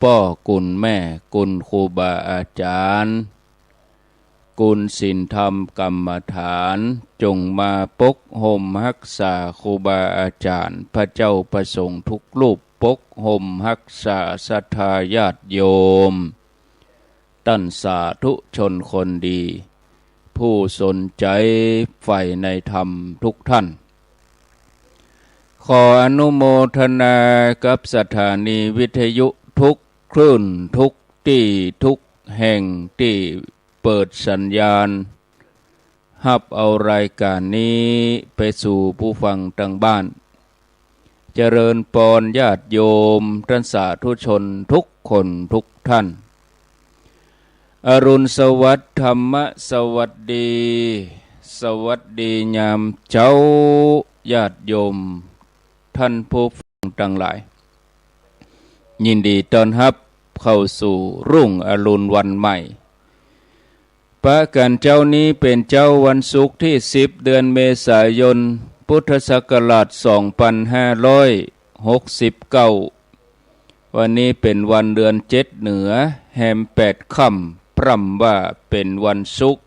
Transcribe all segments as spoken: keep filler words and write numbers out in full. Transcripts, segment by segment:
ป้อกุณแม่ กุณครูบาอาจ๋ารย์ กุณศีลธรรมกรรมฐาน จงมาปกห่มฮักษาครูบาอาจ๋ารย์ พระเจ้าพระสงฆ์ทุกรูป ปกห่มฮักษาศรัทธาญาติโยม ต้านสาธุชนคนดี ผู้สนใจ๋ใฝ่ในธรรมทุกท่าน ขออนุโมทนากับสถานีวิทยุทุกคลื่น ทุกตี้ ทุกแห่งตี้เปิดสัญญาณ ฮับเอารายก๋านนี้ไปสู่ผู้ฟังตางบ้าน เจริญปอนญาติโยมต้านสาธุชนทุกคนทุกท่าน อรุณสวัสดิ์ ธรรมสวัสดี สวัสดียามเจ๊า ญาติโยมต้านผู้ฟังตังหลาย ยินดีต้อนฮับเข้าสู่รุ่งอรุณวันใหม่ ปะกั๋นเจ๊านี้เป๋นเจ๊าวันศุกร์ตี้สิบ เดือนเมษายน พุทธศักราช สองปันห้าร้อยหกสิบเก้า วันนี้เป๋นวันเดือนเจ็ดเหนือ แฮมแปดค่ำ พร่ำว่าเป๋นวันศุกร์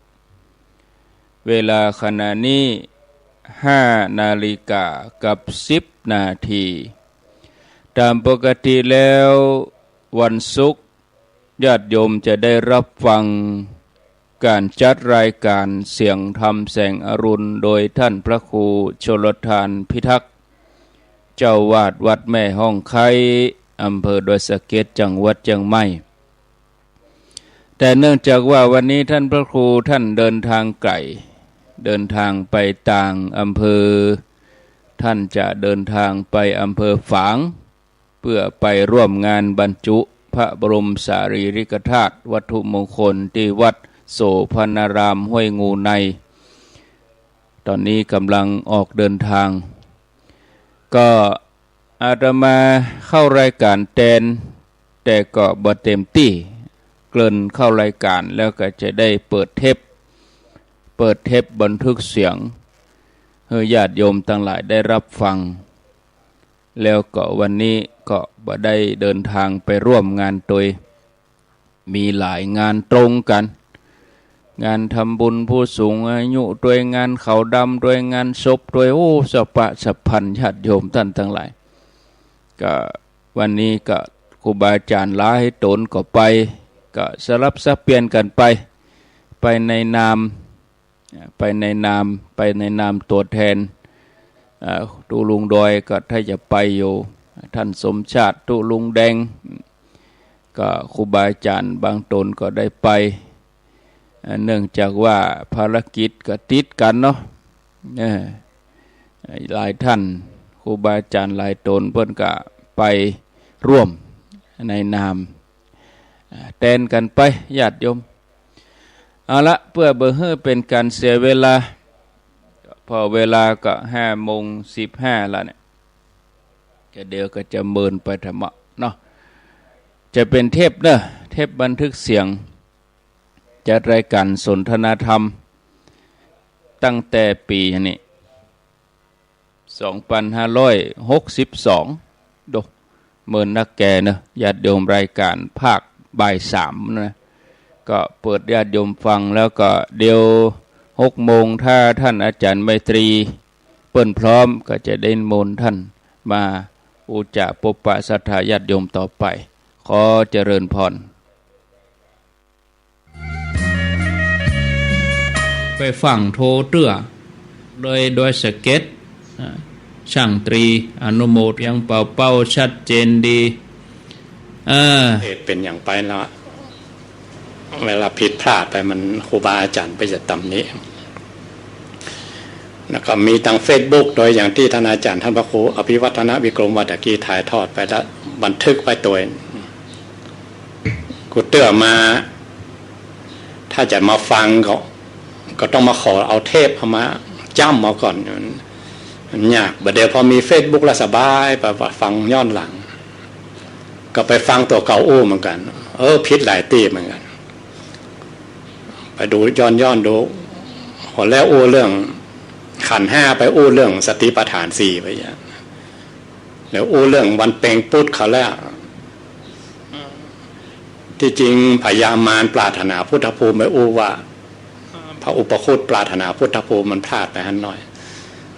เวลาขณะนี้ ห้านาฬิกากับสิบนาที ต๋ามปกติแล้ว วันศุกร์ ญาติโยมจะได้ฮับฟังก๋านจัดรายก๋านเสียงธรรมแสงอรุณ โดยต้านพระครูชลทานพิทักษ์ เจ้าอาวาสวัดแม่ฮ้องไคร้ อำเภอดอยสะเก็ด จังหวัดเจียงใหม่ แต่เนื่องจากว่าวันนี้ต้านพระครูต้านเดินทางไก๋ เดินทางไปต่างอำเภอ ต้านจะเดินทางไปอำเภอฝาง เปื้อไปร่วมงานบรรจุพระบรมสารีริกธาตุวัตถุมงคลตี้วัดโสภณารามห้วยงูใน ต๋อนนี้ก่ำลังออกเดินทาง ก็อาตมาเข้ารายก๋านแตน แต่ก็บ่เต็มตี้ เกริ่นเข้ารายก๋านแล้วก็จะได้เปิดเทป เปิดเทปบันทึกเสียง หื้อญาติโยมตังหลายได้ฮับฟัง แล้วก็วันนี้ก็บ่ได้เดินทางไปร่วมงานตวย มีหลายงานตรงกั๋น งานทำบุญผู้สูงอายุตวย งานขาวดำตวย งานศพตวย โอ้ สะพะสะพัน ญาติโยมต้านตังหลาย ก็วันนี้ก็ครูบาอาจ๋ารย์หลายต๋นก็ไป ก็สลับสับเปลี่ยนกั๋นไป ไปในนาม ไปในนาม ไปในนามตั๋วแตน อ่า ตุ๊ลุงดอยก็ถ้าจะไปอยู่ ต้านสมชาติ ตุ๊ลุงแดง ก็ครูบาอาจ๋ารย์บางต๋นก็ได้ไป อ่า เนื่องจากว่าภารกิจก็ติดกั๋นเนาะ เออ หลายต้าน ครูบาอาจ๋ารย์หลายต๋นเปิ้นก็ไปร่วมในนาม อ่า แตนกั๋นไป ญาติโยม เอาละ เปื้อบ่หื้อเป๋นก๋านเสียเวลา เพราะเวลาก็ห้าโมงสิบห้าละเนี่ย ก็เดี๋ยวก็จะเมินไปธรรมะเนาะ จะเป๋นเทปเนาะ เทปบันทึกเสียง จัดรายก๋านสนทนาธรรม ตั้งแต่ปี๋นี้ สองปันห้าร้อยหกสิบสอง โด เมินนักแก่เนาะ ญาติโยมรายก๋านภาคบ่ายสามนะ ก็เปิดญาติโยมฟัง แล้วก็เดี๋ยวหกโมง ถ้าต้านอาจ๋ารย์ไมตรีเปิ้นพร้อม ก็จะได้นิมนต์ต้านมาอู้จ๋าปบปะศรัทธาญาติโยมต่อไป ขอเจริญพร ไปฟั่งโทเตื้อ โดย โดยสะเก็ด อ่า ช่างตรี อนุโมทยังเป่าเป้าชัดเจนดี เออ เอ๊ะ เป๋นหยังไปละ เวลาผิดพลาดไปมันครูบาอาจ๋ารย์ไปจะตำหนิ แล้วก็มีตางเฟซบุ๊ก โดยอย่างตี้ต้านอาจ๋ารย์ต้านพระครูอภิวัฒนวิกรมวัตตะกี้ถ่ายทอดไปแล้วบันทึกไว้ตวย กูเตื้อมา ถ้าจะมาฟังก็ ก็ต้องมาขอเอาเทปเอามาจ้ำเอาก่อน มัน มันยาก บ่าเดี่ยวพอมีเฟซบุ๊กแล้วสบาย ไป ไปฟังย้อนหลัง ก็ไปฟังตั๋วเก่าอู้เหมือนกั๋น เออ ผิดหลายตี้เหมือนกั๋น ไปดูย้อน ย้อนดู พอแล้วอู้เรื่องขันธ์ห้า ไปอู้เรื่องสติปัฏฐานสี่ไปอย่าง แล้วอู้เรื่องวันเพ็ญปุ๊ดเขาแล้ว ตี้จริงพญามารปรารถนาพุทธภูมิ ไปอู้ว่า พระอุปคุตปรารถนาพุทธภูมิ มันพลาดไปหั้นหน้อย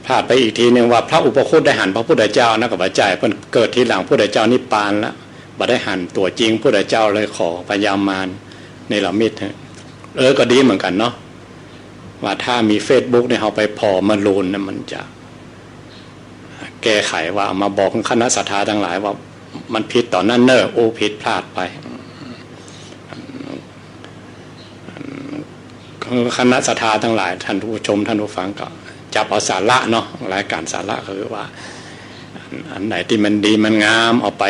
พลาดไปอีกทีหนึ่งว่าพระอุปคุตได้หันพระพุทธเจ้านะ ก็บ่ใจ้ เปิ้นเกิดทีหลังพุทธเจ้านิพพานละ บ่ได้หันตั๋วจริงพุทธเจ้าเลย ขอพญามารเนรมิตให้ เออ ก็ดีเหมือนกั๋นเนาะ ว่าถ้ามีเฟซบุ๊กนี่ เฮาไปผ่อมาลูนนะ มันจะแก้ไข ว่าเอามาบอกคณะศรัทธาตังหลายว่ามันผิดต๋อนนั้นเน่อ อู้ผิดพลาดไป คือคณะศรัทธาตังหลาย ท่านผู้ชม ท่านผู้ฟัง ก็จับเอาสาระเนาะ รายการสาระคือว่า อันไหนตี้มันดีมันงาม เอาไป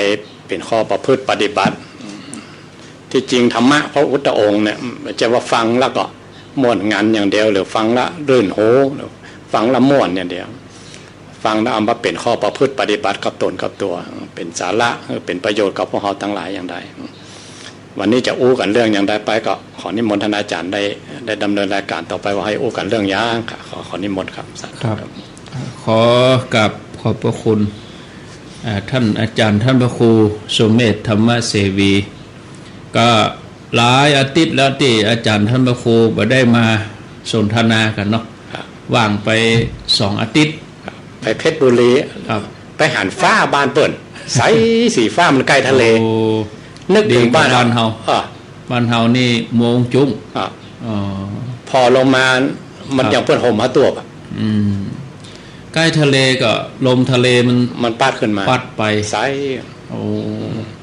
เป๋นข้อประพฤติปฏิบัติ ตี้จริงธรรมะพระพุทธองค์เนี่ย บ่ใจ้ว่าฟังแล้วก็ม่วนงันอย่างเดียว หรือฟังแล้วรื่นหู หรือฟังแล้วม่วนอย่างเดียว ฟังแล้วเอามาเป๋นข้อประพฤติปฏิบัติกับตนกับตั๋ว เป๋นสาระ เป๋นประโยชน์กับพวกเฮาตังหลายอย่างใด วันนี้จะอู้กั๋นเรื่องอย่างใดไป ก็ขอนิมนต์ท่านอาจารย์ได้ ได้ดำเนินรายการต่อไป ว่าให้อู้กั๋นเรื่องหยัง ขอ ขอนิมนต์ครับ สาธุ ครับ ขอกราบขอบพระคุณ อ่า ท่านอาจารย์ ท่านพระครูสุเมธ ธรรมเสวี ก็หลายอาทิตย์แล้วตี้อาจารย์ ท่านพระครูบ่ได้มาสนทนากั๋นเนาะ ครับ ว่างไปสองอาทิตย์ ครับ ไปเพชรบุรี ครับ ไปหันฟ้าบ้านเปิ้น ใสสีฟ้า มันใก้ทะเล โอ้ นึกเถิงบ้าน ดีกว่าบ้านเฮา อ่า บ้านเฮานี่มัวองจุ้ง อ่า อ๋อ ผ่อลงมา มัน ครับ ยังเปิ้นห่มผ้าตวบอะ อืม ใก้ทะเลก็ลมทะเลมัน มันปั๊ดขึ้นมา ปั๊ดไป ใส โอ้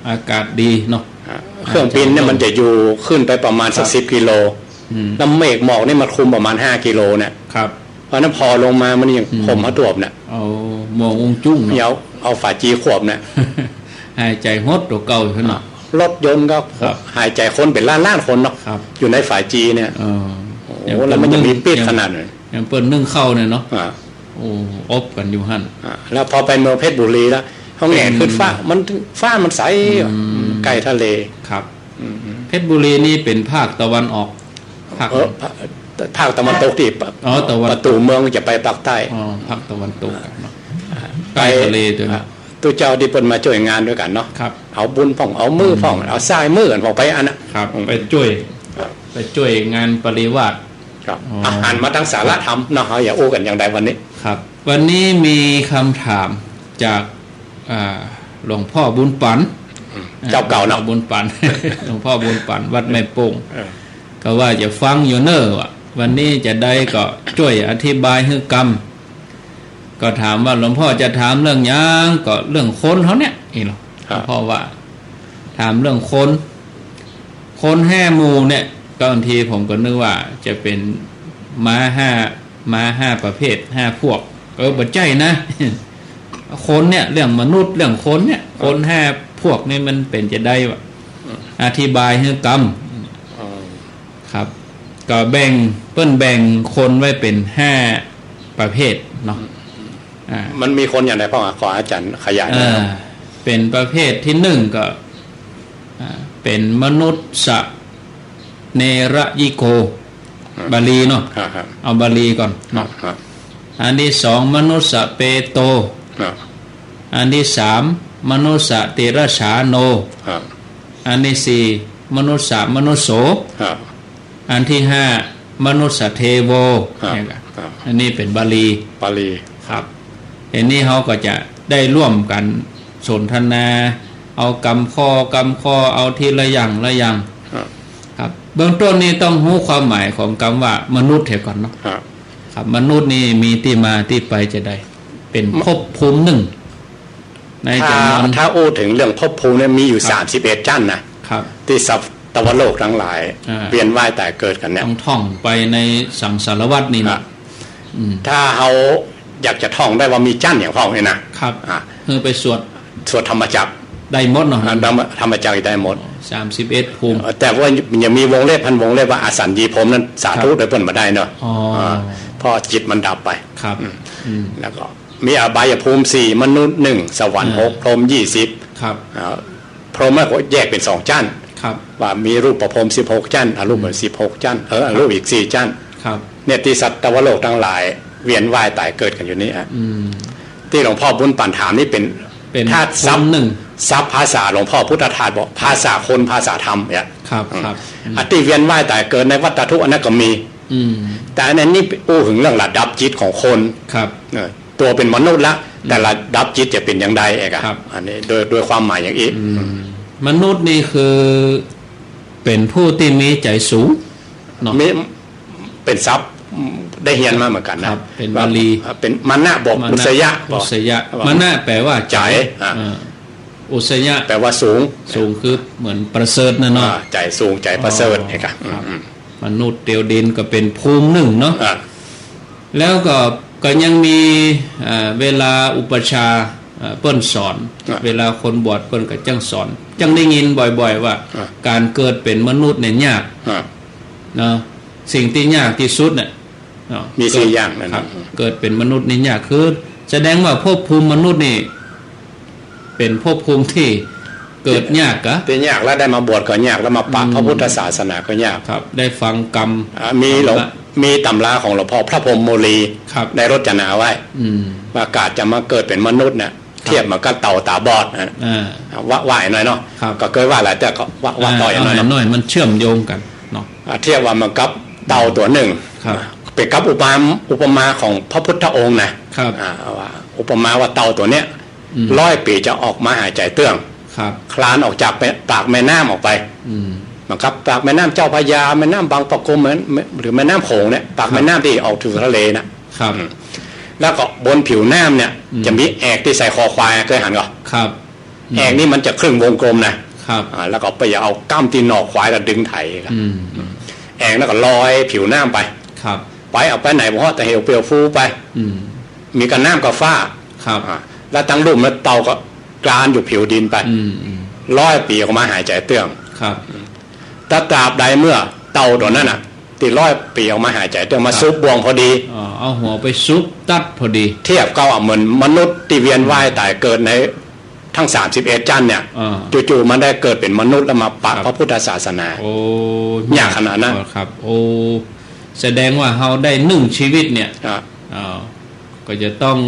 อากาศดีเนาะ อ่า เครื่องบินเนี่ย มันจะอยู่ขึ้นไปประมาณสัก ครับ สิบกิโล อืม แล้วเมฆหมอกนี่มันคลุมประมาณห้ากิโลเนี่ย ครับ เพราะนั้นผ่อลงมามันยัง อืม ห่มผ้าตวบเนี่ย เอา มัวองจุ้งเนาะ เอา เอาฝาจีขวบเนี่ย หายใจ๋หดกว่าเก่าอยู่เนาะ รถยนต์ก็ ครับ หายใจ๋คนเป๋นล้านๆ คนเนาะ ครับ อยู่ในฝาจีเนี่ย เออ โอ้โห แล้วมันจะมีปิ๊ดขนาดไหน อย่างเปิ้นนึ่งข้าวเนี่ยเนาะ อ่า โอ้ อบกั๋นอยู่หั้น อ่า แล้วพอไปเมืองเพชรบุรีแล้ว เฮาแหงนขึ้นฟ้า อืม มันฟ้ามันใส อืม ใก้ทะเล ครับ อืม เพชรบุรีนี่เป๋นภาคตะวันออก ภาค เออ ภาค ภาคตะวันตกตี้ อ๋อ ตะวันตก ประตู๋เมืองจะไปภาคใต้ อ๋อ ภาคตะวันตกเนาะ อ่า ใก้ทะเลตวย อ่า ตุ๊เจ้าตี้เปิ้นมาจ้วยงานตวยกั๋นเนาะ ครับ เอาบุญพ่อง เอามือพ่อง อืม เอาซ้ายมือกั๋นพ่องไปอันน่ะ ครับ อืม ไปจ้วย ครับ ไปจ้วยงานปริวาส ครับ อ๋อ อ่ะ หันมาตางสาระธรรมเนาะ เฮาจะอู้กั๋นอย่างใดวันนี้ ครับ วันนี้มีคำถามจาก อ่า หลวงพ่อบุญปัน อืม อ่า เจ้าเก่าเนาะ หลวงพ่อบุญปัน หลวงพ่อบุญปัน วัดแม่โป่ง เออ ก็ว่าจะฟังอยู่เน่อ ว่าวันนี้จะได้ก็จ้วยอธิบายหื้อก้ำ ก็ถามว่าหลวงพ่อจะถามเรื่องหยัง ก็เรื่องคนเฮาเนี่ย นี่เนาะ ครับ หลวงพ่อว่า ถามเรื่องคน คนห้าหมู่เนี่ย ก็บางทีผมก็นึกว่าจะเป๋นม้าห้า ม้าห้าประเภท ห้าพวก เออ บ่ใจ้นะ คนเนี่ย เรื่องมนุษย์ เรื่องคนเนี่ย คนห้าพวกนี่มันเป๋นจะได้วะ อืม อธิบายหื้อก้ำ อืม ครับ ก็แบ่ง เปิ้นแบ่งคนไว้เป๋นห้าประเภทเนาะ อืม อ่า มันมีคนอย่างใดพ่องอะ ขออาจารย์ขยายหน่อยครับ อ่า เป๋นประเภทตี้นึ่งก็ อ่า เป๋นมนุสสะเนรยิโก อืม บาลีเนาะ ฮะ ฮะ เอาบาลีก่อนเนาะ ฮะ อันตี้สอง มนุสสะเปโต ฮะ อันตี้สาม มนุสสะติรสฉาโน ฮะ อันตี้สี่ มนุสสะมนุสโส ฮะ อันตี้ห้า มนุสสะเทโว ฮะ เนี่ยครับ ฮะ อันนี้เป๋นบาลี บาลี ครับ อันนี้เฮาก็จะได้ร่วมกั๋นสนทนา เอากำข้อกำข้อ เอาทีละอย่างละอย่าง ฮะ ครับ เบื้องต้นนี่ต้องฮู้ความหมายของกำว่ามนุษย์เหียก่อนเนาะ ฮะ ครับ มนุษย์นี่มีตี้มาตี้ไปจะใด เป๋นภพภูมินึ่ง ในจ๋ำนวน ถ้า ถ้าอู้เถิงเรื่องภพภูมิเนี่ย มีอยู่ ครับ สามสิบเอ็ดจั๊นนะ ครับ ตี้สัตวโลกตังหลาย อ่า เวียนว่ายต๋ายเกิดกั๋นเนี่ย ต้องท่องไปในสังสารวัฏนี่นะ อ่ะ อืม ถ้าเฮาอยากจะท่องได้ว่ามีจั๊นอย่างพ่องนี่นะ ครับ อ่ะ คือไปสวด สวดธรรมจักร ได้หมดเนาะ อ่ะ ธรรม ธรรมจักรได้หมด สามสิบเอ็ดภูมิ เออ แต่ว่ายังมีวงเล็บ พันวงเล็บว่าอาสัญญีพรหมนั้น สาธุ ครับ โดยเปิ้นบ่ได้เนาะ อ๋อ อ่า เพราะจิตมันดับไป ครับ อืม อืม แล้วก็ มีอบายภูมิสี่ มนุษย์หนึ่ง สวรรค์หก ครับ พรหมยี่สิบ ครับ อ่า พรหมก็แยกเป๋นสองจั๊น ครับ ว่ามีรูปพรหมสิบหกจั๊น อรูป อืม สิบหกจั๊น เออ อรูปอีกสี่จั๊น ครับ เนี่ยตี้สัตวโลกตังหลายเวียนว่ายต๋ายเกิดกั๋นอยู่นี่อะ อืม ตี้หลวงพ่อบุญปันถามนี่เป๋น เป๋น ธาตุ ศัพท์ ภูมินึ่ง ศัพท์ภาษาหลวงพ่อพุทธทาสบอก ภาษาคน ภาษาธรรมเนี่ย ครับ อืม ครับ อืม อันตี้เวียนว่ายต๋ายเกิดในวัฏฏะทุกข์อันนั้นก็มี อืม แต่อันนี้อู้เถิงเรื่องระดับจิตของคน ครับ เออ ตั๋วเป๋นมนุษย์ละ อืม แต่ระดับจิตจะเป๋นอย่างใดเอกอะ ครับ อันนี้โดย โดยความหมายอย่างอี้ อืม อืม มนุษย์นี่คือ เป๋นผู้ตี้มีใจ๋สูงเนาะ มี เป๋นศัพท์ได้เฮียนมาเหมือนกั๋นนะ ครับ เป๋นบาลี ว่า เป๋นมานะบอก มานะ อุสยะ อุสยะ บอก มานะแป๋ว่าใจ๋ ใจ๋ อ่ะ อ่า อุสยะ แป๋ว่าสูง สูงคือเหมือนประเสริฐน่ะเนาะ อ่า ใจ๋สูง ใจ๋ประเสริฐ อ๋อ เนี่ยครับ ครับ อืม มนุษย์เตียวดินก็เป๋นภูมินึ่งเนาะ อ่า แล้วก็ ก็ยังมี เอ่อ เวลาอุปัชฌาย์ เอ่อ เปิ้นสอน อ่ะ เวลาคนบวชเปิ้นก็จั้งสอน จั้งได้ยินบ่อยๆ ว่า อ่ะ ก๋านเกิดเป๋นมนุษย์เนี่ยยาก อ่ะ เนาะ สิ่งตี้ยากตี้สุดเนี่ย เนาะ มีสี่อย่างนั่น ครับ เกิดเป๋นมนุษย์นี่ยาก คือแสดงว่าภพภูมิมนุษย์นี่ เป๋นภพภูมิตี้เกิดยากกะ ตี้ยาก แล้วได้มาบวชก็ยาก แล้วมาปะ อืม พระพุทธศาสนาก็ยาก ครับ ได้ฟังกำ อ่า มีหลวง ธรรมะ มีต๋ำราของหลวงพ่อพระพรหมโมลี ครับ ได้รจนาไว้ อืม ว่าก๋านจะมาเกิดเป๋นมนุษย์เนี่ย ครับ เทียบเหมือนกับเต่าต๋าบอดนะ อ่า ว่า ว่าหน่อยเนาะ ครับ ก็เกยว่าหลายเตื้อ ก็ว่า ว่า อ่า ต่อหน่อยเนาะ หน่อย มันเชื่อมโยงกั๋นเนาะ อ่า เทียบว่าเหมือนกับเต่าตั๋วนึ่ง ครับ เป๋นกับอุปมา อุปมาของพระพุทธองค์นะ ครับ อ่า ว่าอุปมาว่าเต่าตั๋วเนี้ย อืม ร้อยปี๋จะออกมาหายใจ๋เตื้อง ครับ คลานออกจากปากแม่น้ำออกไป อืม เหมือนกับปากแม่น้ำเจ้าพระยา แม่น้ำบางปะกง แม่ หรือแม่น้ำโขงเนี่ย ปาก ครับ แม่น้ำตี้ออกสู่ทะเลน่ะ ครับ อืม แล้วก็บนผิวน้ำเนี่ย อืม จะมีแอกตี้ใส่คอควาย เกยหันก่อ ครับ อืม แอกนี่มันจะครึ่งวงกลมนะ ครับ อ่า แล้วก็ไปเอาก้ำตี้หนอควายแล้วดึงไถ่ครับ อืม อืม แอกแล้วก็ลอยผิวน้ำไป ครับ ไปเอาไปไหนบ่ แต่เหวเปลี่ยวฟูไป อืม มีก้าน้ำก้าฟ้า ครับ อ่า แล้วตังลุ่มแล้วเต่าก็คลานอยู่ผิวดินไป อืม อืม ร้อยปี๋ออกมาหายใจ๋เตื้อง ครับ แต่ตราบใดเมื่อเต่าตั๋วนั้นน่ะ ตี้ร้อยปี๋ออกมาหายใจ๋เตื้อง มา ครับ ซุบบ่วงพอดี อ๋อ เอาหัวไปซุบตั๊ดพอดี เทียบกับว่าเหมือนมนุษย์ตี้เวียนว่ายต๋ายเกิดใน ทั้งสามสิบเอ็ดจั๊นเนี่ย อ่า จู่ๆ มันได้เกิดเป๋นมนุษย์แล้วมาปะ ครับ พระพุทธศาสนา โอ้ ยากขนาดนั้น ครับ โอ้ แสดงว่าเฮาได้นึ่งชีวิตเนี่ย อ่ะ อ่า ก็จะต้อง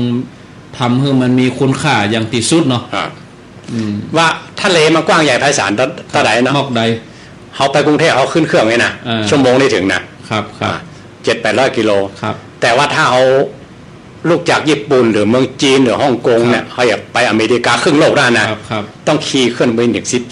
ทำหื้อมันมีคุณค่าอย่างตี้สุดเนาะ อ่ะ อืม ว่าทะเลมันกว้างใหญ่ไพศาลเต้า เต้าใดเนาะ มอกใด เฮาไปกรุงเทพฯ เฮาขึ้นเครื่องนี่นะ อ่า ชั่วโมงนี่เถิงนะ ครับ ครับ อ่ะ เจ็ดแปดร้อยกิโล ครับ แต่ว่าถ้าเฮา ลุกจากญี่ปุ่นหรือเมืองจีนหรือฮ่องกงเนี่ย ครับ เฮาอยากไปอเมริกาครึ่งโลกได้นะ ครับ ครับ ต้องขี่เครื่องบินเถิงสิบ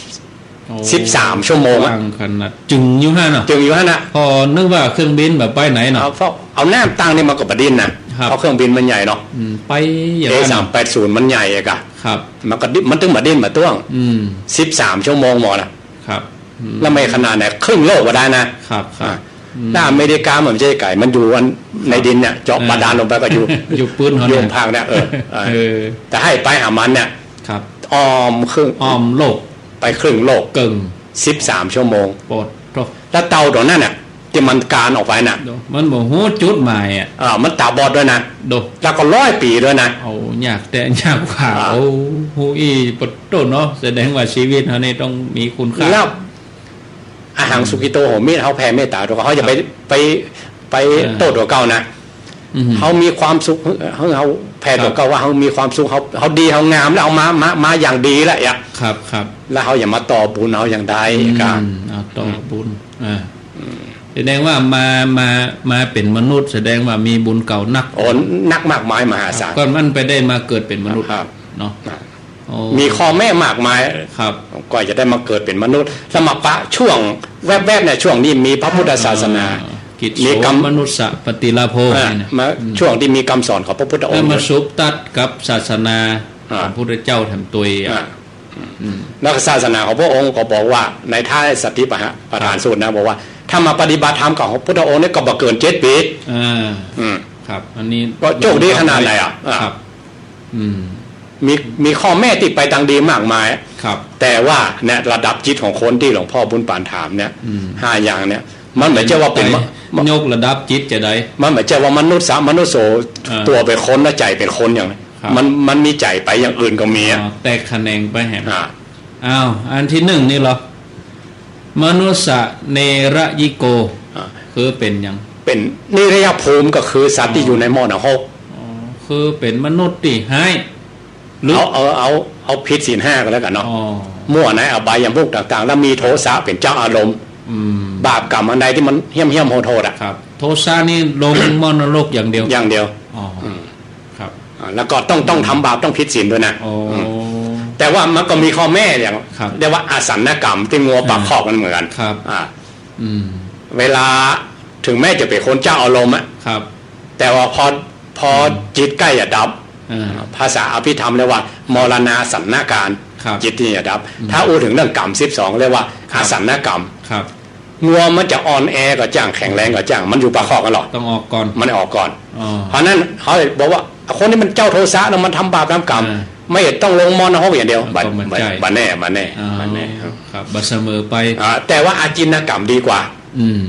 โอ้ สิบสามชั่วโมงอะ กว้างขนาด จึงอยู่หั้นเนาะ จึงอยู่หั้นน่ะ ปอนึกว่าเครื่องบินแบบไปไหนเนาะ เอา เอาน้ำตั้งนี่มันก็บ่ดิ้นนะ ครับ เพราะเครื่องบินมันใหญ่เนาะ อืม ไปอย่างนั้น เอสามแปดศูนย์มันใหญ่อะกะ ครับ มันก็ดิ้น มันตึงบ่ดิ้นบ่ต้วง อืม สิบสามชั่วโมงหมดน่ะ ครับ อืม แล้วไม่ขนาดไหน ครึ่งโลกก็ได้นะ ครับ ครับ อ่ะ อืม แล้วอเมริกามันไม่ใจ้ไก๋ มันอยู่อัน ครับ ในดินเนี่ย เจาะ อ่า บาดาลลงไปก็อยู่ อยู่ปื๊นเขา อยู่ เนี่ย ภาคเนี่ย เออ เออ เออ แต่หื้อไปหามันเนี่ย ครับ อ้อมครึ่ง อ้อมโลก ไปครึ่งโลก เกิ่ง สิบสามชั่วโมง โปดโธ่ แล้วเต่าตั๋วนั้นน่ะ ตี้มันคลานออกไปน่ะ โด มันบ่ฮู้จุดหมายอะ อ่า มันต๋าบอดด้วยนะ โด แล้วก็ร้อยปี๋ด้วยนะ โอ้ ยากแต๊ยากว่า อ่า โอ้ ฮู้อี้ โปดโธ่เนาะ แสดงว่าชีวิตเฮานี่ต้องมีคุณค่า แล้ว อหัง อืม สุขิโต โหมิ เฮาแผ่เมตต๋าตั๋วเก่า เฮาอย่าไป ครับ ไป ไป เออ โต้ษตั๋วเก่านะ อืม เฮามีความสุข เฮา เฮาแผ่ตั๋วเก่า ครับ ว่าเฮามีความสุข เฮา เฮาดี เฮางาม แล้วเอามา มา มาอย่างดีแล้วอะ ครับ ครับ แล้วเฮาอย่ามาต่อบุญเฮาอย่างใด อืม กะ เอาต่อบุญ อ่า อืม แสดงว่ามา มา มาเป๋นมนุษย์ แสดงว่ามีบุญเก่านัก โอ้ นักมากมายมหาศาล ครับ ก่อนมันไปได้มาเกิดเป๋นมนุษย์ ครับ เนาะ ครับ โอ้ มีข้อแม้มากมาย ครับ กว่าจะได้มาเกิดเป๋นมนุษย์ แล้วมาปะช่วงแวบๆ เนี่ย ช่วงนี้มีพระพุทธศาสนา อ่า กิจโส มีกำ มนุสสะปฏิลาโภ อ่า เนี่ยนะ มา อืม ช่วงตี้มีกำสอนของพระพุทธองค์ แล้วมาสุบตั๊ดกับศาสนา อ่า ของพระพุทธเจ้าแถมตวยอะ อ่า อืม แล้วศาสนาของพระองค์ก็บอกว่าในท้ายสติปัฏฐาน ประหารสูตรนะ บอกว่าถ้ามาปฏิบัติธรรมกับพระพุทธองค์เนี่ยก็บ่เกินเจ็ดปี๋ อ่า อืม ครับ อันนี้ ก็โชคดีขนาดไหนอะ อ่า ครับ อืม มี มีข้อแม้ตี้ไปตางดีมากมาย ครับ แต่ว่าเนี่ยระดับจิตของคนตี้หลวงพ่อบุญปานถามเนี่ย อืม ห้าอย่างเนี่ย มันบ่ใจ้ว่าเป๋น ไป มะ ยกระดับจิตจะได้ มันบ่ใจ้ว่ามนุสสะ มนุสโส อ่า ตั๋วเป๋นคนนะ ใจ๋เป๋นคนอย่างนั้น ครับ มัน มันมีใจ๋ไปอย่างอื่นก็มีอะ อ๋อ แตกแขนงไปแหม อ่า อ้าว อันตี้นึ่งนี่เหรอ มนุสสะเนรยิโก อ่า คือเป๋นหยัง เป๋นนิรยภูมิ ก็คือสัตว์ตี้ อ๋อ อยู่ในหม้อนรก อ๋อ คือเป๋นมนุษย์ตี้ฮ้าย หรือ เอา เอา เอา เอาผิดศีลห้าก็แล้วกั๋นเนาะ อ๋อ มั่วในอบายมุขต่างๆ แล้วมีโทสะเป๋นเจ้าอารมณ์ อืม บาปกรรมอันใดตี้มันเหี้ยมๆ โหดๆ อะ ครับ โทสะนี่ลงหม้อนรกอย่างเดียว อย่างเดียว อ๋อ อืม ครับ อ่า แล้วก็ต้อง ต้องทำบาป ต้องผิดศีลด้วยนะ อ๋อ อืม แต่ว่ามันก็มีข้อแม้อย่าง ครับ เรียกว่าอาสันนกรรม ตี้งัวปากคอกมันเหมือนกั๋น ครับ อ่า อืม เวลา ถึงแม้จะเป๋นคนเจ้าอารมณ์อะ ครับ แต่ว่าพอ พอ อืม จิตใก้จะดับ อ่า ภาษาอภิธรรมเรียกว่ามรณาสันนการ ครับ จิตตี้จะดับ อืม ถ้าอู้ถึงเรื่องกรรมสิบสอง เรียกว่า ครับ อาสันนกรรม ครับ งัวมันจะอ่อนแอก็จ้าง แข็งแรงก็จ้าง มันอยู่ปากคอกกั๋นหรอก ต้องออกก่อน มันออกก่อน อ๋อ เพราะนั้นเขาบอกว่าคนนี้มันเจ้าโทสะแล้วมันทำบาปทำกรรม อ่า ไม่ต้องลงหม้อนรกอย่างเดียว ก็บ่ บ่ บ่แน่ บ่แน่ อ่า บ่แน่ ครับ บ่เสมอไป อ่า แต่ว่าอาจินนกรรมดีกว่า อืม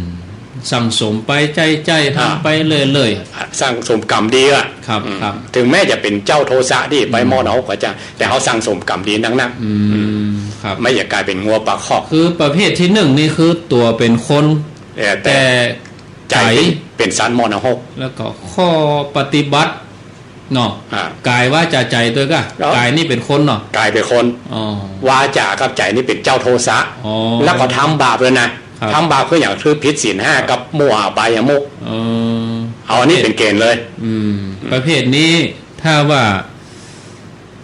สั่งสมไป ใจ้ๆ ทำไปเรื่อยๆ อ่า สั่งสมกรรมดีอะ ครับ อืม ครับ ถึงแม้จะเป๋นเจ้าโทสะตี้ไปหม้อนรกก็จ้าง แต่เขาสั่งสมกรรมดีนักๆ อืม อืม ครับ ไม่อยากกลายเป๋นงัวปากคอก คือประเภทตี้หนึ่งนี่คือตั๋วเป๋นคน เออ แต่ แต่ ใจ๋ ใจ๋เป๋นสัตว์หม้อนรก แล้วก็ข้อปฏิบัติเนาะ อ่า ก๋ายวาจาใจ๋ตวยก่ะ แล้ว ก๋ายนี่เป๋นคนเนาะ ก๋ายเป๋นคน อ๋อ วาจากับใจ๋นี่เป๋นเจ้าโทสะ อ๋อ แล้วก็ทำบาปเลยนะ ครับ ทำบาปคืออย่างคือผิดศีลห้า ครับ กับมั่วอบายมุข เออ เอาอันนี้เป๋นเกณฑ์เลย อืม ประเภทนี้ถ้าว่า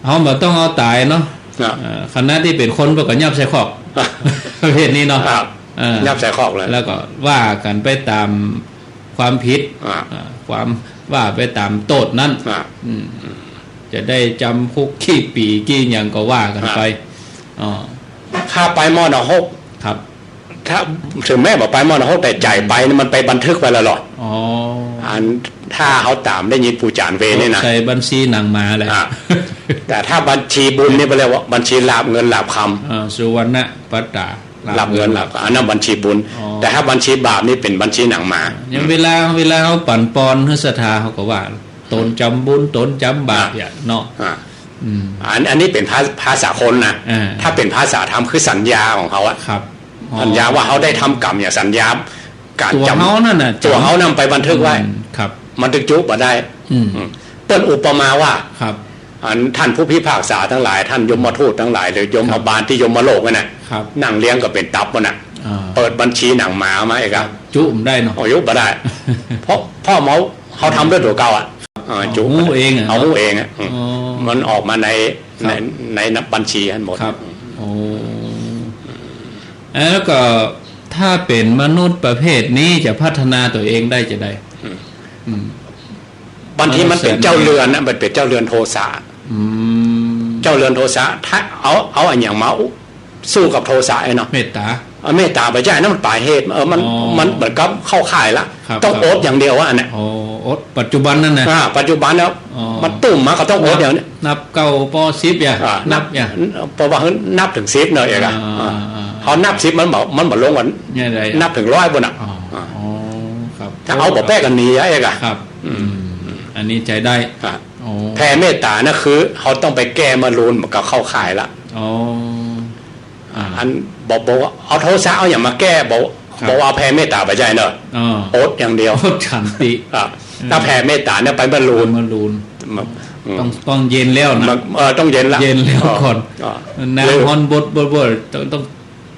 เฮาบ่ต้องเอาต๋ายเนาะ ครับ เอ่อ ขณะตี้เป๋นคนเปิ้นก็ยับใส่คอก ประเภทนี้เนาะ ครับ เออ ยับใส่คอกเลย แล้วก็ว่ากั๋นไปต๋ามความผิด อ่า อ่า ความว่าไปต๋ามโต้ษนั้น อ่า อืม จะได้จ๋ำคุกกี่ปี๋กี่หยังก็ว่ากั๋นไป ครับ อ๋อ ถ้าไปหม้อนรก ครับ ถ้า ถึงแม้ว่าไปหม้อนรก แต่ใจ๋ไปนี่มันไปบันทึกไว้แล้วหรอ อ๋อ อัน ถ้าเฮาต๋ามได้ยินปู่จ๋ารย์เวรนี่นะ ใส่บัญชีหนังหมาเลย อ่ะ แต่ถ้าบัญชีบุญนี่เปิ้นเรียกว่าบัญชีหลาบเงินหลาบคำ อ่า สุวรรณปัตตา หลาบเงินหลาบคำ อันนั้นบัญชีบุญ อ๋อ แต่ถ้าบัญชีบาปนี่เป๋นบัญชีหนังหมา อย่างเวลา เวลาเฮาปั๋นปอนหื้อศรัทธา เฮาก็ว่า ต๋นจ๋ำบุญ ต๋นจ๋ำบาป อ่ะ อย่างเนาะ อ่ะ อืม อัน อันนี้เป๋นภา ภาษาคนนะ อ่า ถ้าเป๋นภาษาธรรมคือสัญญาของเขาอะ ครับ อ๋อ สัญญาว่าเฮาได้ทำกรรมอย่างสัญญา ก๋าน ตั๋ว จ๋ำ เฮานั่นน่ะ ตั๋วเฮานั่นไปบันทึกไว้ อืม ครับ มันจึงจุบ่ได้ อืม อืม เปิ้นอุปมาว่า ครับ อันท่านผู้พิพากษาตังหลาย ท่านยมทูตตังหลาย หรือยมบาลตี้ยมโลกนั่นน่ะ ครับ นั่งเรียงกั๋นเป๋นตับนั่นน่ะ อ่า เปิดบัญชีหนังหมามาเอกอะ จุบ่ได้เนาะ เอา จุบ่ได้ เพราะ เพราะเฮา เฮาทำด้วยตั๋วเก่าอะ อ่า จุ ฮู้เองอะ เอา ฮู้เองอะ อืม อ๋อ มันออกมาใน ครับ ใน ในบัญชีหั้นหมด ครับ โอ้ แล้วก็ถ้าเป๋นมนุษย์ประเภทนี้จะพัฒนาตั๋วเองได้จะใด อืม อืม บางทีมันเป๋นเจ้าเรือนนะ มันเป๋นเจ้าเรือนโทสะ อืม เจ้าเรือนโทสะ ถ้าเอา เอาอะหยังมาสู้กับโทสะไอ้เนาะ เมตต๋า เอาเมตต๋าบ่ใจ้นะ มันป๋ายเหตุ เออ มัน อ๋อ มันเหมือนกับเข้าข่ายละ ครับ ต้องอดอย่างเดียวอะอันเนี้ย อ๋อ อดปัจจุบันนั่นนะ อ่า ปัจจุบันแล้ว อ๋อ มันตุ้มมาก็ต้องอดอย่างเนี้ย นับเก้าปอสิบอย่าง อ่า นับอย่าง เพราะว่านับถึงสิบเนาะเอกอะ อ่า อ่า อ่า เฮานับสิบมันบ่ มันบ่ลงกั๋น เนี่ยใดอะ นับถึงร้อยปู๊นน่ะ อ๋อ อ่า อ๋อ ครับ ถ้าเอาบ่แป๊กกั๋นหนีอะเอกอะ ครับ อืม อืม อันนี้ใจ๊ได้ ครับ อ๋อ แผ่เมตต๋านะคือเฮาต้องไปแก้มลูน มันก็เข้าข่ายละ อ๋อ อ่า อันบอก บอกว่าเอาโทสะเอาหยังมาแก้ บอก ครับ บอกว่าเอาแผ่เมตต๋าบ่ใจ้เนาะ อ๋อ อดอย่างเดียว อดขันติ อ่ะ อืม ถ้าแผ่เมตต๋าเนี่ยไปมลูน มลูน มัน อืม ต้อง ต้องเย็นแล้วนะ มัน เออ ต้องเย็นละ เย็นแล้วก่อน เออ เออ น้ำฮ้อนบดบดบด ต้อง ต้อง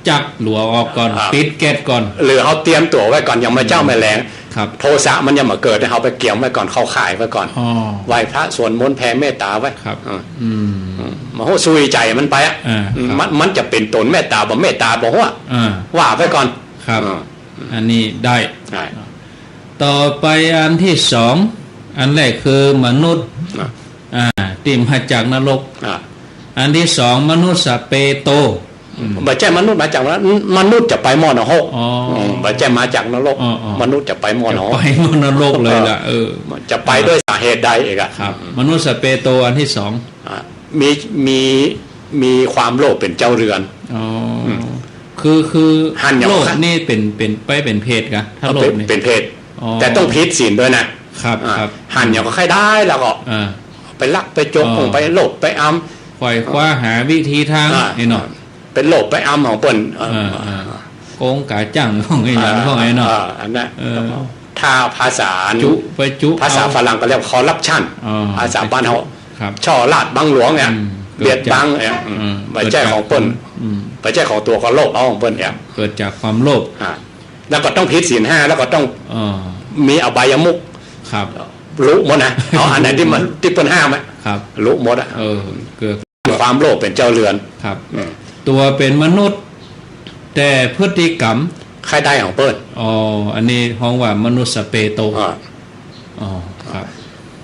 จักหลัวออกก่อน อ่า ปิดแก๊สก่อน หรือเฮาเตรียมตั๋วไว้ก่อน ยังบ่เจ๊าบ่แลง ครับ โทสะมันยังบ่เกิด เฮาไปเกียมไว้ก่อน เข้าข่ายไว้ก่อน อ๋อ ไหว้พระสวดมนต์แผ่เมตต๋าไว้ ครับ อ่า อืม อืม บ่ฮู้ ซุยใจ๋มันไปอะ อ่า อืม ครับ มัน มันจะเป๋นต๋นเมตต๋าบ่เมตต๋าบ่ฮู้อะ อ่า ว่าไปก่อน ครับ อ่า อันนี้ได้ ได้ ต่อไปอันตี้สอง อันแรกคือมนุษย์ อ่า อ่า ตี้มาจากนรก อ่า อันตี้สอง มนุสสะเปโต อืม บ่ใจ้มนุษย์มาจากนรก มนุษย์จะไปหม้อนรก อ๋อ อืม บ่ใจ้มาจากนรก อ๋อ อ๋อ มนุษย์จะไปหม้อนรก จะไปหม้อนรกเลยล่ะ เออ เออ จะไปด้วยสาเหตุใดอีกอะ ครับ อืม มนุสสะเปโตอันตี้สอง อ่ะ มี มี มีความโลภเป๋นเจ้าเรือน อ๋อ อืม คือ คือ หันอย่าง โลภนี่เป๋น เป๋น ไปเป๋นเปรตกะ ถ้าโลภนี่ เป๋นเปรต อ๋อ แต่ต้องผิดศีลด้วยนะ ครับ อ่า ครับ หันอย่างก็ใค่ได้แล้วก็ อ่า ไปลักไปจก อ๋อ ไปโลภไปอำ ไขว่คว้าหาวิธีทาง อ่า นี่เนาะ ไปโลภไปอำของเปิ้น เออ อ่า อ่า อ่า โกงก๋าจ้างของไอ้หยัง อ่า ของไอ้เนาะ อ่า อันนั้น เออ ถ้าภาษา จุ ไปจุ ภาษา เอา ฝรั่งก็เรียก corruption อ๋อ ภาษาบ้านเฮา ครับ ช่อราชบังหลวงเนี่ย อืม เบียดบังเนี่ย เกิดจาก อืม อืม บ่ใจ้ของเปิ้น เกิดจากความ อืม บ่ใจ้ของตั๋วก็โลภเอาของเปิ้นเนี่ย เกิดจากความโลภ อ่า แล้วก็ต้องผิดศีลห้า แล้วก็ต้อง อ่า มีอบายมุข ครับ ลุหมดนะ เอาอันไหนตี้มัน ตี้เปิ้นห้ามอะ ครับ ลุหมดอะ เออ เกิด ความโลภเป๋นเจ้าเรือน ครับ อืม ตั๋วเป๋นมนุษย์ แต่พฤติกรรม ใค่ได้ของเปิ้น อ๋อ อันนี้ฮ้องว่ามนุสสะเปโต อ่า อ๋อ ครับ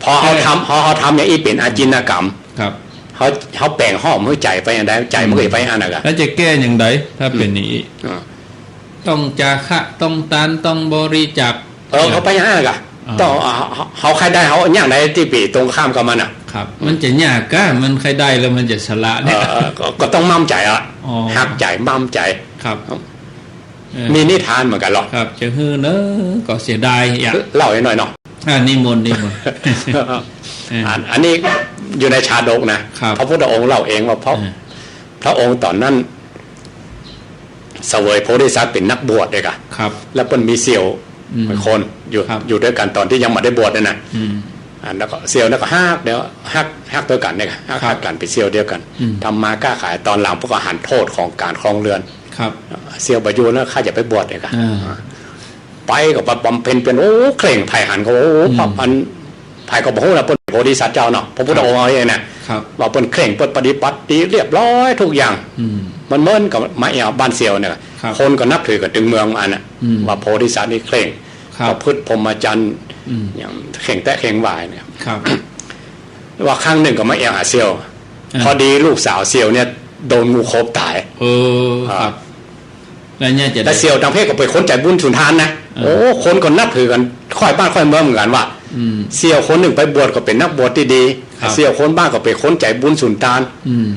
พอเฮา แต่ ทำ พอเฮาทำอย่างอี้เป๋นอาจินกรรม ครับ เฮา เฮาแป๋งห้องหื้อใจ๋ไปอย่างใด ใจ๋มันก็จะไปอันนั้นอะ แล้วจะแก้อย่างใด ถ้าเป๋นอย่างอี้ อ่า ต้องจาคะ ต้องตาน ต้องบริจาค เออ เขาไปอย่างนั้นกะ อ่า ต้อง เฮา เฮาใค่ได้เฮาอย่างใดตี้เป๋นตรงข้ามกับมันอะ ครับ มันจะยากกะ มันใค่ได้แล้วมันจะสละเนี่ย เออ เออ ก็ ก็ต้องมั่มใจ๋อะ อ๋อ ฮักใจ๋ มั่มใจ๋ ครับ เออ มีนิทานเหมือนกั๋นเหรอ ครับ จะหื้อเนอะ ก็เสียดายอะ เล่าให้หน่อยเนาะ อ่า นิมนต์ นิมนต์ เออ อัน อันนี้อยู่ในชาดกนะ ครับ พระพุทธองค์เล่าเองว่าพระ เออ พระองค์ต๋อนนั้น เสวยโพธิสัตว์เป๋นนักบวชเลยกะ ครับ แล้วเปิ้นมีเสี่ยว อืม คนอยู่ ครับ อยู่ตวยกั๋นต๋อนตี้ยังบ่ได้บวชเนี่ยนะ อืม อันแล้วก็เสี่ยวนั้นก็ฮักเดียว ฮัก ฮักตวยกั๋นเนี่ย ฮัก ครับ ฮักกั๋นเป๋นเสี่ยวเดียวกั๋น อืม ทำมาค้าขาย ต๋อนหลังเปิ้นก็หันโต้ษของก๋านครองเรือน ครับ เสี่ยวบ่อยู่แล้ว ข้าจะไปบวชเนี่ยกะ อ่า ไปก็ไปบำเพ็ญเปียร โอ้ เคร่ง ใผหันก็ โอ้ อืม พระอัน ใผก็บ่ฮู้นะ เปิ้นโพธิสัตว์เจ้าเนาะ พระพุทธองค์เอาเองนะ ครับ ว่าเปิ้นเคร่ง เปิ้นปฏิบัติดีเรียบร้อยทุกอย่าง อืม มันเหมือนกับมาแอ่วบ้านเสี่ยวเนี่ย ครับ คนก็นับถือกั๋นตึงเมืองอันน่ะ อืม ว่าโพธิสัตว์นี่เคร่ง ครับ ประพฤติพรหมจรรย์ อืม อย่างเคร่งแต๊เข่งหว้ายเนี่ย ครับ ว่าครั้งนึ่งก็มาแอ่วหาเสี่ยว อ่า พอดีลูกสาวเสี่ยวเนี่ยโดนงูขบต๋าย เออ อ่า ครับ แล้วเนี่ยจะ แต่เสี่ยวตังเพศก็เป๋นคนใจ๋บุญสุนทานนะ อ่า โอ้ คนก็นับถือกั๋น ค่อยบ้านค่อยเมืองเหมือนกั๋นว่า อืม เสี่ยวคนนึ่งไปบวชก็เป๋นนักบวชตี้ดี ครับ เสี่ยวคนบ้านก็เป๋นคนใจ๋บุญสุนทาน อืม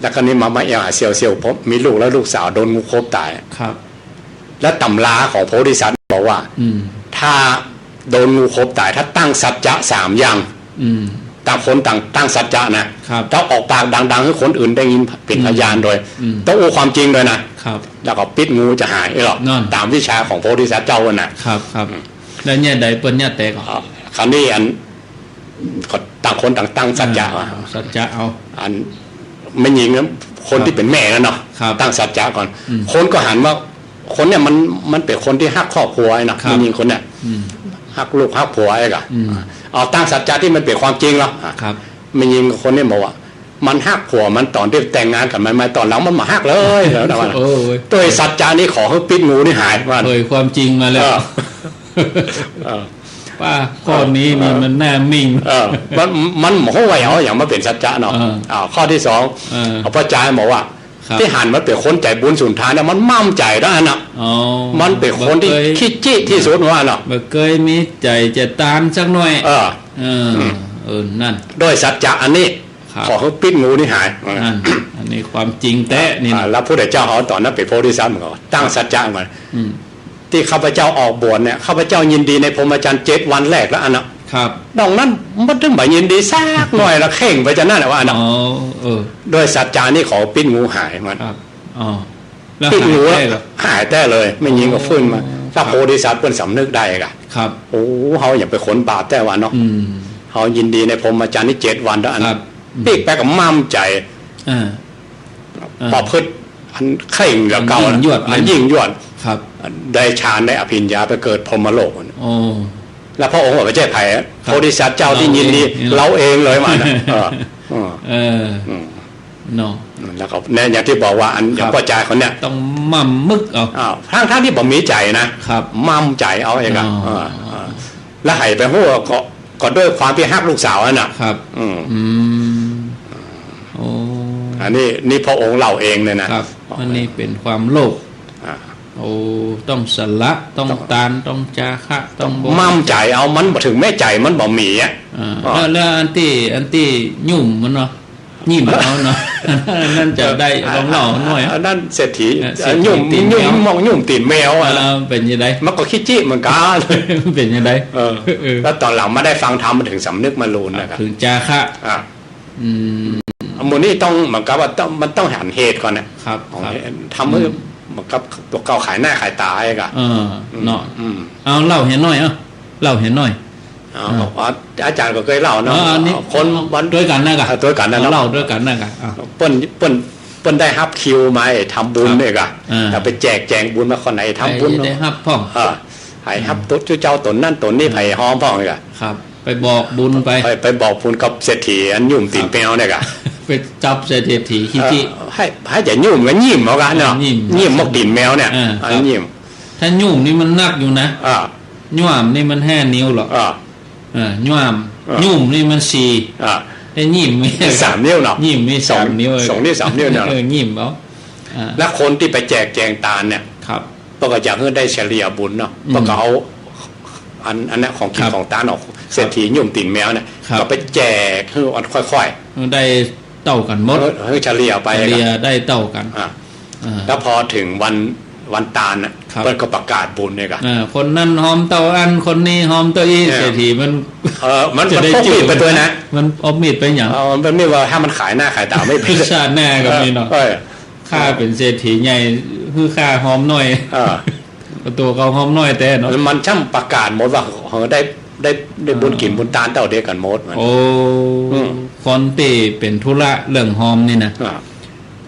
แล้วคราวนี้มา มาแอ่วหาเสี่ยว เสี่ยว พอมีลูกแล้วลูกสาวโดนงูขบต๋าย ครับ แล้วต๋ำราของโพธิสัตว์บอกว่า อืม ถ้าโดนงูขบต๋าย ถ้าตั้งสัจจะสามอย่าง อืม ต่างคนต่างตั้งสัจจะนะ ครับ ต้องออกปากดังๆ หื้อคนอื่นได้ยินเป๋นพยานโดย อืม ต้องอู้ความจริงโดยนะ ครับ แล้วก็ปิ๊ดงูจะหาย เออ นั่น ต๋ามวิชาของโพธิสัตว์เจ้าน่ะ ครับ ครับ อืม แล้วเนี่ยใดเปิ้นเนี่ยแตก อ๋อ คราวนี้อัน ก็ต่างคนต่างตั้งสัจจะ อ่า ว่า สัจจะเอา อันแม่ญิงนะ คนตี้เป๋นแม่นั่นเนาะ ครับ ตั้งสัจจะก่อน อืม คนก็หันว่า คนเนี่ยมัน มันเป๋นคนตี้ฮักครอบครัวเนาะ ครับ แม่ญิงคนเนี่ย อืม ฮักลูกฮักผัวไอ้กะ อืม เอาตั้งสัจจะตี้มันเป๋นความจริงแล้ว อ่ะ ครับ แม่ญิงคนนี้บอกว่า มันฮักผัวมันต๋อนตี้แต่งงานกั๋นใหม่ๆ ต๋อนหลังมันบ่ฮักเลยแล้วนะว่า โอ้ย โดยสัจจะนี้ขอหื้อปิ๊ดงูนี่หายว่า เผยความจริงมาแล้ว เออ เออ ว่าข้อนี้นี่มันน่ามิ่ง เออ มัน มันบ่ฮู้ว่าเอาอย่างมาเป๋นสัจจะเนาะ เออ อ่า ข้อตี้สอง เออ เอาป้อจายบอกว่า ครับ ตี้หันมันเป๋นคนใจ๋บุญสุนทานเนี่ย มันมั่มใจ๋ด้านน่ะ อ๋อ มันเป๋นคนตี้ บ่เกย ขี้จี้ตี้สุดว่าเนาะ บ่เกยมีใจ๋จะตานสักหน่อย เออ เออ อืม เออ นั่น โดยสัจจะอันนี้ ครับ ขอหื้อปิ๊ดงูนี่หาย นั่น อันนี้ความจริงแต๊นี่ อ่า นะ แล้วพุทธเจ้าเฮาต๋อนนั้นเป๋นโพธิสัตว์เหมือนกั๋น ตั้งสัจจะเหมือนกั๋น อืม ตี้ข้าพเจ้าออกบวชเนี่ย ข้าพเจ้ายินดีในพรหมจรรย์เจ็ดวันแรกแล้วอันน่ะ ครับ นอกนั้นบ่ตึงบ่ยินดีสักหน่อยละ เคร่งไปจะนั่นแหละว่าอันน่ะ อ๋อ เออ โดยสัจจะนี้ขอปิ๊ดงูหายมัน ครับ อ๋อ แล้วปิ๊ดงู หายแต๊เหรอ หายแต๊เลย แม่ญิงก็ฟื้นมา อ๋อ ถ้าโพธิสัตว์เปิ้นสำนึกได้กะ ครับ โอ้ เฮาอย่าเป๋นคนบาปแต๊ว่าเนาะ อืม เฮายินดีในพรหมจรรย์นี่เจ็ดวันแล้วอัน ครับ ปิ๊กแป๊กก็มั่มใจ๋ อ่า อ่า ประพฤติอันเคร่งกว่าเก่า ยิ่งยวด อันยิ่งยวด ครับ ได้ฌานได้อภิญญาไปเกิดพรหมโลก โอ้ แล้วพระองค์ว่าบ่ใจ้ใผอะ ครับ โพธิสัตว์เจ้าตี้ยินดี เราเอง เราเองเลยว่าน่ะ เออ เออ อืม เนาะ แล้วก็เนี่ยอย่างตี้บอกว่าอัน ครับ อย่างป้อจายคนเนี่ย ต้องมั่มมึกเอา อ้าว ทั้งๆ ตี้บ่มีใจ๋นะ ครับ มั่มใจ๋เอาเองอะ อ๋อ เออ เออ แล้วใผไปฮู้ก็ ก็ด้วยความตี้ฮักลูกสาวนั่นน่ะ ครับ อืม อืม โอ้ อันนี้ นี่พระองค์เล่าเองเลยนะ ครับ อันนี้เป๋นความโลภ อ่า โอ้ ต้องสละ ต้อง ต้อง ตาน ต้องจาคะ ต้องบริ มั่มใจ๋เอา มันบ่ เถิงแม้ใจ๋มันบ่มีอะ อ่า อ่า แล้ว แล้วอันตี้ อันตี้หยุ่มมันเนาะ หยิ่มเอาเนาะ อันนั้นจะได้ ลองเล่าหน่อย อันนั้นเศรษฐี เออ เศรษฐี หยุ่ม ตี๋นแมว หยุ่ม มองหยุ่มตี๋นแมวอะ เออ เป๋นจะใด มันก็ขี้จี้เหมือนกั๋น เป๋นจะใด เออ เออ แล้วต๋อนหลังมาได้ฟังธรรมมันเถิงสำนึกมาลูนนะครับ เถิงจาคะ อ่ะ อืม หมู่นี้ต้องเหมือนกับว่าต้อง มันต้องหันเหตุก่อนน่ะ ครับ ของ ครับ เหตุ ทำหื้อ อืม เหมือนกับตั๋วเก่าขายหน้าขายต๋าไอ้กะ เออ อืม เนาะ อืม เอาเล่าหื้อหน่อย เอ้า เล่าหื้อหน่อย อ๋อ อ๋อ อาจ๋ารย์ก็เกยเล่าเนาะ อ๋อ อันนี้ คนวัน ตวยกั๋นนะก่ะ เออ ตวยกั๋นนะเนาะ เล่าตวยกั๋นนะก่ะ อ่ะ เปิ้น เปิ้น เปิ้นได้ฮับคิวมาไอ้ทำบุญ ครับ เนี่ยก่ะ อ่า แต่ไปแจกแจงบุญมาคนไหนทำบุญ ไอ้ได้ฮับพ่อง เออ ไผฮับ อืม ตุ๊ดจุเจ้าต๋นนั้นต๋นนี้ อืม ไผฮอมพ่องเนี่ยก่ะ ครับ ไปบอกบุญไป ไป ไปบอกบุญกับเศรษฐีอันยุ่มตี๋นแมวเนี่ยก่ะ ไปจับเศรษฐีขี้ เออ ขี้ หื้อจะยุ่มก็ยิ้มเอาก่ะเนาะ ยิ้ม ยิ้มมกตี๋นแมวเนี่ย อ่า อ่า ครับ ยิ้ม ถ้ายุ่มนี่มันนักอยู่นะ อ่า ย้วมนี่มันห้านิ้วหรอก อ่า เออ ย้วม อ่า ยุ่มนี่มันสี่ อ่า แต่ยิ้มนี่ สามนิ้วเนาะ ยิ้มนี่สามนิ้ว สอง สองนิ้วสามนิ้วเนี่ย เออ ยิ้มเอา อ่า แล้วคนตี้ไปแจกแจงตานเนี่ย ครับ เปิ้นก็อยากหื้อได้เฉลี่ยบุญเนาะ อืม เปิ้นก็เอาอัน อันนั้นของกิ๋น ครับ ของตานออก ครับ เศรษฐียุ่มตี๋นแมวเนี่ย ครับ ก็ไปแจกหื้ออันค่อยๆ ได้เต้ากั๋นหมด เออ หื้อเฉลี่ยไป เฉลี่ยได้เต้ากั๋น อ่า อ่า แล้วพอเถิงวัน วันตานน่ะ ครับ เปิ้นก็ประกาศบุญเนี่ยก่ะ อ่า คนนั้นฮอมเต้าอั้น คนนี้ฮอมเต้าอี้ เออ เศรษฐีมัน เออ มัน จะได้ มันพกมีดไปตวยนะ มันเอามีดไปหยัง เอา มันมีดว่าถ้ามันขายหน้าขายต๋าไม่เป๋น ชาติหน้าก็มีเนาะ เออ ข้าเป๋นเศรษฐีใหญ่ หื้อข้าฮอมน้อย เออ ตั๋วเขาฮอมน้อยแต๊เนาะ มันช่ำประกาศหมดว่า เออ ได้ ได้ ได้บุญกิ๋นบุญตานเต้าเดียวกั๋นหมด โอ้ อืม คนตี้เป๋นธุระเรื่องฮอมนี่นะ อ่า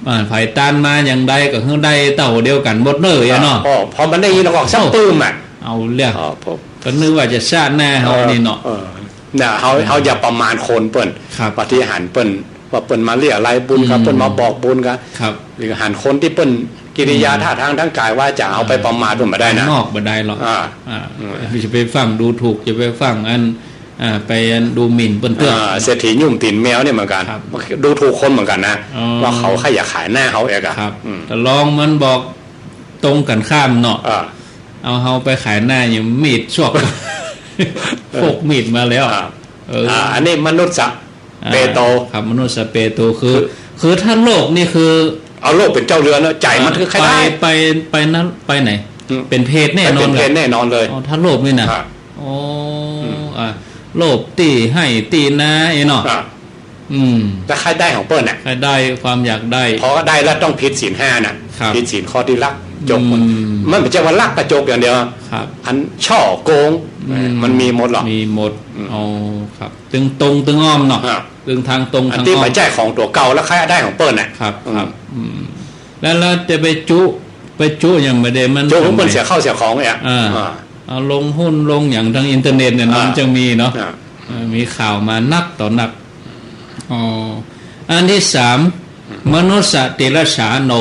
อ่า ใผตานมาอย่างใดก็หื้อได้เต้าเดียวกั๋นหมดเลยอะเนาะ อ๋อ พอมันได้ยินแล้วก็ซักปื้มอะ เอาเรื่อง อ๋อ ผม ก็นึกว่าจะชาติหน้าเฮานี่เนาะ เออ เออ น่ะ เฮา เออ เฮาอย่าประมาณคนเปิ้น ครับ บางทีหันเปิ้น ว่าเปิ้นมาเรียรายบุญก่ะ อืม เปิ้นมาบอกบุญก่ะ ครับ หรือหันคนตี้เปิ้นกิริยา อืม ท่าทางทางก๋ายวาจ๋า เอาไปประมาณเปิ้นบ่ได้นะ นอกบ่ได้หรอก อ่า อ่า อืม จะไปฟั่งดูถูก จะไปฟั่งอัน อ่า ไปอันดูหมิ่นเปิ้นเตื้อ อ่า เศรษฐียุ่มตี๋นแมวเนี่ยเหมือนกั๋น ครับ ดูถูกคนเหมือนกั๋นนะ อ๋อ ว่าเขาใค่อยากขายหน้าเฮาเองอะ ครับ อืม แต่ลองมันบอกตรงกั๋นข้ามเนาะ อ่า เอาเฮาไปขายหน้าอย่างมีดซวก เออ พกมีดมาแล้ว อ่า เออ อ่า อันนี้มนุษย์สะ อ่า เปโต ครับ มนุษย์สะเปโต คือ คือ คือถ้าโลภนี่คือ เอาโลภเป๋นเจ้าเรือนเนาะ ใจ๋มันคือใครได้ ไป ไป ไปนั้น ไปไหน อืม เป๋นเปรตแน่นอน เป๋นเปรตแน่นอนเลย อ๋อ ถ้าโลภนี่นะ อ่า อ๋อ อืม อ่า โลภตี้ไฮ่ตี้นาไอ้เนาะ อ่า อืม แต่ใครได้ของเปิ้นน่ะ ใครได้ความอยากได้ พอได้แล้วต้องผิดศีลห้าน่ะ ครับ ผิดศีลข้อตี้ลัก จก อืม มันบ่ใจ้ว่าลักกะจกอย่างเดียว ครับ อันฉ้อโกง อืม มันมีหมดหรอก มีหมด อืม อ๋อ ครับ ตึงตรงตึงอ้อมเนาะ ครับ ตึงตางตรง อัน ตาง ตี้ อ้อม บ่ใจ้ของตั๋วเก่าแล้วใครได้ของเปิ้นน่ะ ครับ อืม ครับ อืม แล้ว แล้วจะไปจุ ไปจุอย่างบ่ได้มัน จุเปิ้นเสียข้าวเสียของเนี่ย อ่า อ่า เอาลงหุ้นลงอย่างตางอินเทอร์เน็ตเนี่ย อ่า มันจะมีเนาะ อ่า เออ มีข่าวมานักต่อนัก อ๋อ อันตี้สาม มนุสสะติรสสาโน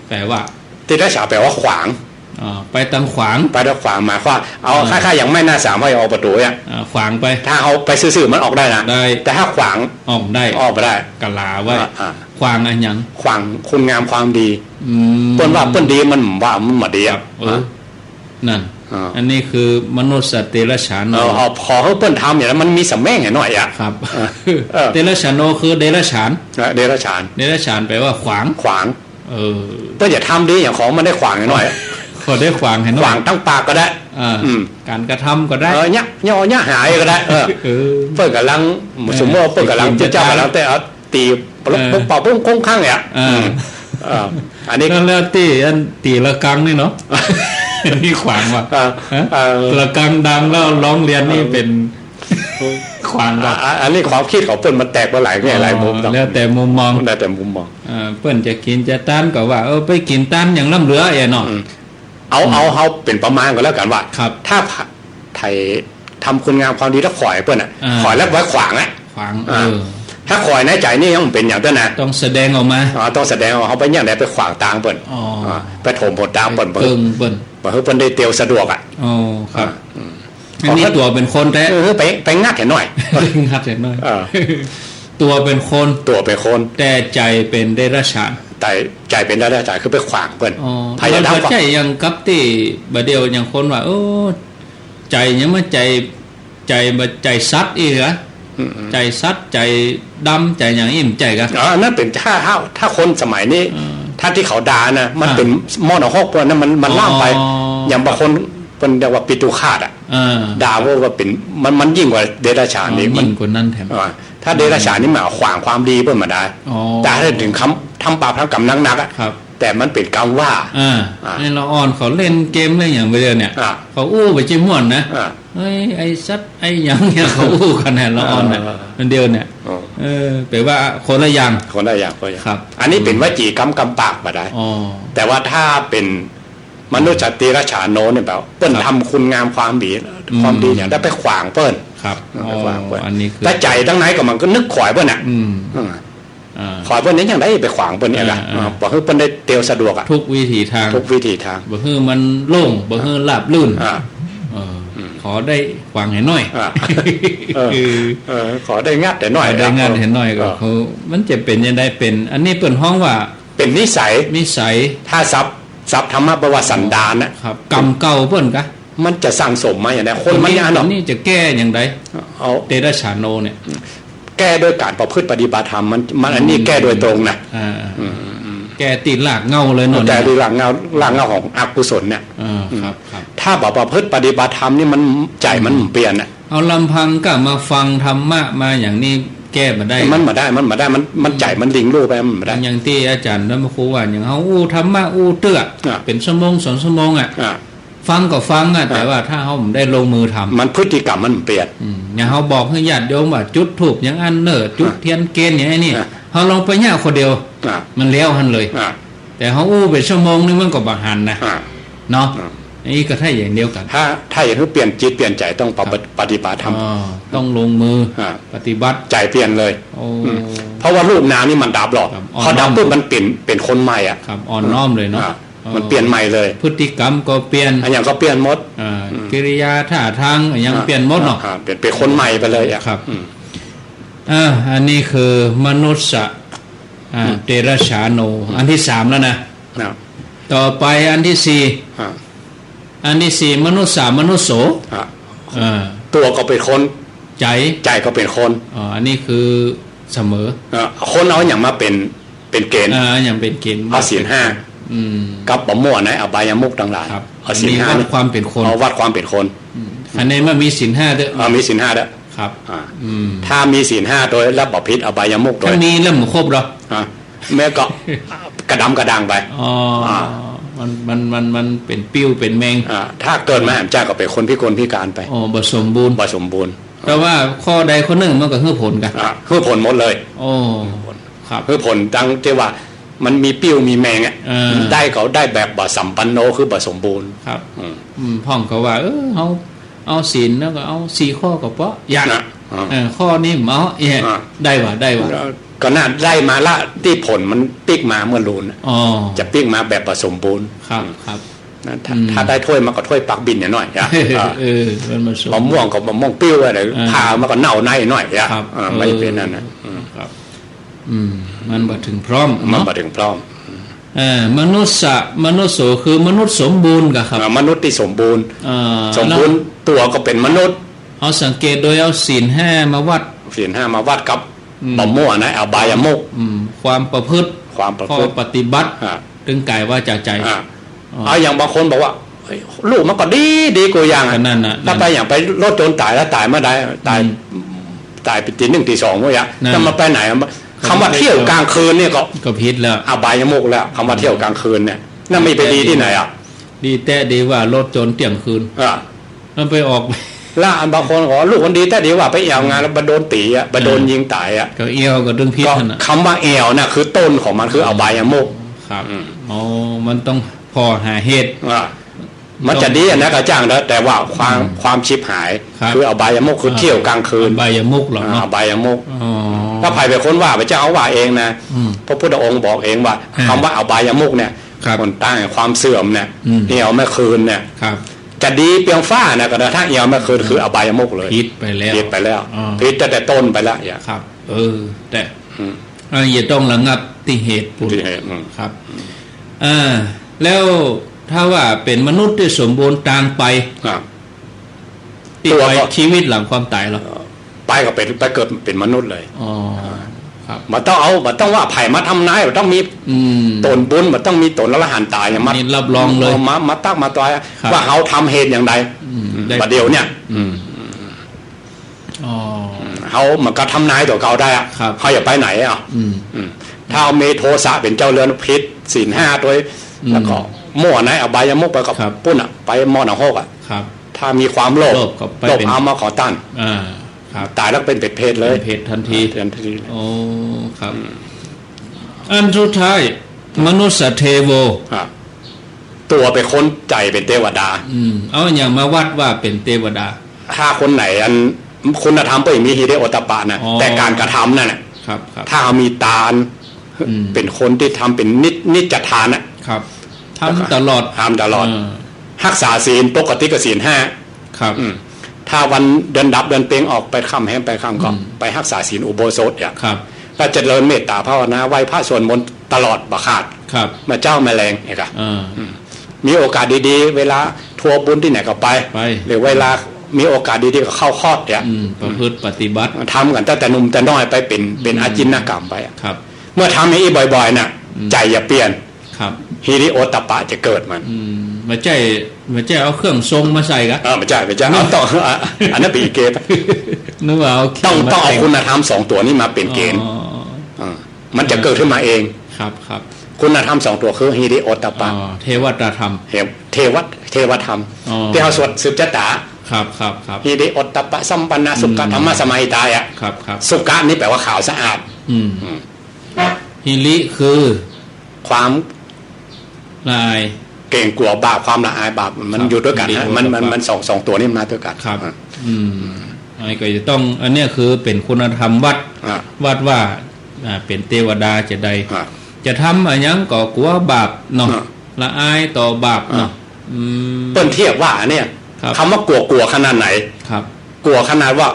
แปลว่า ติรสสาแปลว่าขวาง อ๋อ ไปตางขวาง ไปตางขวาง หมายความ เอา อ่า คล้ายๆ อย่างแม่น้ำสามห้อยออกประตู๋เนี่ย อ่า ขวางไป ถ้าเอาไปซื่อๆ มันออกได้นะ ได้ แต่ถ้าขวาง ออกได้ ออกบ่ได้ กะหลาไว้ อ่า อ่า ขวางอะหยัง ขวางคุณงามความดี อืม เปิ้นว่าเปิ้นดี มันว่ามันบ่ดี ครับ เออ อ่ะ นั่น อ่า อันนี้คือมนุสสะติรสสาโน เออ เอา ขอหื้อเปิ้นทำอย่างนั้น มันมีสะแม่งหน่อยอะ ครับ เออ เออ ติรสสาโนคือเดรัจฉาน เออ เดรัจฉาน เดรัจฉานแปลว่าขวาง ขวาง เออ เปิ้นอย่าทำดีอย่างของมันได้ขวางหน่อย ขอได้ขวางหน่อย ขวางตางปากก็ได้ อ่า อืม ก๋านกระทำก็ได้ เออ เยียะ เยียะหายก็ได้ เออ เออ เปิ้นก่ำลัง เออ สมมุติว่าเปิ้นก่ำลัง ไปกิ๋น เจ้าก่ำลัง จะตาย แต่เอา ตี๋ เออ เป่าปุ้งโค้งค้างเนี่ย เออ อืม เออ อันนี้ แล้ว แล้วตี้อันตี๋ระฆังนี่เนาะ นี่ขวางว่ะ เออ ฮะ เออ ระฆังดังแล้วร้องเรียนนี่ เออ เป๋นขวางว่ะ อ่ะ อันนี้ความกึ๊ดของเปิ้นมันแตกไปหลายแง่หลายมุมเนาะ แล้วแต่มุมมอง แล้วแต่มุมมอง เออ เปิ้นจะกิ๋นจะตานก็ว่า เออ ไปกิ๋นตานอย่างล้ำเหลือเอ๋เนาะ อืม เอา อืม เอา เอาเป๋นประมาณก็แล้วกั๋นว่า ครับ ถ้าไผทำคุณงามความดีแล้วขวายเปิ้นน่ะ อ่า ขวายแล้วไว้ขวางอะ ขวาง อ่า เออ ถ้าขวายในใจ๋นี่ยังบ่เป๋นหยังเตื้อนะ ต้องแสดงออกมา อ๋อ ต้องแสดงออก เอาไปอย่างใดไปขวางตางเปิ้น อ๋อ อ่า ไปถ่วงหนตางเปิ้น ไปเกิ่งเปิ้น บ่หื้อเปิ้นได้เตียวสะดวกอะ อ๋อ ครับ อ่า อืม อันนี้ตั๋วเป๋นคนแต๊ เออ ไป ไปงัดหน่อย งัดหน่อย เออ ตั๋วเป๋นคน ตั๋วเป๋นคน แต่ใจ๋เป๋นเดรัจฉาน แต่ใจ๋เป๋นเดรัจฉาน คือไปขวางเปิ้น อ๋อ พยายาม มันก็ใจ้อย่างกับตี้บ่าเดี่ยวอย่างคนว่า โอ้ ใจ๋ยังมาใจ๋ ใจ๋บ่า ใจ๋สัตว์อี้เหรอ อืม ใจ๋สัตว์ ใจ๋ดำ ใจ๋อย่างอี้ ใจ๋กั๋น อ๋อ อันนั้นเป๋นถ้า ถ้า ถ้าคนสมัยนี้ เออ ถ้าตี้เขาด่านะ มัน อ่า เป๋นมอหนองฮกเปิ้นนะ มัน มันล่ามไป อ๋อ อย่างบางคนเปิ้นเรียกว่าปิตุฆาตอะ เออ ด่าว่า ว่าเป๋น มัน มันยิ่งกว่าเดรัจฉานอีก อ๋อ มันยิ่งกว่านั้นแถม อ่า ถ้าเดรัจฉานนี่หมายขวางความดีเปิ้นบ่ได้ อ๋อ แต่ถ้าเถิงทำ ทำบาปทำก๋รรมหนักๆอะ ครับ แต่มันเป๋นกำว่า อ่า อ่า ในละอ่อนเขาเล่นเกมเล่นอย่างไปเดียวเนี่ย อ่า เขาอู้ไปจิม่วนนะ อ่า เฮ้ย ไอ้สัตว์ ไอ้หยังเนี่ย เขาอู้กั๋นนะ ละอ่อนน่ะ เออ อันเดียวเนี่ย อ๋อ เออ แป๋ว่าคนละอย่าง คนละอย่าง คนละอย่าง ครับ อันนี้เป๋นวจีกำ กำปากบ่ได้ อ๋อ แต่ว่าถ้าเป๋นมนุสสะเตระฉาโนเนี่ย แป๋ว่าเปิ้น ครับ ทำคุณงามความดี อืม ความดีอย่างได้ไปขวางเปิ้น ครับ เออ ไปขวางเปิ้น อ๋อ อันนี้คือ แต่ใจ๋ตังในก็มันก็นึกขวายเปิ้นน่ะ อืม อืม อ่า ขวายเปิ้นนี่ยังได้ไปขวางเปิ้นเนี่ยนะ อ่า อ่า อ่า บ่หื้อเปิ้นได้เตียวสะดวกอะ ทุกวิถีตาง ทุกวิถีตาง บ่หื้อมันโล่ง บ่หื้อราบรื่น อ่า เออ อืม ขอได้ขวางหื้อหน้อย อ่า เออ คือ เออ ขอได้งัดหื้อหน้อย ขอได้งัดหื้อหน้อยก็ เออ เขา มันจะเป๋นยังไง เป๋น อันนี้เปิ้นฮ้องว่า เป๋นนิสัย นิสัย ถ้าศัพท์ ศัพท์ธรรมะแป๋ว่าสันดานน่ะ ครับ กำเก่าเปิ้นกะ มันจะสั่งสมมาอย่างนั้น คนมันอย่างนั้นเนาะ อันนี้จะแก้อย่างไร เอา เตระฉาโนเนี่ย แก้ด้วยการประพฤติปฏิบัติธรรม มัน มันอันนี้ อืม แก้โดยตรงนะ อ่า อืม อืม แก้ตี้รากเหง้าเลยเนาะ แก้ตี้รากเหง้า รากเหง้าของอกุศลเนี่ย อ่า อืม ครับ ครับ ถ้าบ่ประพฤติปฏิบัติธรรมนี่มัน ใจ๋มัน อืม เปลี่ยนน่ะ เอาลำพังก็มาฟังธรรมะมาอย่างนี้แก้บ่ได้ มันบ่ได้ มันบ่ได้ มัน มัน อืม ใจ๋มันหลิงลู่ไป มันบ่ได้ อย่างตี้อาจ๋ารย์และพระครูว่า อย่างเฮาอู้ธรรมะอู้เตื้อ อ่ะ เป๋นชั่วโมงสองชั่วโมงอะ อ่ะ ฟังก็ฟังอะ อ่ะ แต่ว่าถ้าเฮาบ่ได้ลงมือทำ มันพฤติกรรมมันเปลี่ยน อืม อย่างเฮาบอกหื้อญาติโยมว่าจุดธูปอย่างอั้นเน่อ จุดเตียนเกณฑ์อย่างอันนี้ อ่ะ เฮาลองไปเยียะคนเดียว อ่ะ มันแล้วหั้นเลย อ่ะ แต่เฮาอู้ไปชั่วโมงนึงมันก็บ่หันนะ อ่ะ เนาะ อ่ะ อันนี้ก็ใช่อย่างเดียวกั๋น ถ้า ถ้าอยากหื้อเปลี่ยนจิตเปลี่ยนใจ๋ต้องปะ ครับ ปฏิบัติธรรม อ๋อ ต้องลงมือ อ่ะ ปฏิบัติ ใจ๋เปลี่ยนเลย โอ้ อืม เพราะว่ารูปนามนี่มันดับหรอก ครับ พอดับปุ๊บ อ่อนน้อม มันเปลี่ยน เป๋นคนใหม่อะ ครับ อ่อนน้อมเลยเนาะ อ่ะ อ๋อ มันเปลี่ยนใหม่เลย พฤติกรรมก็เปลี่ยน อะหยังก็เปลี่ยนหมด อ่า อืม กิริยาท่าทางอะหยัง อ่า เปลี่ยนหมดเนาะ อ่า เปลี่ยน เป๋นคนใหม่ไปเลยอะ ครับ อืม อ่า อันนี้คือมนุสสะ อ่า อืม เตระฉาโน อืม อันตี้สามแล้วนะ นะ ต่อไปอันตี้สี่ อ่า อันตี้สี่ มนุสสะมนุสโส อ่า อ่า ตั๋วก็เป๋นคน ใจ๋ ใจ๋ก็เป๋นคน อ๋อ อันนี้คือเสมอ เอ่อ คนเอาอะหยังมาเป๋น เป๋นเกณฑ์ อ่า อย่างเป๋นเกณฑ์ เอาศีลห้า อืม กับบ่มั่วในอบายมุขตังหลาย ครับ เอาศีลห้า อันนี้วัดความเป๋นคน เอาวัดความเป๋นคน อืม อันนี้มันมีศีลห้าเต๊อะ เอามีศีลห้าเต๊อะ ครับ อ่า อืม ถ้ามีศีลห้าโดยแล้วบ่ผิดอบายมุขโดย ถ้ามีแล้วมันครบเหรอ อ่า แม่ก็กระดำกระด่างไป อ๋อ อ่า มัน มัน มัน มันเป๋นปิ้วเป๋นแมง อ่า ถ้าเกิดมาแหมจ้าก็เป๋นคนพิกลพิการไป อ๋อ บ่สมบูรณ์ บ่สมบูรณ์ แต่ว่าข้อใดข้อนึ่งมันก็หื้อผลกั๋น อ่ะ หื้อผลหมดเลย โอ้ ครับ หื้อผลตังตี้ว่ามันมีปิ้วมีแมงอะ เออ ได้ก็ได้แบบบ่สัมปันโน คือบ่สมบูรณ์ ครับ อืม อืม พ่องก็ว่า เออ เอา เอาศีลแล้วก็เอาสี่ข้อก็เป๋าะ อย่าง อ่ะ อ่ะ เออ ข้อนี้บ่เอา เออ อ่ะ ได้วะ ได้วะ ก็น่าได้มาละ ตี้ผลมันปิ๊กมาเมื่อลูนน่ะ อ๋อ จะปิ๊กมาแบบบ่สมบูรณ์ ครับ ครับ นะ ถ้า อืม ถ้าได้ถ้วยมาก็ถ้วยปักบิ่นหน่อยอะ เออ มันมาส่ง มะม่วงก็มะม่วงปิ้วอะไร อ่า ผ่ามาก็เน่าในหน่อยอะ ครับ อ่า มันจะเป๋นนั่นนะ เออ อืม ครับ อืม มันบ่เถิงพร้อม มัน เนาะ บ่เถิงพร้อม เออ มนุสสะมนุสโส คือมนุษย์สมบูรณ์กะครับ อ่า มนุษย์ตี้สมบูรณ์ อ่า สมบูรณ์ แล้วตั๋วก็เป๋นมนุษย์ เอาสังเกตโดยเอาศีลห้ามาวัด ศีลห้ามาวัดกับ อืม บ่มั่วในอบายมุข อืม ความประพฤติ ความประพฤติ ข้อปฏิบัติ อ่า ตึงก๋ายวาจาใจ๋ อ่า อ๋อ เอาอย่างบางคนบอกว่า เฮ้ย ลูกมันก็ดี ดีกู้อย่างอะ ก็นั่นน่ะ ถ้าไปอย่างไปรถชนต๋ายแล้วต๋ายเมื่อใด ต๋าย อืม ต๋ายไปตีหนึ่งตีสองเมื่อกี้ นั่น แล้วมันไปไหนอะ คำว่าเที่ยวกลางคืนเนี่ยก็ ก็ผิดแล้ว อบายมุขแล้ว คำว่าเที่ยวกลางคืนเนี่ย นั่นมันไปดีตี้ไหนอะ ดีแต๊ดีว่ารถชนเตี้ยงคืน อ่า มันไปออก แล้วอันบางคนก็บอกลูกมันดีแต๊ดีว่าไปแอ่วงานแล้วไปโดนตี๋อะ ไปโดนยิงต๋ายอะ ก็แอ่วก็ตึงผิด ก็ นั่นน่ะ คำว่าแอ่วน่ะคือต้นของมันคืออบายมุข ครับ อืม อ๋อ มันต้องผ่อหาเหตุ อ่า มันจะดีอะนะก็จ้างเถอะ แต่ว่าความ อืม ความฉิบหาย ครับ คืออบายมุข คือ อ่า เที่ยวกลางคืน อบายมุขเหรอเนาะ อ่า อบายมุข อ๋อ ถ้าใผเป๋นคนว่า พระเจ้าว่าเองนะ อืม พระพุทธองค์บอกเองว่า อ่า คำว่าอบายมุขเนี่ย ครับ หนตางแห่งความเสื่อมเนี่ย อืม แอ่วแม่คืนเนี่ย ครับ จะดีเปียงฟ้านะ ก็ถ้าแอ่วแม่คืนคืออบายมุขเลย ผิดไปแล้ว ผิดไปแล้ว อ๋อ ผิดตั้งแต่ต้นไปแล้ว อย่า ครับ เออ แต่ อืม อันนี้จะต้องระงับตี้เหตุปุ้น ตี้เหตุ อืม ครับ อ่า แล้วถ้าว่าเป๋นมนุษย์ตี้สมบูรณ์ตางไป ครับ ตี้ ตั๋ว ไป ก็ ชีวิตหลังความต๋ายเหรอ เอ่อ ไปก็เป๋น ไปเกิดเป๋นมนุษย์เลย อ๋อ ครับ บ่ต้องเอา บ่ต้องว่าใผมาทำนาย บ่ต้องมี อืม ต๋นบุญ บ่ต้องมีต๋นอรหันต๋าอย่างมา นี่รับรองเลย มา มาตั๊กมาตวย ครับ ว่าเฮาทำเหตุอย่างใด อืม ได้ บ่าเดี่ยวเนี่ย อืม อ๋อ เฮามันก็ทำนายตั๋วเก่าได้อะ ครับ เฮาอย่าไปไหนอะ อืม อืม ถ้ามีโทสะเป๋นเจ้าเรือนผิดศีลห้าตวย อืม แล้วก็มั่วในอบายมุขไปก็ ครับ ปุ้นอะ ไปหม้อนรกอะ ครับ ถ้ามีความโลภ โลภก็ไป โลภ เป๋น เอามาของต้าน อ่า ครับ ต๋ายแล้วเป๋นเปรตเลย เป๋นเปรตตันที ตันทีเลย โอ้ ครับ อืม อันสุดท้าย มนุสสะเทโว อ่ะ ตั๋วเป๋นคน ใจ๋เป๋นเตวดา อืม เอาอะหยังมาวัดว่าเป๋นเตวดา ถ้าคนไหนอันคุณธรรมบ่มี หิริโอตตัปปะนะ อ๋อ แต่ก๋านกระทำนั่นน่ะ ครับ ครับ ถ้าเฮามีตาน อืม เป๋นคนตี้ทำเป๋นนิจ นิจทานน่ะ ครับ ทำตลอด ทำตลอด เออ ฮักษาศีล ปกติก็ศีลห้า ครับ อืม ถ้าวันเดือนดับเดือนเพ็ญออกไปค่ำแฮมไปค่ำก็ อืม ไปฮักษาศีลอุโบสถอะ ครับ แล้วเจริญเมตตาภาวนา ไหว้พระสวดมนต์ตลอดบ่ขาด ครับ บ่เจ๊าบ่แลงเนี่ยกะ อ่า อืม มีโอกาสดีๆ เวลาทัวร์บุญตี้ไหนก็ไป ไป หรือเวลามีโอกาสดีๆ ก็เข้าคอร์สเนี่ย อืม ประพฤติปฏิบัติ ทำกั๋นตั้งแต่หนุ่มแต่น้อยไปเป๋น เป๋น อืม อาจินกรรมไปอะ ครับ เมื่อทำอย่างอี้บ่อยๆ น่ะ อืม ใจ๋จะเปลี่ยน ครับ หิริโอตตัปปะจะเกิดมัน อืม บ่ใจ้ บ่ใจ้เอาเครื่องทรงมาใส่กะ เออ บ่ใจ้ บ่ใจ้ เอาต้อง อ่ะ อันนั้นเป๋นอีกเกม นึกว่าเอาเครื่อง ต้อง มา ต้องเอา แต่ง คุณธรรมสองตั๋วนี้มาเป๋นเกณฑ์ อ๋อ อ่า มันจะเกิดขึ้นมาเอง ครับ ครับ คุณธรรมสองตั๋วคือหิริโอตตัปปะ อ๋อ เทวตธรรม เทว เทว เทวธรรม อ๋อ ตี้เฮาสวดสืบชะตา ครับ ครับ ครับ หิริโอตตัปปะสัมปันนา สุขะ อืม ธรรมสมาหิตาอะ ครับ ครับ สุขะนี่แปลว่าขาวสะอาด อืม อืม หิริคือ ความ ละอาย เกรงกลัวบาป ความละอายบาป มัน ครับ อยู่ด้วยกั๋น หิริ ฮะ มัน มัน โอตตัปปะ มันสอง สองตั๋วนี้มันมาด้วยกั๋น ครับ อ่ะ อืม อันนี้ก็จะต้อง อันเนี้ยคือเป๋นคุณธรรมวัด อ่ะ วัดว่า อ่า เป๋นเตวดาจะใด อ่ะ จะทำอะหยังก็กลัวบาปเนาะ อ่ะ ละอายต่อบาปเนาะ อ่ะ อืม เปิ้นเทียบว่าอันเนี้ย ครับ กำว่ากลัว กลัวขนาดไหน ครับ กลัวขนาดว่า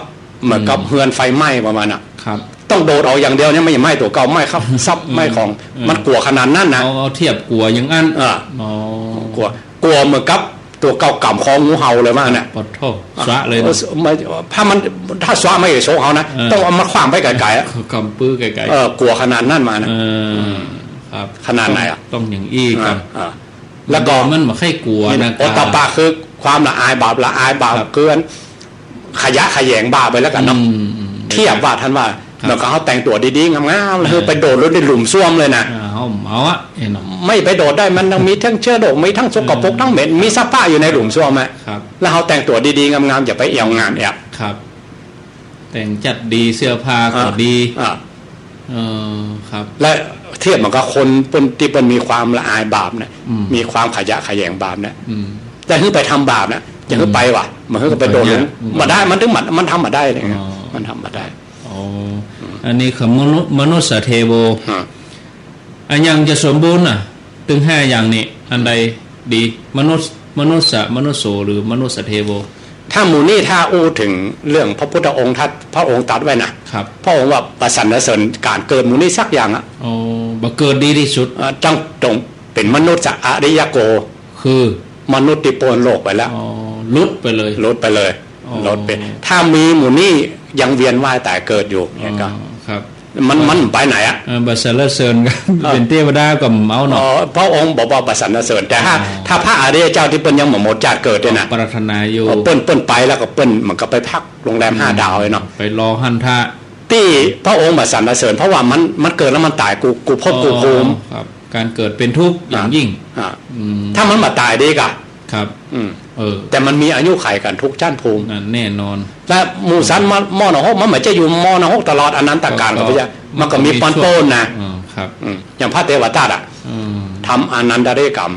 เหมือนกับ อืม เฮือนไฟไหม้ประมาณน่ะ ครับ ต้องโดดออกอย่างเดียวเนี่ย ไม่ไหม้ตั๋วเก่า ไหม้ครับ ทรัพย์ อืม ไหม้ของ อืม มันกลัวขนาดนั้นนะ เอา เอาเทียบกลัวอย่างนั้น อ่า อ๋อ กลัว กลัวเหมือนกับตั๋วเก่ากำคองูเห่าเลยว่าน่ะ ปะโถ สะเลยเนาะ เออ ไม่ ถ้ามัน ถ้าสะไม่โชกเฮานะ เออ ต้องเอามาขว้างไปไก๋ๆ อะ กำปื้อไก๋ๆ เออ กลัวขนาดนั้นมานะ เออ ครับ ขนาดไหนอะ ต้อง ต้องอย่างอี้กั๋น อ่า อ่า แล้วก็ มันบ่ใค่กลัวนะ โอตตัปปะคือความละอายบาป ละอายบาป ครับ คืออันขยะแขยงบาปไปแล้วกั๋นเนาะ อืม อืม เทียบว่าต้านว่า ครับ เหมือนกับเฮาแต่งตั๋วดีๆ งามๆ แล้ว เออ ไปโดดลงในหลุมส้วมเลยนะ อ่า เอา เอาอะ เห็นเนาะ ไม่ไปโดดได้ มันต้องมีทั้งเชื้อโรค มีทั้งสกปรก เออ ทั้งเหม็น มีสภาพอยู่ในหลุมส้วมอะ ครับ แล้วเฮาแต่งตั๋วดีๆ งามๆ อย่าไปเอี่ยวงานเนี่ย ครับ แต่งจัดดี เสื้อผ้าก็ อ่ะ ดี อ่ะ เออ ครับ และเทียบเหมือนกับคนเปิ้นตี้เปิ้นมีความละอายบาปเนี่ย อืม มีความขยะแขยงบาปเนี่ย อืม จะหื้อไปทำบาปนะ จะหื้อไปว่ะ อืม มันหื้อก็ไปโดนลง มันก็ยาก บ่ได้ มันถึงมัน มันทำบ่ได้เลย อ๋อ มันทำบ่ได้ อ๋อ อันนี้คือมนุ มนุสสะเทโว ฮะ อะหยังจะสมบูรณ์น่ะ ตึงห้าอย่างนี้ อันใดดี มนุส มนุสสะ มนุสโส หรือมนุสสะเทโว ถ้าหมู่นี้ถ้าอู้เถิงเรื่องพระพุทธองค์ ถ้าพระองค์ตรัสไว้นะ ครับ พระองค์ว่าบ่สรรเสริญก๋านเกิดหมู่นี้สักอย่างอะ อ๋อ บ่เกิดดีตี้สุด อ่า จั่งต้องเป๋นมนุสสะอริยะโก คือมนุษย์ตี้ป๊นโลกไปแล้ว อ๋อ หลุดไปเลย หลุดไปเลย อ๋อ หลุดไป ถ้ามีหมู่นี้ยังเวียนว่ายต๋ายเกิดอยู่เนี่ยก็ อ๋อ ครับ มัน มันไปไหนอะ เออ บ่สรรเสริญกัน อ่า เป๋นเตวดาก็บ่เอาเนาะ อ๋อ พระองค์บอกว่าบ่สรรเสริญ แต่ถ้า อ๋อ ถ้าพระอริยเจ้าตี้เปิ้นยังบ่หมดจาติเกิดเนี่ยนะ ปรารถนาอยู่ เออ เปิ้น เปิ้นไปแล้วก็เปิ้นเหมือนกับไปพักโรงแรม อืม ห้าดาวเลยเนาะ ไปรอหั้นท่า ตี้พระองค์บ่สรรเสริญ เพราะว่ามัน มันเกิดแล้วมันต๋าย กู้ กู้ภพกู้ภูมิ อ๋อ ครับ ก๋านเกิดเป๋นทุกข์อย่างยิ่ง อ่ะ อืม ถ้ามันบ่ต๋ายดีกะ ครับ อืม เออ แต่มันมีอายุขัยก๋านทุกข์จั้นภูมิ นั่นแน่นอน และหมู่สัตว์มอ หม้อนรก มันบ่ใจ้อยู่หม้อนรกตลอดอนันตกาล ก็ ก็บ่ใจ้ มันก็มี มันก็มี ปอนป้นนะ อ๋อ ครับ อืม อย่างพระเทวทัตอะ อืม ทำอานันทริยกรรม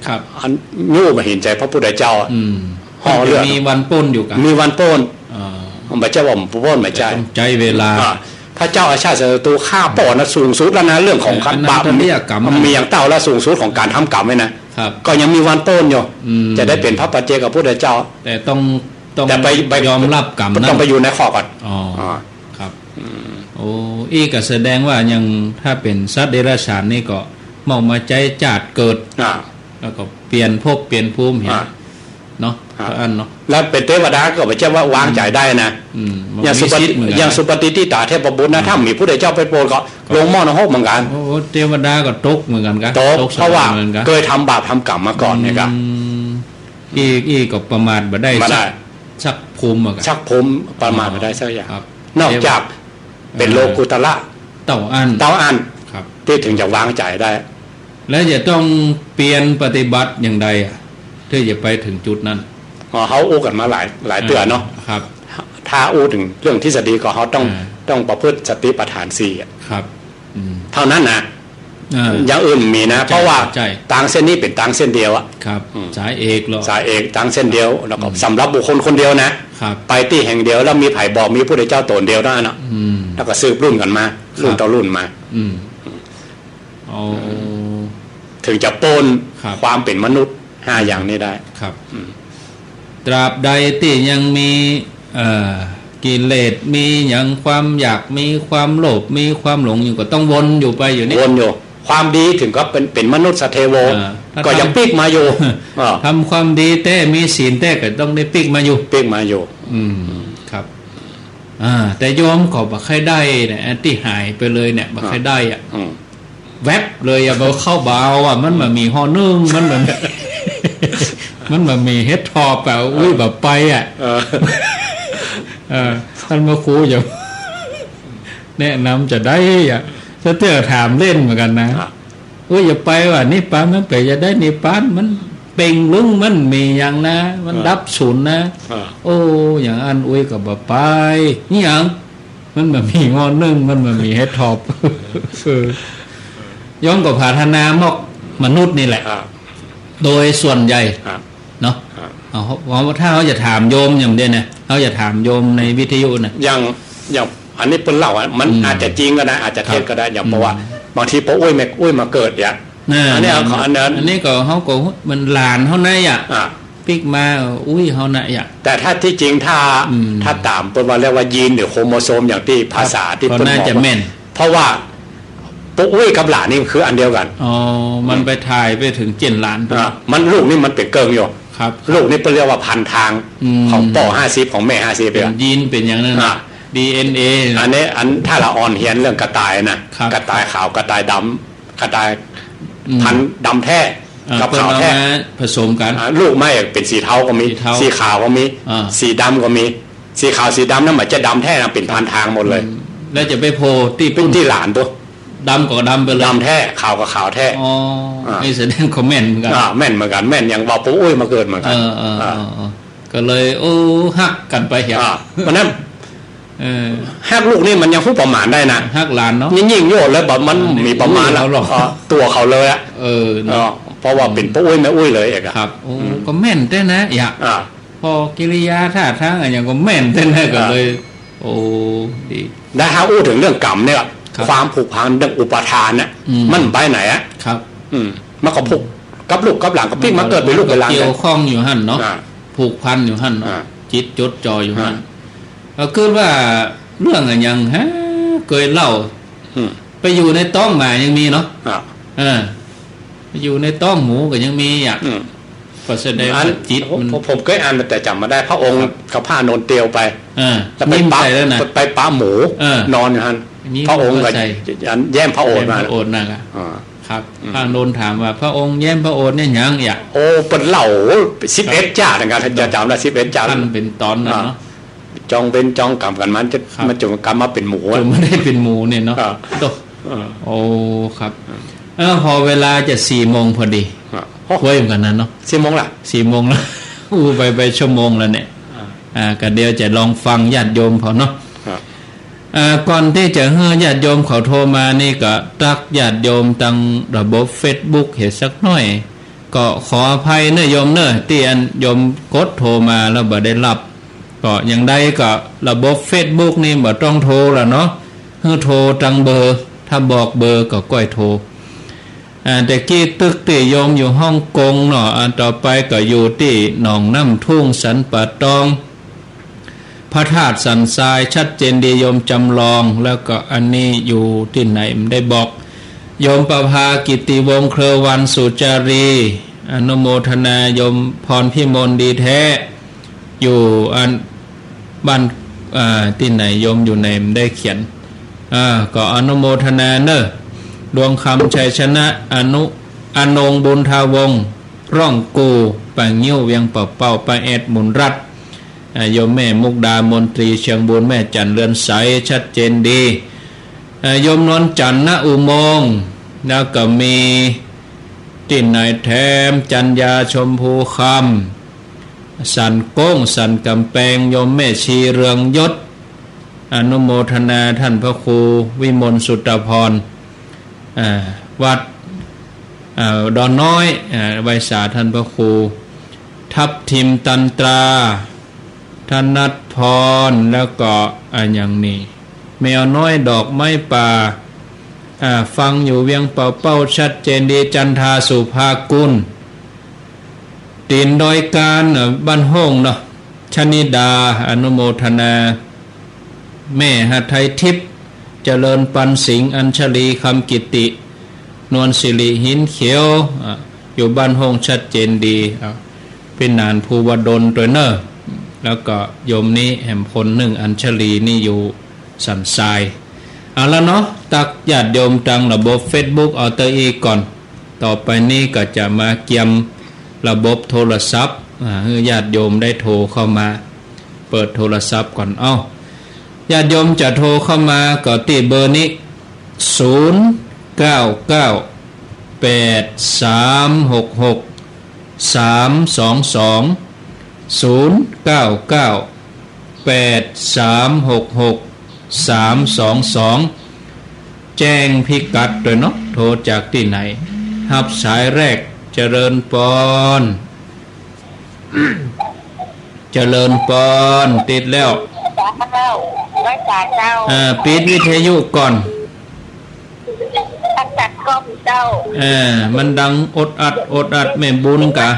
ครับ อันยู้บ่เห็นใจ๋พระพุทธเจ้าอะ อืม ห่อเลือด มีวันป้นอยู่กะ มีวันป้น อ่า มันบ่ใจ้ว่าบ่ป้น บ่ใจ้ ต้องใจ๊เวลา อ่า พระเจ้าอาชาติศัตรูฆ่าป้อนะ สูงสุดแล้วนะ เรื่องของ เออ บาป อนันทริยกรรม มีอย่างเต้าและสูงสุดของก๋านทำกรรมไว้นะ ครับ ก็ยังมีวันป้นอยู่ อืม จะได้เป๋นพระปัจเจกพุทธเจ้า แต่ต้อง ต้อง แต่ไป ไป ยอมฮับกรรมนั้น ต้องไปอยู่ในคอกก่อน อ๋อ อ่า ครับ อืม โอ้ อี้ก็แสดงว่ายัง ถ้าเป๋นสัตว์เดรัจฉานนี่ก็เมามาใจ๊จาติเกิด อ่า แล้วก็เปลี่ยนภพเปลี่ยนภูมิเหีย อ่า เนาะ อ่า ก็อั้นเนาะ แล้วเป๋นเตวดาก็บ่ใจ้ว่าวางใจ๋ได้นะ อืม อย่างสุปฏิ มันมีสิทธิ์เหมือนกั๋น อย่างสุปฏิตถาเทพบุตรนะ อืม ถ้ามีพุทธเจ้าไปโปรดก็ ก็ ลงหม้อนรกเหมือนกั๋น โอ้ เตวดาก็ตกเหมือนกั๋นกะ ตก ตกสวรรค์ เพราะว่า เหมือนกั๋น เกยทำบาปทำกรรมมาก่อนเนี่ยครับ อืม อี้ อี้ก็ประมาทบ่ได้ บ่ได้ สัก สักภูมิอะกะ สักภูมิประมาทบ่ได้สักอย่าง ครับ นอกจาก เป๋นโลกุตระ เต้าอั้น เต้าอั้น ครับ ตี้เถิงจะวางใจ๋ได้ แล้วจะต้องเปียรปฏิบัติอย่างใดอะ เตื้อจะไปเถิงจุดนั้น อ๋อ เฮาอู้กั๋นมาหลาย หลายเตื้อเนาะ อ่า ครับ ถ้าอู้เถิงเรื่องทฤษฎีก็เฮาต้อง อ่า ต้องประพฤติสติปัฏฐานสี่อะ ครับ อืม เต้าอั้นนะ อ่า อย่างอื่นบ่มีนะ ใจ้ เพราะว่า ใจ้ ตางเส้นนี้เป๋นตางเส้นเดียวอะ ครับ อืม สายเอกเหรอ สายเอกตางเส้นเดียว แล้วก็ อืม สำหรับบุคคลคนเดียวนะ ครับ ไปตี้แห่งเดียว แล้วมีใผบอก มีพระพุทธเจ้าต๋นเดียวเต้าอั้นอะ อืม แล้วก็สืบรุ่นกั๋นมา ครับ รุ่นต่อรุ่นมา อืม อ๋อ เถิงจะป๊น ครับ ความเป๋นมนุษย์ห้าอย่างนี้ได้ ครับ อืม ตราบใดตี้ยังมี เอ่อ กิเลส มีหยัง ความอยาก มีความโลภ มีความหลงอยู่ ก็ต้องวนอยู่ไปอยู่นี่ วนอยู่ ความดีเถิงก็เป๋น เป๋นมนุษย์เทโว อ่า ก็ยังปิ๊กมาอยู่ อ่า ทำความดีแต๊ มีศีลแต๊ ก็ต้องได้ปิ๊กมาอยู่ ปิ๊กมาอยู่ อืม ครับ อ่า แต่โยมก็บ่ใค่ได้นะ อันตี้หายไปเลยเนี่ย บ่ใค่ได้อะ อืม แวบเลยอะ บ่เข้าบ่เอาอะ มันบ่มีห่อนึ่ง มันบ่มี มันบ่มีเห็ดถอบอะ อุ้ย บ่ไปอะ เออ เออ ต้านพระครูจะแนะนำจะได้อะ ถ้าเตื้อถามเล่นเหมือนกั๋นนะ ครับ อุ้ย อย่าไปว่ะ นิพพานมันเป๋นจะได้นิพพาน มันเป่งลึง มันบ่มีหยังนะ มัน อ่า ดับสูญนะ อ่า โอ้ อย่างอั้นอุ้ยก็บ่ไป นี่หยัง มันบ่มีหม้อนึ่ง มันบ่มีเห็ดถอบ เออ โยมก็ปรารถนามอกมนุษย์นี่แหละ ครับ โดยส่วนใหญ่ ครับ เนาะ ครับ เอา เอา ถ้าเฮาจะถามโยมอย่างเดียวเนี่ย เฮาจะถามโยมในวิทยุน่ะ อย่าง อย่างอันนี้เปิ้นเล่าอะ มัน อืม อาจจะจริงก็ได้ อาจจะเท็จก็ได้ ครับ อย่าง อืม เพราะว่าบางทีป้ออุ๊ยแม่อุ๊ยมาเกิดเนี่ย น่ะ อันนี้เอา อันนั้น อันนี้ก็เฮาก็ มันหลานเฮาไหนอะ อ่ะ ปิ๊กมา อุ๊ย เฮาไหนอะ แต่ถ้าที่จริงถ้า อืม ถ้าต๋ามเปิ้นว่าเรียกว่ายีนหรือโครโมโซมอย่างตี้ภาษา ครับ ตี้เปิ้นบอกว่า ก็น่าจะแม่น เพราะว่าป้ออุ๊ยกับหลานนี่คืออันเดียวกั๋น อ๋อ มัน อืม ไปถ่ายไปเถิงเจ้นหลาน อ่ะ มันลูกนี่มันเป๋นเกิ่งอยู่ ครับ ลูกนี่เปิ้นเรียกว่าพันทาง อืม ของป้อห้าสิบ ของแม่ห้าสิบ เป๋น เนี่ย ยีนเป๋นอย่างนั้น อ่ะ ดีเอ็นเอ อันนี้ อันถ้าเฮาอ่อนเฮียนเรื่องกระต่ายนะ ครับ กระต่ายขาว กระต่ายดำ กระต่าย อืม พันธุ์ดำแท้ อ่า กับขาวแท้ เปิ้นเอามาผสมกั๋น อ่า ลูกมันเป๋นสีเทาก็มี สีเทา สีขาวก็มี อ่า สีดำก็มี สีขาวสีดำนั่นหมายจะดำแท้นะ เป๋นพันทางหมดเลย อืม แล้วจะไปโผล่ตี้ เป๋นตี้หลานปุ๊น ดำก็ดำไปเลย ดำแท้ ขาวก็ขาวแท้ อ๋อ อ่า นี่แสดงว่าแม่นเหมือนกั๋น อ่า แม่นเหมือนกั๋น แม่นอย่างว่าป้ออุ๊ยมาเกิดเหมือนกั๋น เออ เออ อ่า เออ เออ ก็เลย โอ้ ฮักกั๋นไปเหีย อ่า เพราะนั้น เออ ฮักลูกนี่มันยังฮู้ประมาณได้นะ ฮักหลานเนาะ ยิ่งๆ โยดเลย แบบมัน อ่า มีประมาณละ อุ๊ย เขาหรอก อ่า ตั๋วเขาเลยอะ เออ เนาะ เออ เพราะว่าเป๋นป้ออุ๊ยแม่อุ๊ยเลยเอกอะ ครับ โอ้ อืม ก็แม่นแต๊นะ อยาก อ่า พอกิริยาท่าทางอะหยังก็แม่นแต๊นะ ก็เลย อ่า โอ้ ดี แล้วถ้าอู้เถิงเรื่องกรรมเนี่ย ครับ ความผูกพันเรื่องอุปาทานน่ะ อืม มันไปไหนอะ ครับ อืม มันก็ผูกกับลูกกับหลาน ก็ปิ๊กมาเกิดเป๋นลูกเป๋นหลาน มันก็เกี่ยวข้องอยู่หั้นเนาะ อ่า ผูกพันอยู่หั้นเนาะ อ่า จิตจดจ่ออยู่หั้น อ่า ก็คือว่าเรื่องอะหยังฮะ เกยเล่า อืม ไปอยู่ในต๊องหมายังมีเนาะ อ่า เออ ไปอยู่ในต๊องหมูก็ยังมีอะ อืม ก็แสดงว่า อัน จิตมัน ผม ผมเกยอ่านแต่จ๋ำบ่ได้ พระองค์ ครับ กับพระอานนท์เตียวไป เออ แล้วไปปะ นิ่มไปแล้วนะ ไปปะหมู เออ นอนอยู่หั้น นี่ พระองค์ก็ ก็ใส่ อันแย้มพระโอษฐ์มา แย้มพระโอษฐ์นั่นแหละ อ่า ครับ อืม พระอานนท์ถามว่า พระองค์แย้มพระโอษฐ์เนี่ยหยังอะ โอ้ เปิ้นเล่าสิบเอ็ดจ๊าดเหมือนกั๋น ครับ จ๋ำได้สิบเอ็ดจ๊าด ขั้นเป๋นตอนน่ะ อ่า เนาะ จองเวรจองกรรมกั๋น มันจะ ครับ มันจะกลับมาเป๋นหมูอะ จนมาได้เป๋นหมูเนี่ยเนาะ อ่า โต อ่า โอ้ ครับ อ่า เออ พอเวลาจะสี่โมงพอดี อ่า โอ้ กว้ยเหมือนกั๋นนะเนาะ สี่โมงละ สี่โมงแล้ว อู้ไป ไปชั่วโมงแล้วเนี่ย อ่า อ่า ก็เดี๋ยวจะลองฟังญาติโยมเขาเนาะ อ่า อ่า ก่อนตี้จะหื้อญาติโยมเขาโทรมานี่ก็ตักญาติโยมตางระบบเฟซบุ๊กเหียสักหน้อย ก็ขออภัยเน้อโยมเน้อ ตี้อันโยมกดโทรมาแล้วบ่ได้รับ ก็อย่างใดก็ระบบเฟซบุ๊กนี่บ่ต้องโทรละเนาะ หื้อโทรตางเบอร์ ถ้าบอกเบอร์ก็ก้อยโทร อ่า แต่กี้ตึกตี้โยมอยู่ฮ่องกงเนาะ อันต่อไปก็อยู่ตี้หนองน้ำทุ่งสันป่าตอง พระธาตุสันทรายชัดเจนดีโยมจำลอง แล้วก็อันนี้อยู่ตี้ไหนไม่ได้บอก โยมประภากิตติวงศ์เครือวันสุจารี อนุโมทนาโยมพรพิมลดีแท้ อยู่อันบ้าน อ่า ตี้ไหนโยมอยู่ไหนไม่ได้เขียน อ่า ก็อนุโมทนาเน้อ ดวงคำชัยชนะ อนุ อนงบุญทาวงศ์ ร่องกู ป่างิ้วเวียงป่าเป้า ป้าแอดบุญรัตน์ อ่า โยมแม่มุกดามนตรีเชียงบูน แม่จันเรือนใส ชัดเจนดี เอ่อ โยมนวลจันทร์ ณ อุโมงค์ แล้วก็มีตี้ไหนแถม จันยา ชมพูคำ สันโก้ง สันก๋ำแปง โยมแม่ชี เรืองยศ อนุโมทนาท่านพระครูวิมลสุตตภรณ์ อ่า วัด อ่า ดอนน้อย อ่า ไหว้สาท่านพระครู ทับทิม ตันตรา ธนัทพร แล้วก็ อ่า อย่างนี้ แมวน้อย ดอกไม้ป่า อ่า ฟังอยู่เวียงป่าเป้า ชัดเจนดี จันทา สุภากุล ตีนดอยการ อ่า บ้านโฮ่งเนาะ ชนิดา อนุโมทนา แม่หทัยทิพย์ เจริญปันสิงห์ อัญชลี คำกิติ นวลสิริ หินเขียว อ่ะ อยู่บ้านโฮ่ง ชัดเจนดี อ่ะ พี่หนาน ภูวดล ตวยเน่อ แล้วก็โยมนี้แหมคนนึ่ง อัญชลี นี่อยู่สันทราย เอาละเนาะ ตักญาติโยมตางระบบเฟซบุ๊กเอาเต้าอี้ก่อน ต่อไปนี้ก็จะมาเกียมระบบโทรศัพท์ อ่า หื้อญาติโยมได้โทรเข้ามา เปิดโทรศัพท์ก่อน เอ้า ญาติโยมจะโทรเข้ามาก็ตี้เบอร์นี้ ศูนย์เก้าเก้า แปดสามหกหก สามสองสอง ศูนย์เก้าเก้า แปดสามหกหก สามสองสอง แจ้งพิกัดตวยเนาะ โทรจากตี้ไหน ฮับสายแรก เจริญปอน เจริญปอน ติดแล้ว เจ้า ไหว้สาเจ้า อ่า ปิดวิทยุก่อน ตัด ตัดกล้องเจ้า อ่า มันดังอดอัดอดอัด แม่บุญกะ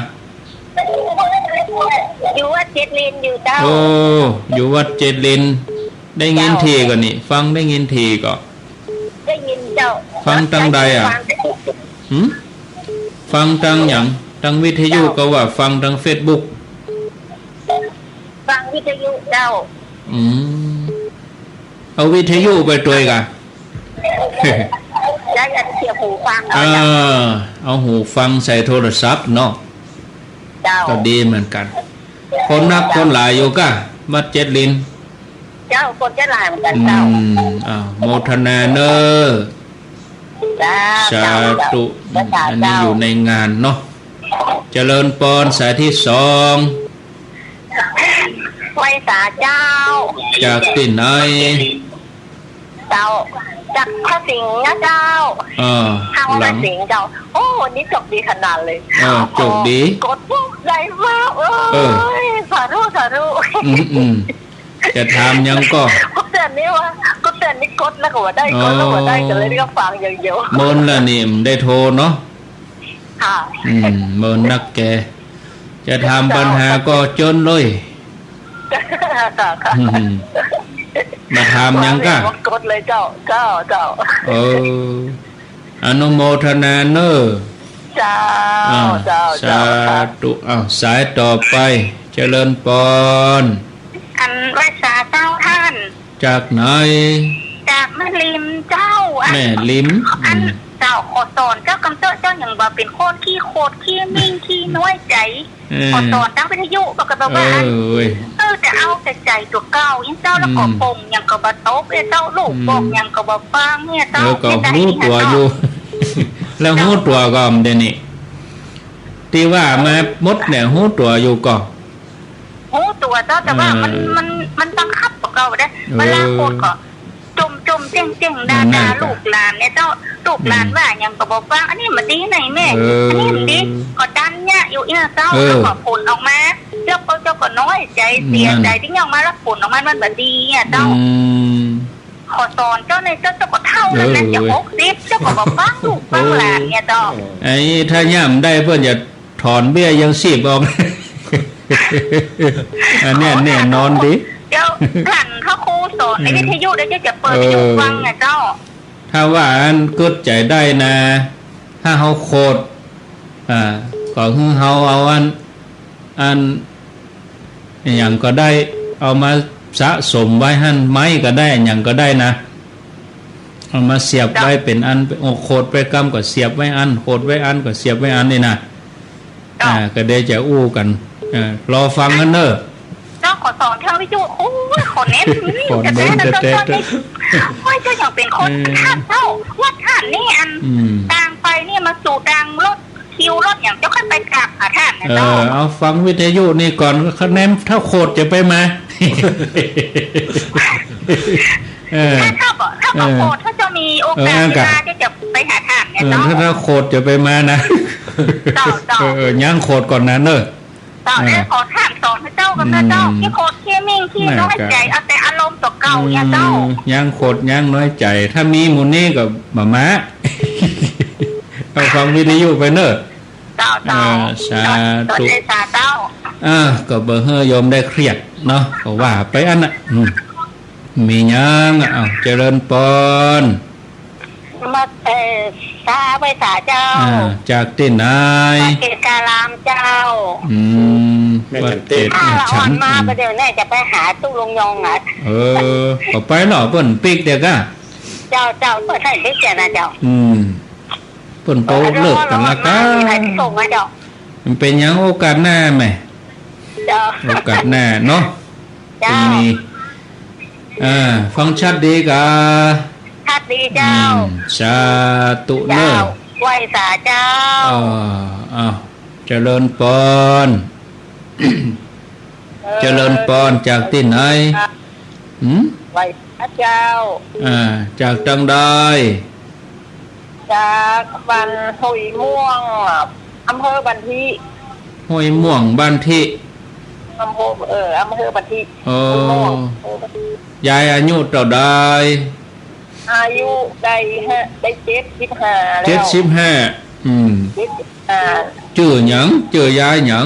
อยู่วัดเจ็ดเลนอยู่เจ้า โอ้ อยู่วัดเจ็ดเลน ได้ยิน เจ้า ทีก่อนี่ ฟังได้ยินทีก่อ ได้ยินเจ้า ฟังตางใดอะ ฟัง หืม ฟังตางหยัง ตางวิทยุ เจ้า ก็ว่าฟังตางเฟซบุ๊ก ฟังวิทยุเจ้า อืม เอาวิทยุไปตวยกะ ได้อันเสียบหูฟังเอา อ่า เจ้า เอาหูฟังใส่โทรศัพท์เนาะ เจ้า ก็ดีเหมือนกั๋น คนนักคนหลายอยู่กะ วัดเจ็ดเลน เจ้า คนจะหลายเหมือนกั๋นเจ้า อืม อ้าว โมทนาเน่อ เจ้า สาธุ เจ้า อืม อันนี้อยู่ในงานเนาะ เจริญปอน สายตี้สอง ไหว้สาเจ้า จากตี้ไหน เจ้า จากพระสิงห์นะเจ้า อ่า ทางพระสิงห์เจ้า โอ้ วันนี้โจคดีขนาดเลย เออ โจคดี กดปุ๊บได้ปั๊บ เอ้ย เออ สาธุ สาธุ อืม อืม จะถามหยังก่อ กดเตือนนี่ว่า กดเตือนนี่กดแล้วก็ว่าได้ กดแล้วว่าได้ ก็เลยได้ฟังอย่างเดียว เมินละนี่ ได้โทรเนาะ ค่ะ อืม เมินนักแก จะถามปัญหาก็เจิญเลย ค่ะ ค่ะ อืม มาถามหยังกะ กดเลยเจ้า เจ้า เจ้า เออ อนุโมทนาเน่อ เจ้า อ้าว เจ้า สา เจ้า ค่ะ ธุ อ้าว สายต่อไป เจริญปอน อันไหว้สาเจ้าต้าน จากไหน จากแม่ริมเจ้า อัน แม่ริม อัน อืม เจ้า ขอสอนเจ้ากำเต๊อะ เจ้ายังว่าเป๋นคนขี้โขดขี้มิ่งขี้น้อยใจ๋ เออ ขอสอนตางวิทยุก็ ก็บอกว่า เออ อัน เว้ย เออ จะเอาแต่ใจ๋ตั๋วเก่าอี้เจ้า แล้วก็ อืม ปงหยังก็บ่ตกเอ้ยเจ้า ลูก อืม บอกหยังก็บ่ฟังเนี่ยเจ้า แล้วก็ เนี่ย ฮู้ตั๋วอยู่ แล้วฮู้ตั๋วก่อเดี๋ยวนี้ ตี้ว่ามาหมดเนี่ย ฮู้ตั๋วอยู่ก่อ ฮู้ตั๋วเจ้า แต่ว่ามัน เออ มัน มันบังคับบ่เก่าได้ เออ เวลาโขดก็ จ่มจ่มเจ้งเจ้ง ด่า นั่น ด่า น่ะ ลูกหลานเนี่ยเจ้า ลูกหลาน อืม ว่าหยังก็บ่ฟัง อันนี้มันดีไหนแม่ เออ อันนี้มันดี ก็ดันเนี่ยอยู่เนี่ยเจ้า เออ แล้วก็ผลออกมา เจ้าก็ เจ้าก็น้อยใจ๋ เสียใจ๋ นั่น ตี้ยังมาแล้วผลออกมามันบ่ดีเนี่ยเจ้า อืม ขอสอนเจ้าในเจ้า เจ้าก็เฒ่าแล้วนะ เออ จะหกสิบ เจ้าก็บ่ฟังลูกฟังหลานเนี่ยเจ้า ไอ้ถ้าย่ำได้เปิ้นจะ ถอนเบี้ยยังชีพออก อันเนี้ยแน่นอนดี เดี๋ยวหลังเขาครูสอนในวิทยุ เดี๋ยวจะเปิดวิทยุฟังไงเจ้า ถ้าว่าอันกึ๊ดใจ๋ได้นะ ถ้าเฮาโขด อ่า ก็คือเฮาเอาอัน อัน อะหยังก็ได้ เอามาสะสมไว้หั้น ไม้ก็ได้ อะหยังก็ได้นะ เอามาเสียบไว้เป๋นอัน โอ้ โขดไปกำก็เสียบไว้อัน โขดไว้อันก็เสียบไว้อันนี่นะ เจ้า อ่า ก็ได้จะอู้กั๋น อ่า รอฟังกั๋นเน่อ เจ้า ขอสอนทางวิทยุ โอ้ ขอเน้น ขอเน้น จะแต๊ แต๊ เจ้า แต๊ เจ้านี่ โอ้ย เจ้าอย่างเป๋นคน เออ ต้านเจ้า วัดต้านนี่อัน อืม ตางไปนี่มาสู่ตางรถคิวรถอย่างเจ้า ค่อยไปกราบหาต้านนะ เออ เจ้า เอาฟังวิทยุนี่ก่อน คะแนนถ้าโขดจะไปมา เออ ถ้า ถ้าบ่ ถ้าบ่ เออ โขด ถ้าเจ้ามีโอกาส เออ เวลา ก็ จะ จะไปหาต้านเนี่ย เออ เจ้า ถ้า ถ้าโขดจะไปมานะ เจ้า เจ้า เออ เออ ยั้งโขดก่อนนะเนอะ เจ้า เออ เอ้ย ขอถามสอนพระเจ้ากันนะเจ้า อืม ขี้โขดขี้มิ่งขี้ นั่น น้อยใจ๋ กะ เอาแต่อารมณ์ตั๋วเก่าเนี่ยเจ้า อืม ยั้งโขดยั้งน้อยใจ๋ ถ้ามีหมู่นี้ก็บ่มา เอาฟังวิทยุไปเนอะ เจ้า เจ้า เออ สาธุ สาธุเจ้า อ่า ก็บ่หื้อโยมได้เครียดเนาะ ก็ว่าไปอั้นน่ะ อืม มีหยังอ่ะ อ้าว เจริญปอน มา เอ่อ สา ไหว้สาเจ้า อ่า จากตี้ไหน วัดเกศการามเจ้า อืม แม่ฉันเต้น วัดเกศ อ้าว ฉัน อ่อนมา อืม ประเดี๋ยวเนี่ยจะไปหาตุ๊ลุงยองอ่ะ เออ ก็ไปเนาะ เปิ้นปิ๊กเดี๋ยวกะ เจ้า เจ้า เปิ้นใส่ปิ๊กเดี๋ยวนะเจ้า อืม เปิ้นโปเลิกกั๋นละกะ เออ รอ รอ รอ มีใครส่งมาเจ้า มันเป๋นหยังโอกาสหน้าแหม เจ้า โอกาสหน้าเนาะ เจ้า จะมี อ่า ฟังชัดดีกา ชัดดีเจ้า อืม สาธุเนอะ เจ้า ไหว้สาเจ้า อ่า อ้าว เจริญปอน เออ เจริญปอน จากตี้ไหน หืม ไหว้สาเจ้า อ่า จากตางใด จากบ้านห้วยม่วง อำเภอบ้านทิ ห้วยม่วงบ้านทิ อำเภอ เออ อำเภอบ้านทิ เออ ห้วยม่วง เออ ยายอายุเต้าใด อายุได้ห้า ได้เจ็ดสิบห้าแล้ว เจ็ดสิบห้า อืม เจ็ดสิบห้า จื้อหยัง จื้อยายหยัง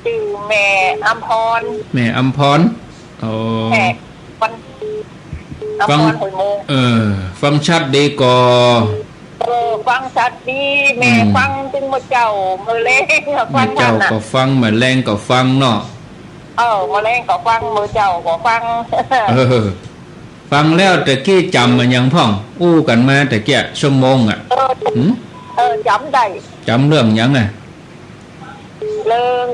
จื้อแม่อำพร แม่อำพร โอ้ แม่อำพร ฟัง อำพรห้วยม่วง เออ ฟังชัดดีก่อ เออ ฟังชัดดี แม่ อืม ฟังตึงเมื่อเจ๊า เมื่อแลง ฟัง เมื่อเจ๊า ทันน่ะ ก็ฟัง เมื่อแลงก็ฟังเนาะ เออ เมื่อแลงก็ฟัง เมื่อเจ๊าก็ฟัง เออ ฟังแล้วตะกี้จ๋ำมาหยังพ่อง อู้กั๋นมาตะกี้ชั่วโมงอ่ะ เออ หืม เออ จ๋ำได้ จ๋ำเรื่องหยังอ่ะ เรื่อง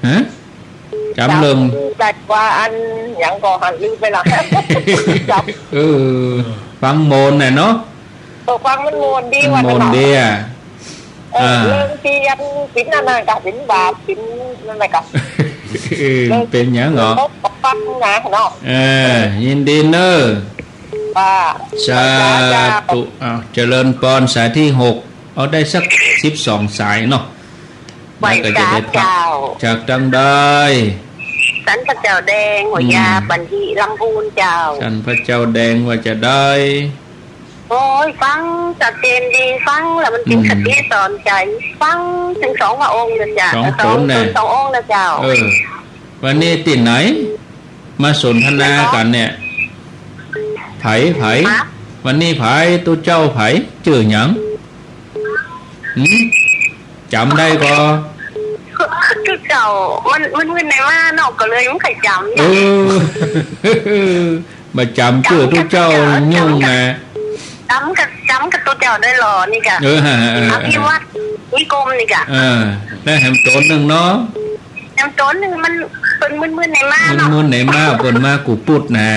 ฮะ จ๋ำเรื่อง จ๋ำได้ว่าอันหยังก่อหันลืมไปละ จ๋ำ เออ ฟังโมนน่ะเนาะ เออ ฟังมันโมนดี มันโมนดีอ่ะ เออ อ่า เรื่องตี้อันเป๋นอันนั้นกะ เป๋นบาป เป๋นนั่นแหละกะ เออ เป๋นหยังเหรอ ฟังนะเนาะ เออ ยินดีเนอะ ว่า สาธุ อ้าว เจริญปอน สายตี้หก เอาได้สักสิบสองสายเนาะ ไหว้ แล้วก็จะได้พัก สาเจ้า จากตางใด สันพระเจ้าแดง หัวยา อืม บ้านทิ ลำพูนเจ้า สันพระเจ้าแดงว่าจะได้ โอ้ย ฟังชัดเจนดี ฟังแล้วมันเป๋น อืม คติสอนใจ๋ ฟังตึงสองพระองค์นะเจ้า สอง สอง ต๋นน่ะ สององค์นะเจ้า เออ วันนี้ตี้ไหน มาสนทนากั๋นเนี่ย ไผ ไผ ฮะ วันนี้ไผ ตุ๊เจ้าไผ จื้อหยัง หืม จ๋ำได้ก่อ ตุ๊เจ้า มัน มันมึนในมาเนาะ ก็เลยบ่ใค่จ๋ำ เออ บ่จ๋ำจื้อตุ๊เจ้ายุ่งนะ จ๋ำกับ จ๋ำกับตุ๊เจ้าได้หลอนี่กะ เออ ฮะ ฮะ ฮะ อภิวัฒน์ นิคมนี่กะ เออ ได้แหมต๋นนึ่งเนาะ แหมต๋นนึ่งมันเป๋นมึนๆในมาเนาะ มึนๆในมา เปิ้นมากู้ปุ๊ดนะ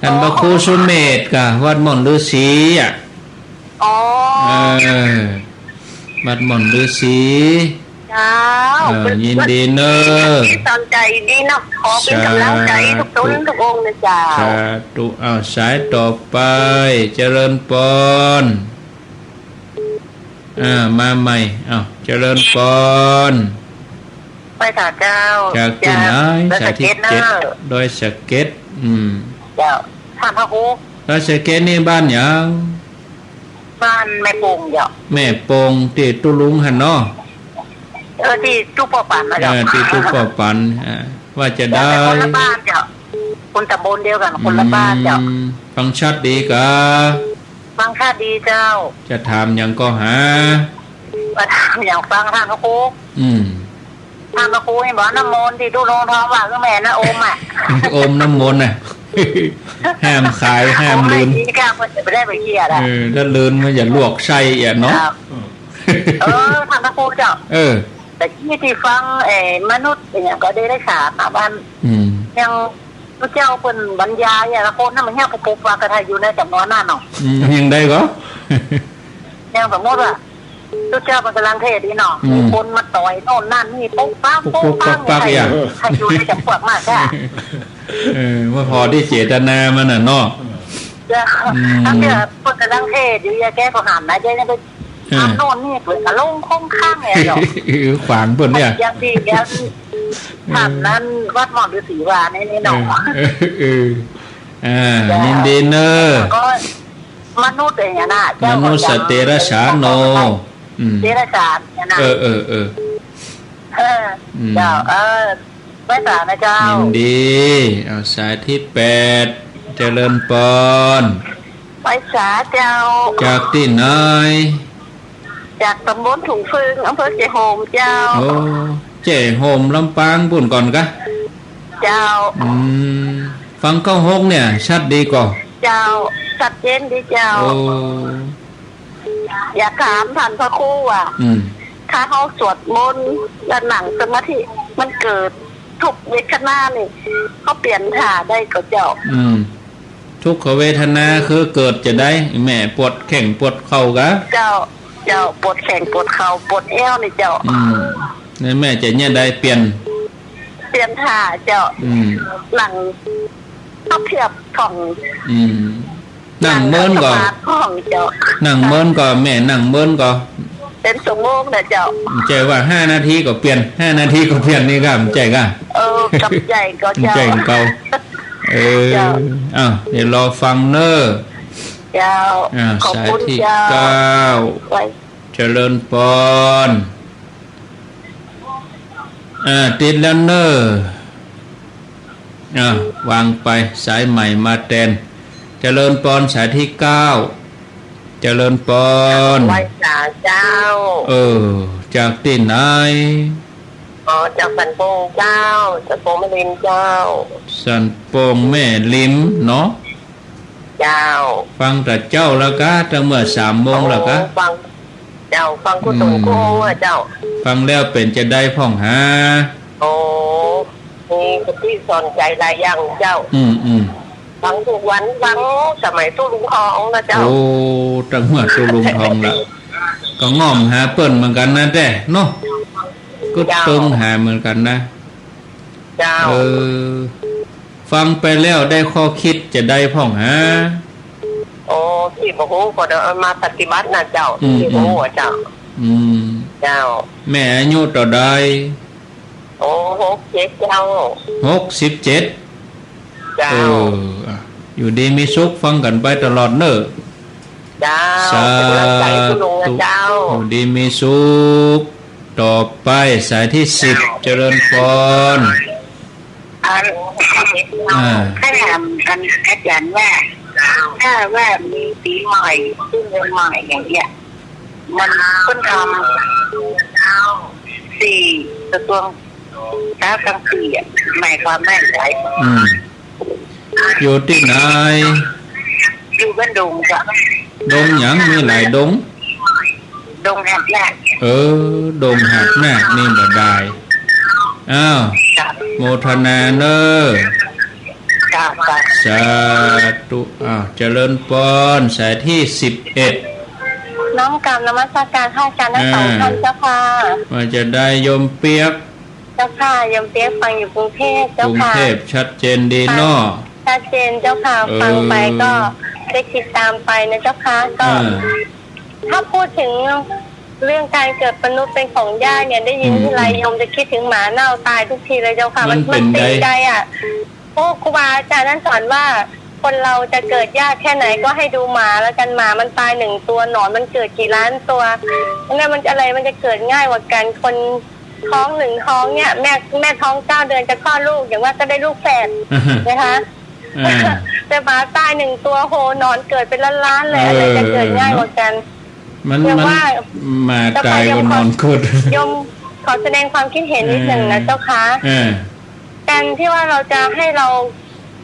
อัน อ๋อ พระครูสุเมธกะ วัดหม่อนฤๅษีอ่ะ อ๋อ เออ วัดหม่อนฤๅษี เจ้า เออ ยินดีเนอะ สอนใจ๋ดีเนาะ ขอเป๋นก๋ำลังใจ๋ สาธุ ทุกต๋นทุกองค์นะเจ้า สาธุ อ้าว สายต่อไป เจริญปอน อ่า มาใหม่ อ้าว เจริญปอน ไหว้สาเจ้า จากตี้ไหน เจ้า ดอยสะเก็ด สายตี้เจ็ด เนอะ ดอยสะเก็ด อืม เจ้า ถามพระครู ดอยสะเก็ดนี่บ้านหยัง บ้านแม่โป่งเจ้า แม่โป่งตี้ตุ๊ลุงหั้นเนาะ เออ ตี้ตุ๊ป้อปันนะเจ้า เออ ตี้ตุ๊ป้อปัน อ่า ว่าจะได้ แต่คนละบ้านเจ้า คนต๋ำบลเดียวกั๋น คนละบ้านเจ้า อืม ฟังชัดดีกา ฟังชัดดีเจ้า จะถามหยังก็หา มาถามหยังฟังท่านพระครู อืม ท่านพระครูนี่บอกน้ำมนต์ตี้ตุ๊ลุงทองว่าคือแม่น้ำอมอ่ะ อมน้ำมนต์น่ะ ห้ามขายห้ามลืน โอ้ย ดีกะ เปิ้นจะไปได้ไปเคียดอ่ะ เออ ถ้าลืนมันจะลวกไส้อ่ะเนาะ ครับ เออ ท่านพระครูเจ้า เออ แต่กี้ตี้ฟัง เอ่อ มนุษย์อะหยังก็เดรัจฉานนะ ว่า อืม ยัง พระเจ้าเปิ้นบรรยายอะ คนนั้นมันยังบ่ปกปักกะ ถ้าอยู่ในจ๋ำนวนนั้นเนาะ อืม ยังใดก่อ อย่างสมมุติว่า พระเจ้าเปิ้นก่ำลังเทศน์นี่เนาะ อืม มีคนมาต่อยโน่นนั่นนี่ ปุ๊กปัก ปุ๊กปัก ปุ๊กปัก ปุ๊กปัก เนี่ย อย่าง ถ้าอยู่ในจ๋ำพวกมากอะ เออ บ่ผ่อตี้เจตนามันน่ะเนาะ เจ้า อืม อันเนี้ยเปิ้นก่ำลังเทศน์อยู่ ยายแกก็หันนะ ยายยังไป เออ ทำโน่นนี่เปิ้นก็ลงคงค้างเนี่ยเนาะ เออ ขวางเปิ้นเนี่ย อย่างดีแล้ว เออ ท่านนั้นวัดหม่อมฤๅษีวานี่ นี่เนาะ เออ เออ เออ อ่า เจ้า ยินดีเนอะ ก็มนุษย์อย่างเงี้ยนะ เจ้า มนุษย์ ก็ยัง เดรัจฉานเนาะ อืม เดรัจฉานเนี่ยนะ เออ เออ เออ เออ อืม เจ้า เออ ไหว้สานะเจ้า ยินดี เอาสายตี้แปด เจริญปอน ไหว้สาเจ้า จากตี้ไหน จากต๋ำบลถุงฟึง อำเภอเจ๊โฮมเจ้า โอ้ เจ๊โฮมลำปางปู้นก่อนกะ เจ้า อืม ฟังเก้าหกเนี่ย ชัดดีก่อ เจ้า ชัดเจนดีเจ้า โอ้ อยากถามท่านพระครูว่า อืม ถ้าเฮาสวดมนต์แล้วนั่งสมาธิ มันเกิดทุกขเวทนานี่ เฮาเปลี่ยนท่าได้ก่อเจ้า อืม ทุกขเวทนาคือเกิดจะใด แม่ปวดแข้งปวดเข่ากะ เจ้า เจ้า ปวดแข้งปวดเข่าปวดแอวนี่เจ้า อืม แล้วแม่จะเยียะใดเปลี่ยน เปลี่ยนท่าเจ้า อืม นั่งพับเพียบผ่อง อืม นั่งเมินก่อ นั่งขัดสมาธิผ่องเจ้า นั่งเมินก่อ แม่นั่งเมินก่อ เป๋นชั่วโมงนะเจ้า บ่ใจ้ว่าห้านาทีก็เปลี่ยน ห้านาทีก็เปลี่ยนนี่กะ บ่ใจ้กะ เออ บ่ใจ้ก่อเจ้า บ่ใจ้ก่อ เออ เจ้า อ้าว เดี๋ยวรอฟังเนอะ เจ้า อ่า ขอบคุณ สายตี้ เจ้า เก้า ไว้ เจริญปอน อ่า ติดแล้วเนอะ อ่า วางไป สายใหม่มาแตน เจริญปอน สายตี้เก้า เจริญปอน ไหว้สาเจ้า เออ จากตี้ไหน อ๋อ จากสันโป่งเจ้า สันโป่งแม่ริมเจ้า สันโป่งแม่ริมเนาะ เจ้า ฟังแต่เจ๊าแล้วกะ ตั้งเมื่อสามโมงแล้วกะ โอ้ ฟัง เจ้า ฟังกู้ตนกู้ อืม หัวเจ้า ฟังแล้วเป๋นจะใดพ่องหา โอ้ มีคติสอนใจ๋หลายอย่างเจ้า อืม อืม ฟังกู้วัน ฟังสมัยตู้ลุงทองนะเจ้า โอ้ ตั้งเมื่อตู้ลุงทองละ ก็ง่อมหาเปิ้นเหมือนกั๋นนะแต๊เนาะ ก็ เจ้า เติงหาเหมือนกั๋นนะ เจ้า เออ ฟังไปแล้วได้ข้อคิดจะใดพ่องหา โอ้ ตี้บ่ฮู้ก็เดี๋ยวเอามาปฏิบัตินะเจ้า อืม ตี้บ่ฮู้อะเจ้า อืม เจ้า แม่อายุเต้าใด โอ้ หกเจ็ดเจ้า หกสิบเจ็ด เจ้า เออ อ่ะ อยู่ดีมีสุข ฟังกั๋นไปตลอดเน่อ เจ้า สาธุ เป็นกำลังใจคุณลุงนะเจ้า อยู่ดีมีสุข ต่อไปสายตี้สิบ เจริญปอน อัน อ่า ถ้าถามอันอาจ๋ารย์ว่า ถ้าว่ามีปี๋ใหม่ ขึ้นเดือนใหม่อย่างเนี้ย มันเปิ้นทำสี่กระทรวงเช้ากลางคืนอะ หมายความว่าอย่างไร อืม อยู่ตี้ไหน อยู่บ้านดงจ้ะ ดงหยัง มีหลายดง ดงหักนาค เออ ดงหักนาคนี่บ่ดาย อ้าว จ้ะ โมทนาเน่อ จ้ะ จ้ะ สาธุ อ้าว เจริญปอน สายตี้สิบเอ็ด น้อมกราบนมัสการพระอาจารย์ทั้งสอง อ่า ท่านเจ้าค่ะ ว่าจะใดโยมเปียก เจ้าค่ะ โยมเปียกฟังอยู่กรุงเทพฯ เจ้าค่ะ กรุงเทพฯ ชัดเจนดีเนาะ ชัดเจนเจ้าค่ะ เออ ฟังไปก็ได้ติดตามไปนะเจ้าค่ะ ก็ อ่า ถ้าพูดถึงเรื่องการเกิดมนุษย์เป็นของยากเนี่ย ได้ยิน อืม ทีไร อืม โยมจะคิดถึงหมาเน่าตายทุกทีเลยเจ้าค่ะ มัน มัน มันเป๋น มันตีใจอะ โอ้ ครูบาอาจ๋ารย์ท่านสอนว่า คนเราจะเกิดยากแค่ไหนก็ให้ดูหมาแล้วกัน หมามันตายหนึ่งตัว หนอนมันเกิดกี่ล้านตัว เนี่ยมันอะไรมันจะเกิดง่ายกว่ากัน คนท้องหนึ่งท้องเนี่ย แม่ แม่ท้องเก้าเดือนจะคลอดลูก อย่างว่าก็ได้ลูกแฝด อ่าฮะ นะคะ อ่า แต่หมาตายหนึ่งตัว โห หนอนเกิดเป็นล้านๆเลย เออ อะไรจะเกิดง่ายกว่ากัน มัน ยัง มัน ว่า หมาตายกว่าหนอนเกิด โยมขอแสดงความคิดเห็นนิดหนึ่งนะ เออ เจ้าค่ะ เออ การที่ว่าเราจะให้เรา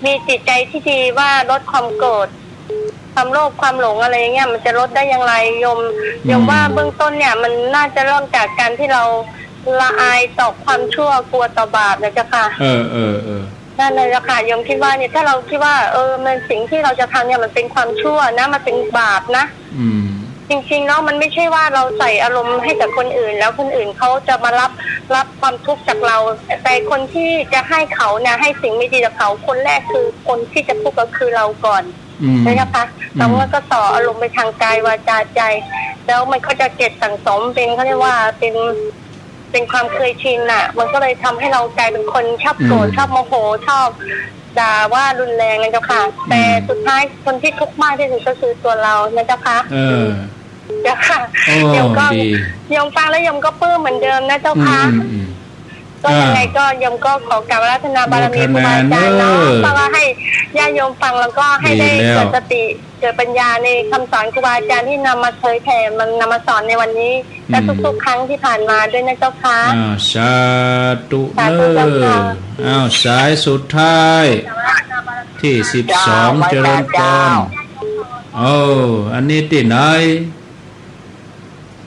มีจิตใจที่ดีว่าลดความโกรธ ความโลภ ความหลงอะไรอย่างเงี้ย มันจะลดได้อย่างไร โยม อืม โยมว่าเบื้องต้นเนี่ย มันน่าจะเริ่มจากการที่เรา ละอายต่อความชั่ว กลัวต่อบาปนะเจ้าค่ะ เออ เออ เออ นั่นแหละเจ้าค่ะ โยมคิดว่าเนี่ย ถ้าเราคิดว่า เออ มันสิ่งที่เราจะทำเนี่ยมันเป็นความชั่วนะ มันเป็นบาปนะ อืม จริงๆแล้วมันไม่ใช่ว่าเราใส่อารมณ์ให้กับคนอื่น แล้วคนอื่นเขาจะมารับ รับความทุกข์จากเรา แต่คนที่จะให้เขาเนี่ย ให้สิ่งไม่ดีกับเขา คนแรกคือคนที่จะทุกข์ก็คือเราก่อน อืม ใช่ไหมคะ อืม แล้วมันก็ส่ออารมณ์ไปทางกายวาจาใจ แล้วมันก็จะเก็บสั่งสมเป็น เขาเรียกว่าเป็น เป็นความเคยชินน่ะ มันก็เลยทำให้เรากลายเป็นคนชอบโกรธ อืม ชอบโมโห ชอบด่าว่ารุนแรงนะเจ้าค่ะ อืม แต่สุดท้ายคนที่ทุกข์มากที่สุดก็คือตัวเรานะเจ้าค่ะ เออ เจ้าค่ะ โอ้ โยมก็ ดี โยมฟังแล้วโยมก็ปลื้มเหมือนเดิมนะเจ้าค่ะ อืม อืม อืม ก็ยังไง อ่า ก็โยมก็ขอกราบอาราธนาบารมีครูบาอาจารย์เนาะ โมทนาเนอะ เพราะว่าให้ญาติโยมฟังแล้วก็ให้ได้ ดีแล้ว เกิดสติ เกิดปัญญาในคำสอนครูบาอาจารย์ที่นำมาเผยแผ่ มันนำมาสอนในวันนี้ และ อืม ทุกๆครั้งที่ผ่านมาด้วยนะเจ้าค่ะ อ้าว สาธุ สาธุเจ้าค่ะ เนอะ อ้าว สายสุดท้าย ตี้สิบสอง เจ้า เจริญพร เจ้า โอ้ อันนี้ตี้ไหน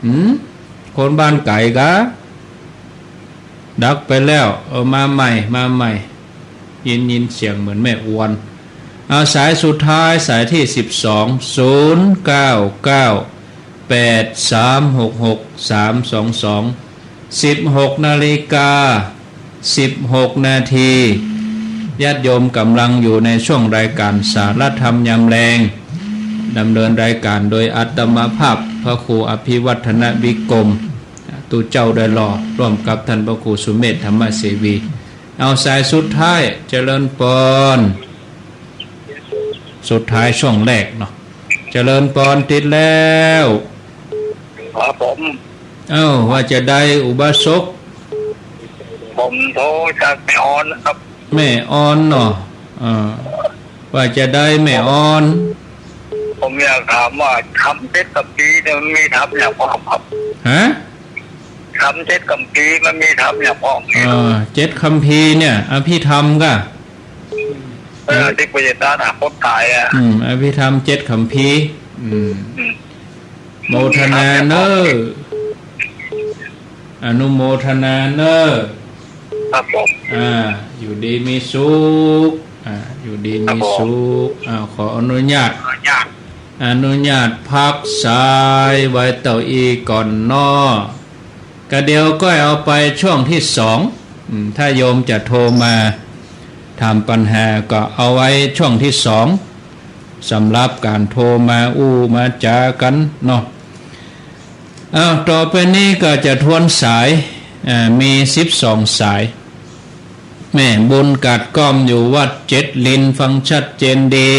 หืม คนบ้านไก๋กะ ดับไปแล้ว เออ มาใหม่ มาใหม่ ยิน ยินเสียงเหมือนแม่อวน เอา สายสุดท้าย สายตี้สิบสอง ศูนย์เก้าเก้า แปดสามหกหก สามสองสอง สิบหกนาฬิกา สิบหกนาที ญาติโยมกำลังอยู่ในช่วงรายการสาระธรรมยามแลง ดำเนินรายการโดยอาตมาภาพ พระครูอภิวัฒนวิกรม ตุ๊เจ้าดอยหล่อ ร่วมกับท่านพระครูสุเมธ ธรรมเสวี เอา สายสุดท้าย เจริญพร สุดท้ายช่วงแรกเนาะ เจริญพร ติดแล้ว ครับผม เอ้า ว่าจะใดอุบาสก ผมโทรจากแม่ออนครับ แม่ออนเนาะ เออ ว่าจะใดแม่ออน ผมอยากถามว่าธรรมเจ็ดคัมภีร์เนี่ยมันมีธรรมอย่างพ่องครับ ฮะ ธรรมเจ็ดคัมภีร์มันมีธรรมอย่างพ่อง เออ เจ็ดคัมภีร์เนี่ย อภิธรรมก่ะ เออ ที่พระเยซูตรัสหาคนตายอะ อืม อภิธรรมเจ็ดคัมภีร์ อืม อืม โมทนาเนอะ อนุโมทนาเนอะ ครับผม อ่า อยู่ดีมีสุข อ่า อยู่ดีมีสุข ครับผม อ่า ขออนุญาต อนุญาต อนุญาตพักสายไว้เต้าอี้ก่อนเนาะ กะเดี๋ยวก้อยเอาไปช่วงที่สอง อืม ถ้าโยมจะโทรมาถามปัญหาก็เอาไว้ช่วงที่สอง สำหรับก๋านโทรมาอู้มาจ๋ากั๋นเนาะ อ้าว ต่อไปนี้ก็จะทวนสาย อ่า มีสิบสองสาย แม่บุญกาดก้อมอยู่วัดเจ็ดลิน ฟังชัดเจนดี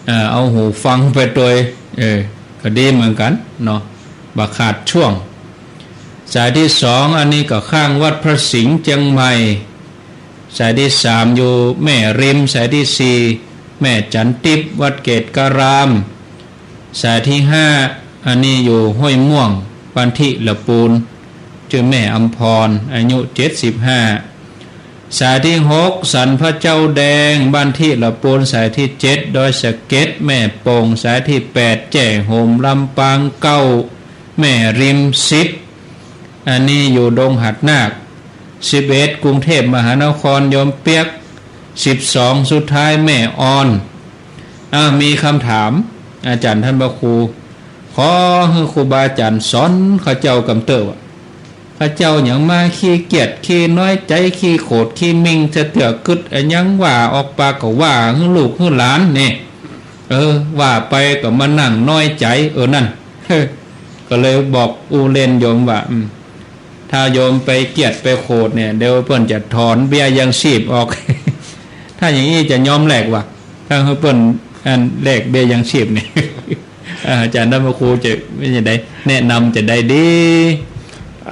อ่า เอาหูฟังไปตวย เออ ก็ดีเหมือนกั๋นเนาะ บ่ขาดช่วง สายที่สอง อันนี้ก็ข้างวัดพระสิงห์เจียงใหม่ สายที่สาม อยู่แม่ริม สายที่สี่ แม่จันทิพย์ วัดเกตุการาม สายที่ห้า อันนี้อยู่ห้วยม่วง บ้านธิละปูน จื้อแม่อำพร อายุเจ็ดสิบห้า สายที่หก สันพระเจ้าแดง บ้านธิละปูน สายที่เจ็ด ดอยสะเก็ด แม่โป่ง สายที่แปด แจ้โฮม ลำปางเก้า แม่ริม สิบ อันนี้อยู่ดงหาดนาค สิบเอ็ด กรุงเทพมหานคร โยมเปียก สิบสอง สุดท้าย แม่ออน อ่า มีคำถาม อาจ๋ารย์ท่านพระครู ขอหื้อครูบาอาจ๋ารย์สอนข้าเจ้ากำเต๊อะว่า ข้าเจ้าหยังมาขี้เกียจ ขี้น้อยใจ๋ ขี้โขด ขี้มิ่ง สะเตื้อกึ๊ดอะหยังว่าออกปากก็ว่าหื้อลูกหื้อหลานนี่ เออ ว่าไปก็มานั่งน้อยใจ๋ เออ นั่น ก็เลยบอกอู้เล่นโยมว่า อืม ถ้าโยมไปเกียจไปโขดเนี่ย เดี๋ยวเปิ้นจะถอนเบี้ยยังชีพออก ถ้าอย่างนี้จะยอมแลกวะ ถ้าหื้อเปิ้นอันแลกเบี้ยยังชีพนี่ อ่า อาจ๋ารย์ท่านพระครูจะว่าจะใด แนะนำจะใดดี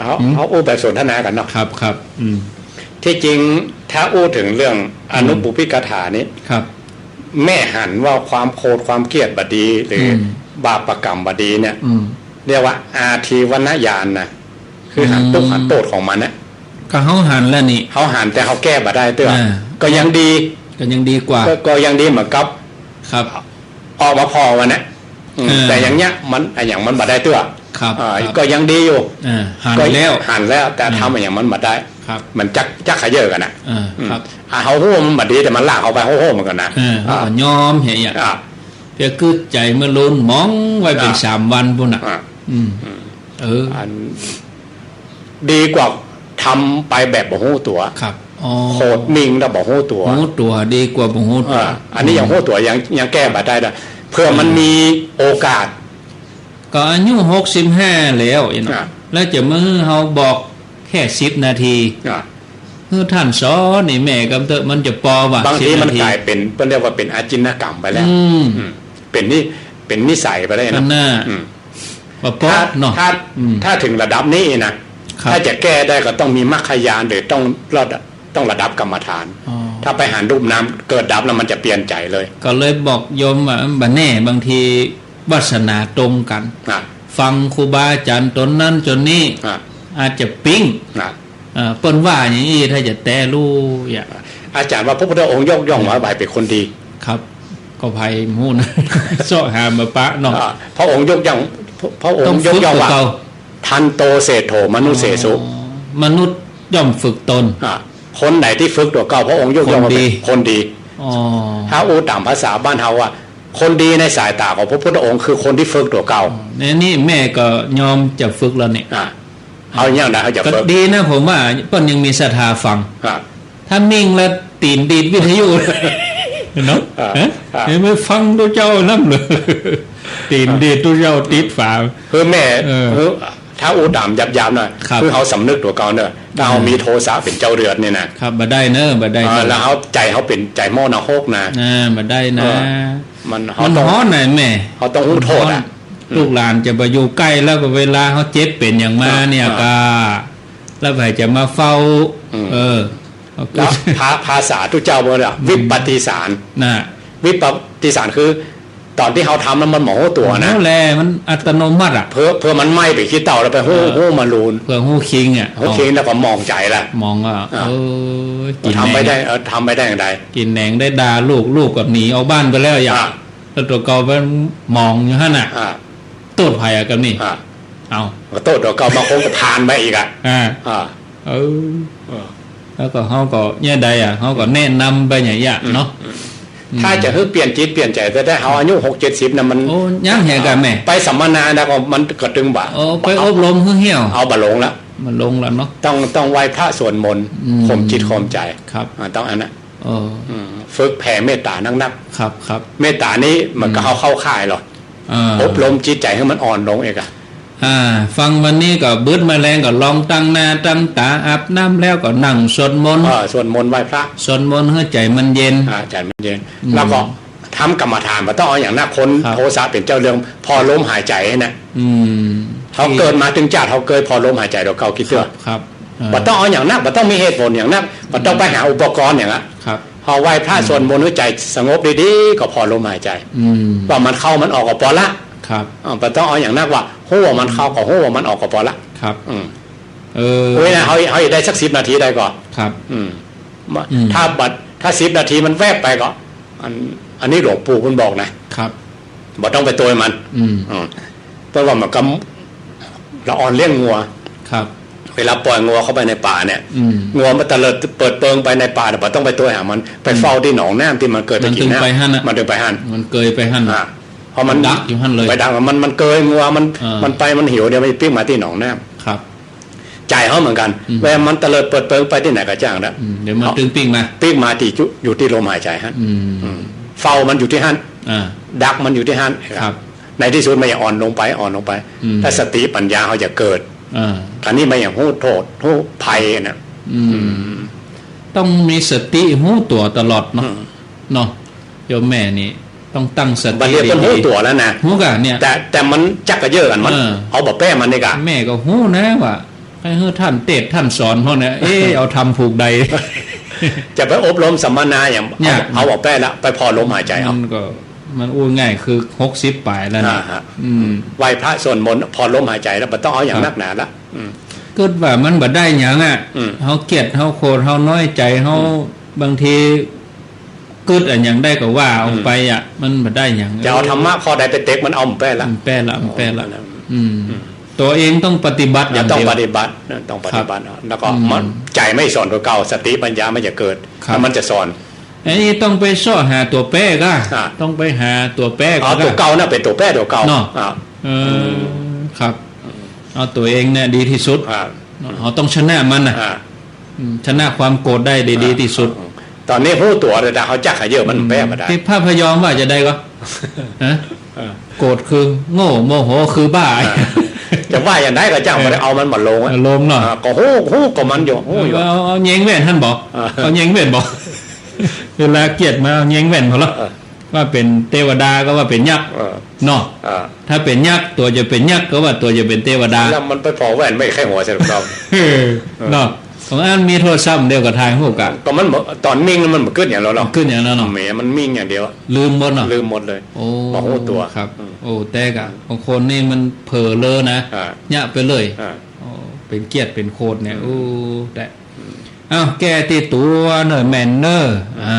เฮา อืม เฮาอู้แบบสนทนากั๋นเนาะ ครับ ครับ อืม ตี้จริงถ้าอู้เถิงเรื่องอนุปูปิกถานี้ ครับ แม่หันว่าความโขดความเกียจบ่ดี หรือ อืม บาปกรรมบ่ดีเนี่ย อืม เรียกว่าอาทีนวญาณนะ คือหันตุ๊กข์ อืม หันโต้ษของมันนะ ก็เฮาหันแล้วนี่ เฮาหันแต่เฮาแก้บ่ได้เตื้อ อ่า ก็ยังดี ก็ยังดีกว่า ก็ ก็ยังดีเหมือนกับ ครับ ออกมาผ่อมันนะ อืม อ่า แต่อย่างเนี้ยมัน อะหยังมันบ่ได้เตื้อ ครับ อ่า ครับ ก็ยังดีอยู่ อ่า หัน ก็ แล้ว หันแล้ว แต่ อ่า ทำอะหยังมันบ่ได้ ครับ มันจัก จักขะเยินกั๋นน่ะ อ่า อืม ครับ อ่า เฮาฮู้มันบ่ดี แต่มันลากเฮาไป เฮาฮู้มันกั๋นนะ เออ อ่า เฮาก็ยอมเหีย อ่า เปื้อกึ๊ดใจ๋เมื่อลูนหมองไว้เป๋น อ่า สามวันปู้นน่ะ อ่า อืม อืม เออ อัน ดีกว่าทำไปแบบบ่ฮู้ตั๋ว ครับ อ๋อ โขดมิ่งแล้วบ่ฮู้ตั๋ว ฮู้ตั๋วดีกว่าบ่ฮู้ตั๋ว อ่า อันนี้ยังฮู้ตั๋ว ยัง ยังแก้บ่ได้นะ เผื่อมัน เออ มีโอกาส ก็อายุหกสิบห้าแล้วอะเนาะ อ่ะ แล้วจะมาหื้อเฮาบอกแค่สิบนาที อ่ะ หื้อท่านสอนนี่แม่กำเต๊อะ มันจะปอบ่า บางทีมัน สิบนาที ก๋ายเป๋น เปิ้นเรียกว่าเป๋นอาจินกรรมไปแล้ว อืม อืม เป๋นนิ เป๋นนิสัยไปแล้วนะ ก็น่า อืม บ่ปอ ถ้า เนาะ ถ้า อืม ถ้าเถิงระดับนี้นะ ครับ ถ้าจะแก้ได้ก็ต้องมีมรรคญาณ หรือต้องระดับ ต้องระดับกรรมฐาน อ๋อ ถ้าไปหันรูปนามเกิดดับแล้วมันจะเปลี่ยนใจ๋เลย ก็เลยบอกโยมว่า บ่แน่ บางทีวาสนาตรงกั๋น อ่ะ ฟังครูบาอาจ๋ารย์ต๋นนั้นต๋นนี้ อ่ะ อาจจะปิ๊ง อ่ะ เอ่อ เปิ้นว่าอย่างอี้ ถ้าจะแต๊รู้อะ อาจ๋ารย์ว่าพระพุทธองค์ยกย่องว่า อ่ะ ใบเป๋นคนดี ครับ ก็ใผฮู้นะ เซาะหามาปะเนาะ อ่ะ พระองค์ยกย่อง พระองค์ยกย่องว่า ต้องฝึกตั๋วเก่า ทันโตเศรษฐโถ มนุสเสสุ อ๋อ มนุษย์ย่อมฝึกตน อ่ะ คนไหนตี้ฝึกตั๋วเก่า พระองค์ยกย่องว่าเป๋นคนดี คนดี อ๋อ ถ้าอู้ต๋ามภาษาบ้านเฮาว่า คนดีในสายต๋าของพระพุทธองค์คือคนตี้ฝึกตั๋วเก่า อ๋อ ในนี้แม่ก็ยอมจะฝึกแล้วเนี่ย อ่ะ เอาอย่างนั้นเขาจะ ก็ ฝึก ดีนะ ผมว่าเปิ้นยังมีศรัทธาฟัง อ่ะ ถ้ามิ่งแล้วตี๋นดีดวิทยุ เนาะ อ่ะ ฮะ อ่ะ เห็นไหม ฟังตุ๊เจ้านั่นเลย ตี๋นดีดตุ๊เจ้าติดฝา คือแม่ เออ คือถ้าอู้ต๋ามหยาบๆ หน่อย ครับ คือเฮาสำนึกตั๋วเก่าเนอะ ถ้าเฮา อืม มีโทสะเป๋นเจ้าเรือนนี่นะ ครับ บ่ได้เนอะ บ่ได้ อ่า เนอะ แล้วเฮาใจ๋เฮาเป๋นใจ๋หม้อนรกนะ อ่า บ่ได้นะ เออ มัน มัน เฮาต้อง ฮ้อนน่ะแม่ เฮาต้องฮู้โทษอะ ฮ้อน อืม ลูกหลานจะไปอยู่ใก้แล้วก็เวลาเฮาเจ็บเป๋นอย่างมา อ่า เนี่ย อ่า ก็ แล้วใผจะมาเฝ้า อืม เออ แล้วภา ภาษาตุ๊เจ้าว่า อืม วิปปัตติสาร น่ะ วิปปัตติสารคือ ต๋อนตี้เฮาทำแล้วมันบ่ฮู้ตั๋วนะ โอ้แล มันอัตโนมัติอะ เปื้อ เปื้อมันไหม้ไปขี้เถ้าแล้วไปฮู้ เออ ฮู้มาลูน เปื้อฮู้คิงอะ ฮู้คิงแล้วก็หมองใจ๋ละ หมองอะ อ่ะ เออ กิ๋น ทำไป แหนง ได้ เออ ทำไปได้อย่างไร กิ๋นแหนงได้ดาลูก ลูกก็หนีออกบ้านไปแล้วอย่าง อ่ะ แล้วตั๋วเก่าไปหมองอยู่หั้นน่ะ อ่ะ โต้ษใผอะกับนี่ อ่ะ เอา ก็โต้ษตั๋วเก่า บางคนก็ผ่านไปอีกอะ อ่ะ อ่ะ เออ เออ แล้วก็เฮาก็เนี่ยใดอะ เฮาก็แนะนำไปอย่างเงี้ยเนาะ อืม อืม ถ้าจะหื้อเปลี่ยนจิตเปลี่ยนใจ๋ แต่ถ้าเฮาอายุหกเจ็ดสิบนะมัน โอ้ ยังแหงกั๋นแม่ ไปสัมมนานะก็มันก็ตึงบ่า โอ้ ไปอบรมหื้อเหี่ยว เอาบ่ลงละ บ่ลงละเนาะ ต้อง ต้องไหว้พระสวดมนต์ อืม ข่มจิตข่มใจ๋ ครับ อ่า ต้องอันนั้น เออ อืม ฝึกแผ่เมตต๋านักๆ ครับ ครับ เมตต๋านี้มันก็ อืม เฮาเข้าข่ายหรอก อ่า อบรมจิตใจ๋หื้อมันอ่อนลงเองอะ อ่า ฟังวันนี้ก็บึดมาแลงก็ลองตั้งหน้าตั้งต๋า อาบน้ำแล้วก็นั่งสวดมนต์ เออ สวดมนต์ไหว้พระ สวดมนต์หื้อใจ๋มันเย็น อ่า ใจ๋มันเย็น อืม แล้วก็ทำกรรมฐาน บ่ต้องเอาอย่างนัก คน ครับ โทสะเป๋นเจ้าเรือน ผ่อลมหายใจ๋นะ อืม เฮาเกิดมาตึงจาติ เฮาเกยผ่อลมหายใจ๋ตั๋วเก่ากี่เตื้อ ครับ ครับ อ่า บ่ต้องเอาอย่างนัก บ่ต้องมีเหตุผลอย่างนัก บ่ต้องไปหาอุปกรณ์อย่างละ ครับ เฮาไหว้พระ อืม สวดมนต์หื้อใจ๋สงบดีๆ ก็ผ่อลมหายใจ๋ อืม ว่ามันเข้ามันออกก็ปอละ ครับ อ่า บ่ต้องเอาอย่างนัก ว่าฮู้ว่ามันเข้าก็ฮู้ว่ามันออกก็ปอละ ครับ อืม เออ โอ้ยนะ เฮา เฮาได้สักสิบนาทีได้ก่อ ครับ อืม อืม ถ้าบ่ ถ้าสิบนาทีมันแวบไปก็ อัน อันนี้หลวงปู่เพิ่นบอกนะ ครับ บ่ต้องไปโตยมัน อืม อืม เปิ้นว่ามันก็ ละอ่อนเลี้ยงงัว ครับ เวลาปล่อยงัวเข้าไปในป่าเนี่ย อืม งัวมันเตลิดเปิดเปิงไปในป่าเนี่ย บ่ต้องไปโตยหามัน ไป อืม เฝ้าตี้หนองน้ำตี้มันเกยไปกิ๋นน้ำ มันตึงไปหั้นน่ะ มันตึงไปหั้น มันเกยไปหั้น อ่า เพราะมัน ดักอยู่หั้นเลย ไปดัก มัน มันเกยงัว มัน อ่า มันไป มันหิว เดี๋ยวมันปิ๊กมาตี้หนองน้ำ ครับ ใจ๋เฮาเหมือนกั๋น อืม เวลามันเตลิดเปิดเปิงไปตี้ไหนก็จ้างนะ อืม เดี๋ยวมันตึงปิ๊กมา ปิ๊กมาตี้จุ อยู่ตี้ลมหายใจ๋หั้น อืม อืม เฝ้ามันอยู่ตี้หั้น อ่า ดักมันอยู่ตี้หั้น ครับ ในตี้สุดมันจะอ่อนลงไป อ่อนลงไป อืม ถ้าสติปัญญาเฮาจะเกิด อ่า อันนี้มันจะฮู้โทษ ฮู้ภัยนะ อืม อืม ต้องมีสติฮู้ตั๋วตลอดเนาะ อืม เนาะ โยมแม่นี่ต้องตั้งสติ บ่าเดี่ยวเปิ้นฮู้ตั๋วแล้วนะ ฮู้ก่ะเนี่ย แต่ แต่มันจักกะเยินกั๋น มัน เออ เอาบ่แป้มันนี่ก่ะ แม่ก็ฮู้นะว่า ใค่หื้อท่านเตศน์ท่านสอนเฮาเนี่ย เอ๊ะ เอาธรรมผูกใด จะไปอบรมสัมมนาอย่าง เนี่ย เอา เอาบ่แป้ละ ไปผ่อลมหายใจ๋เอา มันก็ มันอู้ง่ายคือหกสิบป๋ายแล้วนะ อ่าฮะ อืม ไหว้พระสวดมนต์ ผ่อลมหายใจ๋แล้ว บ่ต้องเอาอย่าง ครับ นักหนาละ อืม กึ๊ดว่ามันบ่ได้หยังอะ อืม เฮาเกลียด เฮาโขด เฮาน้อยใจ๋ เฮา อืม บางทีกึ๊ดอะหยังได้ก็ว่าออกไปอะ อืม มันบ่ได้หยัง จะเอาธรรมะข้อใดไปเต็กมันเอาบ่แป้ละ บ่แป้ละ บ่แป้ละ อืม อืม ตั๋วเองต้องปฏิบัติอย่างเดียว ต้องปฏิบัตินะ ต้องปฏิบัติ ครับ แล้วก็ อืม มัน ใจ๋มันสอนตั๋วเก่า สติปัญญามันจะเกิด ครับ แล้วมันจะสอน อันนี้ต้องไปเซาะหาตั๋วแปรก่ะ อ่า ต้องไปหาตั๋วแปรก่ะ เอาตั๋วเก่าน่ะเป๋นตั๋วแปรตั๋วเก่า เนาะ อ่า เออ อืม ครับ เอาตั๋วเองเนี่ยดีตี้สุด อ่า เนาะ เฮาต้องชนะมันน่ะ อ่า อืม ชนะความโกรธได้ดี อ่า ตี้สุด อืม ต๋อนนี้ฮู้ตั๋วแล้วนะ เฮาจักหาเยอะมัน อืม แปรบ่ได้ ตี้พระพยอมว่าจาใดก่อ ฮะ เออ โกรธคือโง่ โมโหคือบ้า เออ จะว่าอย่างใดก็จ้าง เออ บ่ได้เอามันมาลงอะ เอาลงเนาะ อ่า ก็ฮู้ ฮู้ก็มันอยู่ ฮู้อยู่ เอา เอาแยงแว่นหั้นบ่ เออ เอาแยงแว่นบ่ เวลาเกลียดมาเอาแยงแว่นเขาละ เออ ว่าเป๋นเตวดาก็ว่าเป๋นยักษ์ เออ เนาะ เออ ถ้าเป๋นยักษ์ ตั๋วจะเป๋นยักษ์ก็ว่าตั๋วจะเป๋นเตวดา แล้วมันไปผ่อแว่นไม่ใค่หัวใส่ลูกน้อง เออ เนาะ ของอันมีโทรศัพท์เดียวกับถ่ายฮูปก่ะ ก็มันบ่ ต๋อนมิ่งมันบ่กึ๊ดอย่างเดียวหรอก กึ๊ดอย่างเดียวเนาะ แหม มันมิ่งอย่างเดียว ลืมหมดเนาะ ลืมหมดเลย โอ้ บ่ฮู้ตั๋ว ครับ อืม โอ้ แต่ก่ะ บางคนนี่มันเผลอเรอนะ อ่า เยียะไปเลย อ่า โอ้ เป๋นเกลียดเป๋นโขดเนี่ย อืม โอ้ แต่ อืม เอ้า แก้ตี้ตั๋วเน่อ แม่นเน่อ อืม อ่า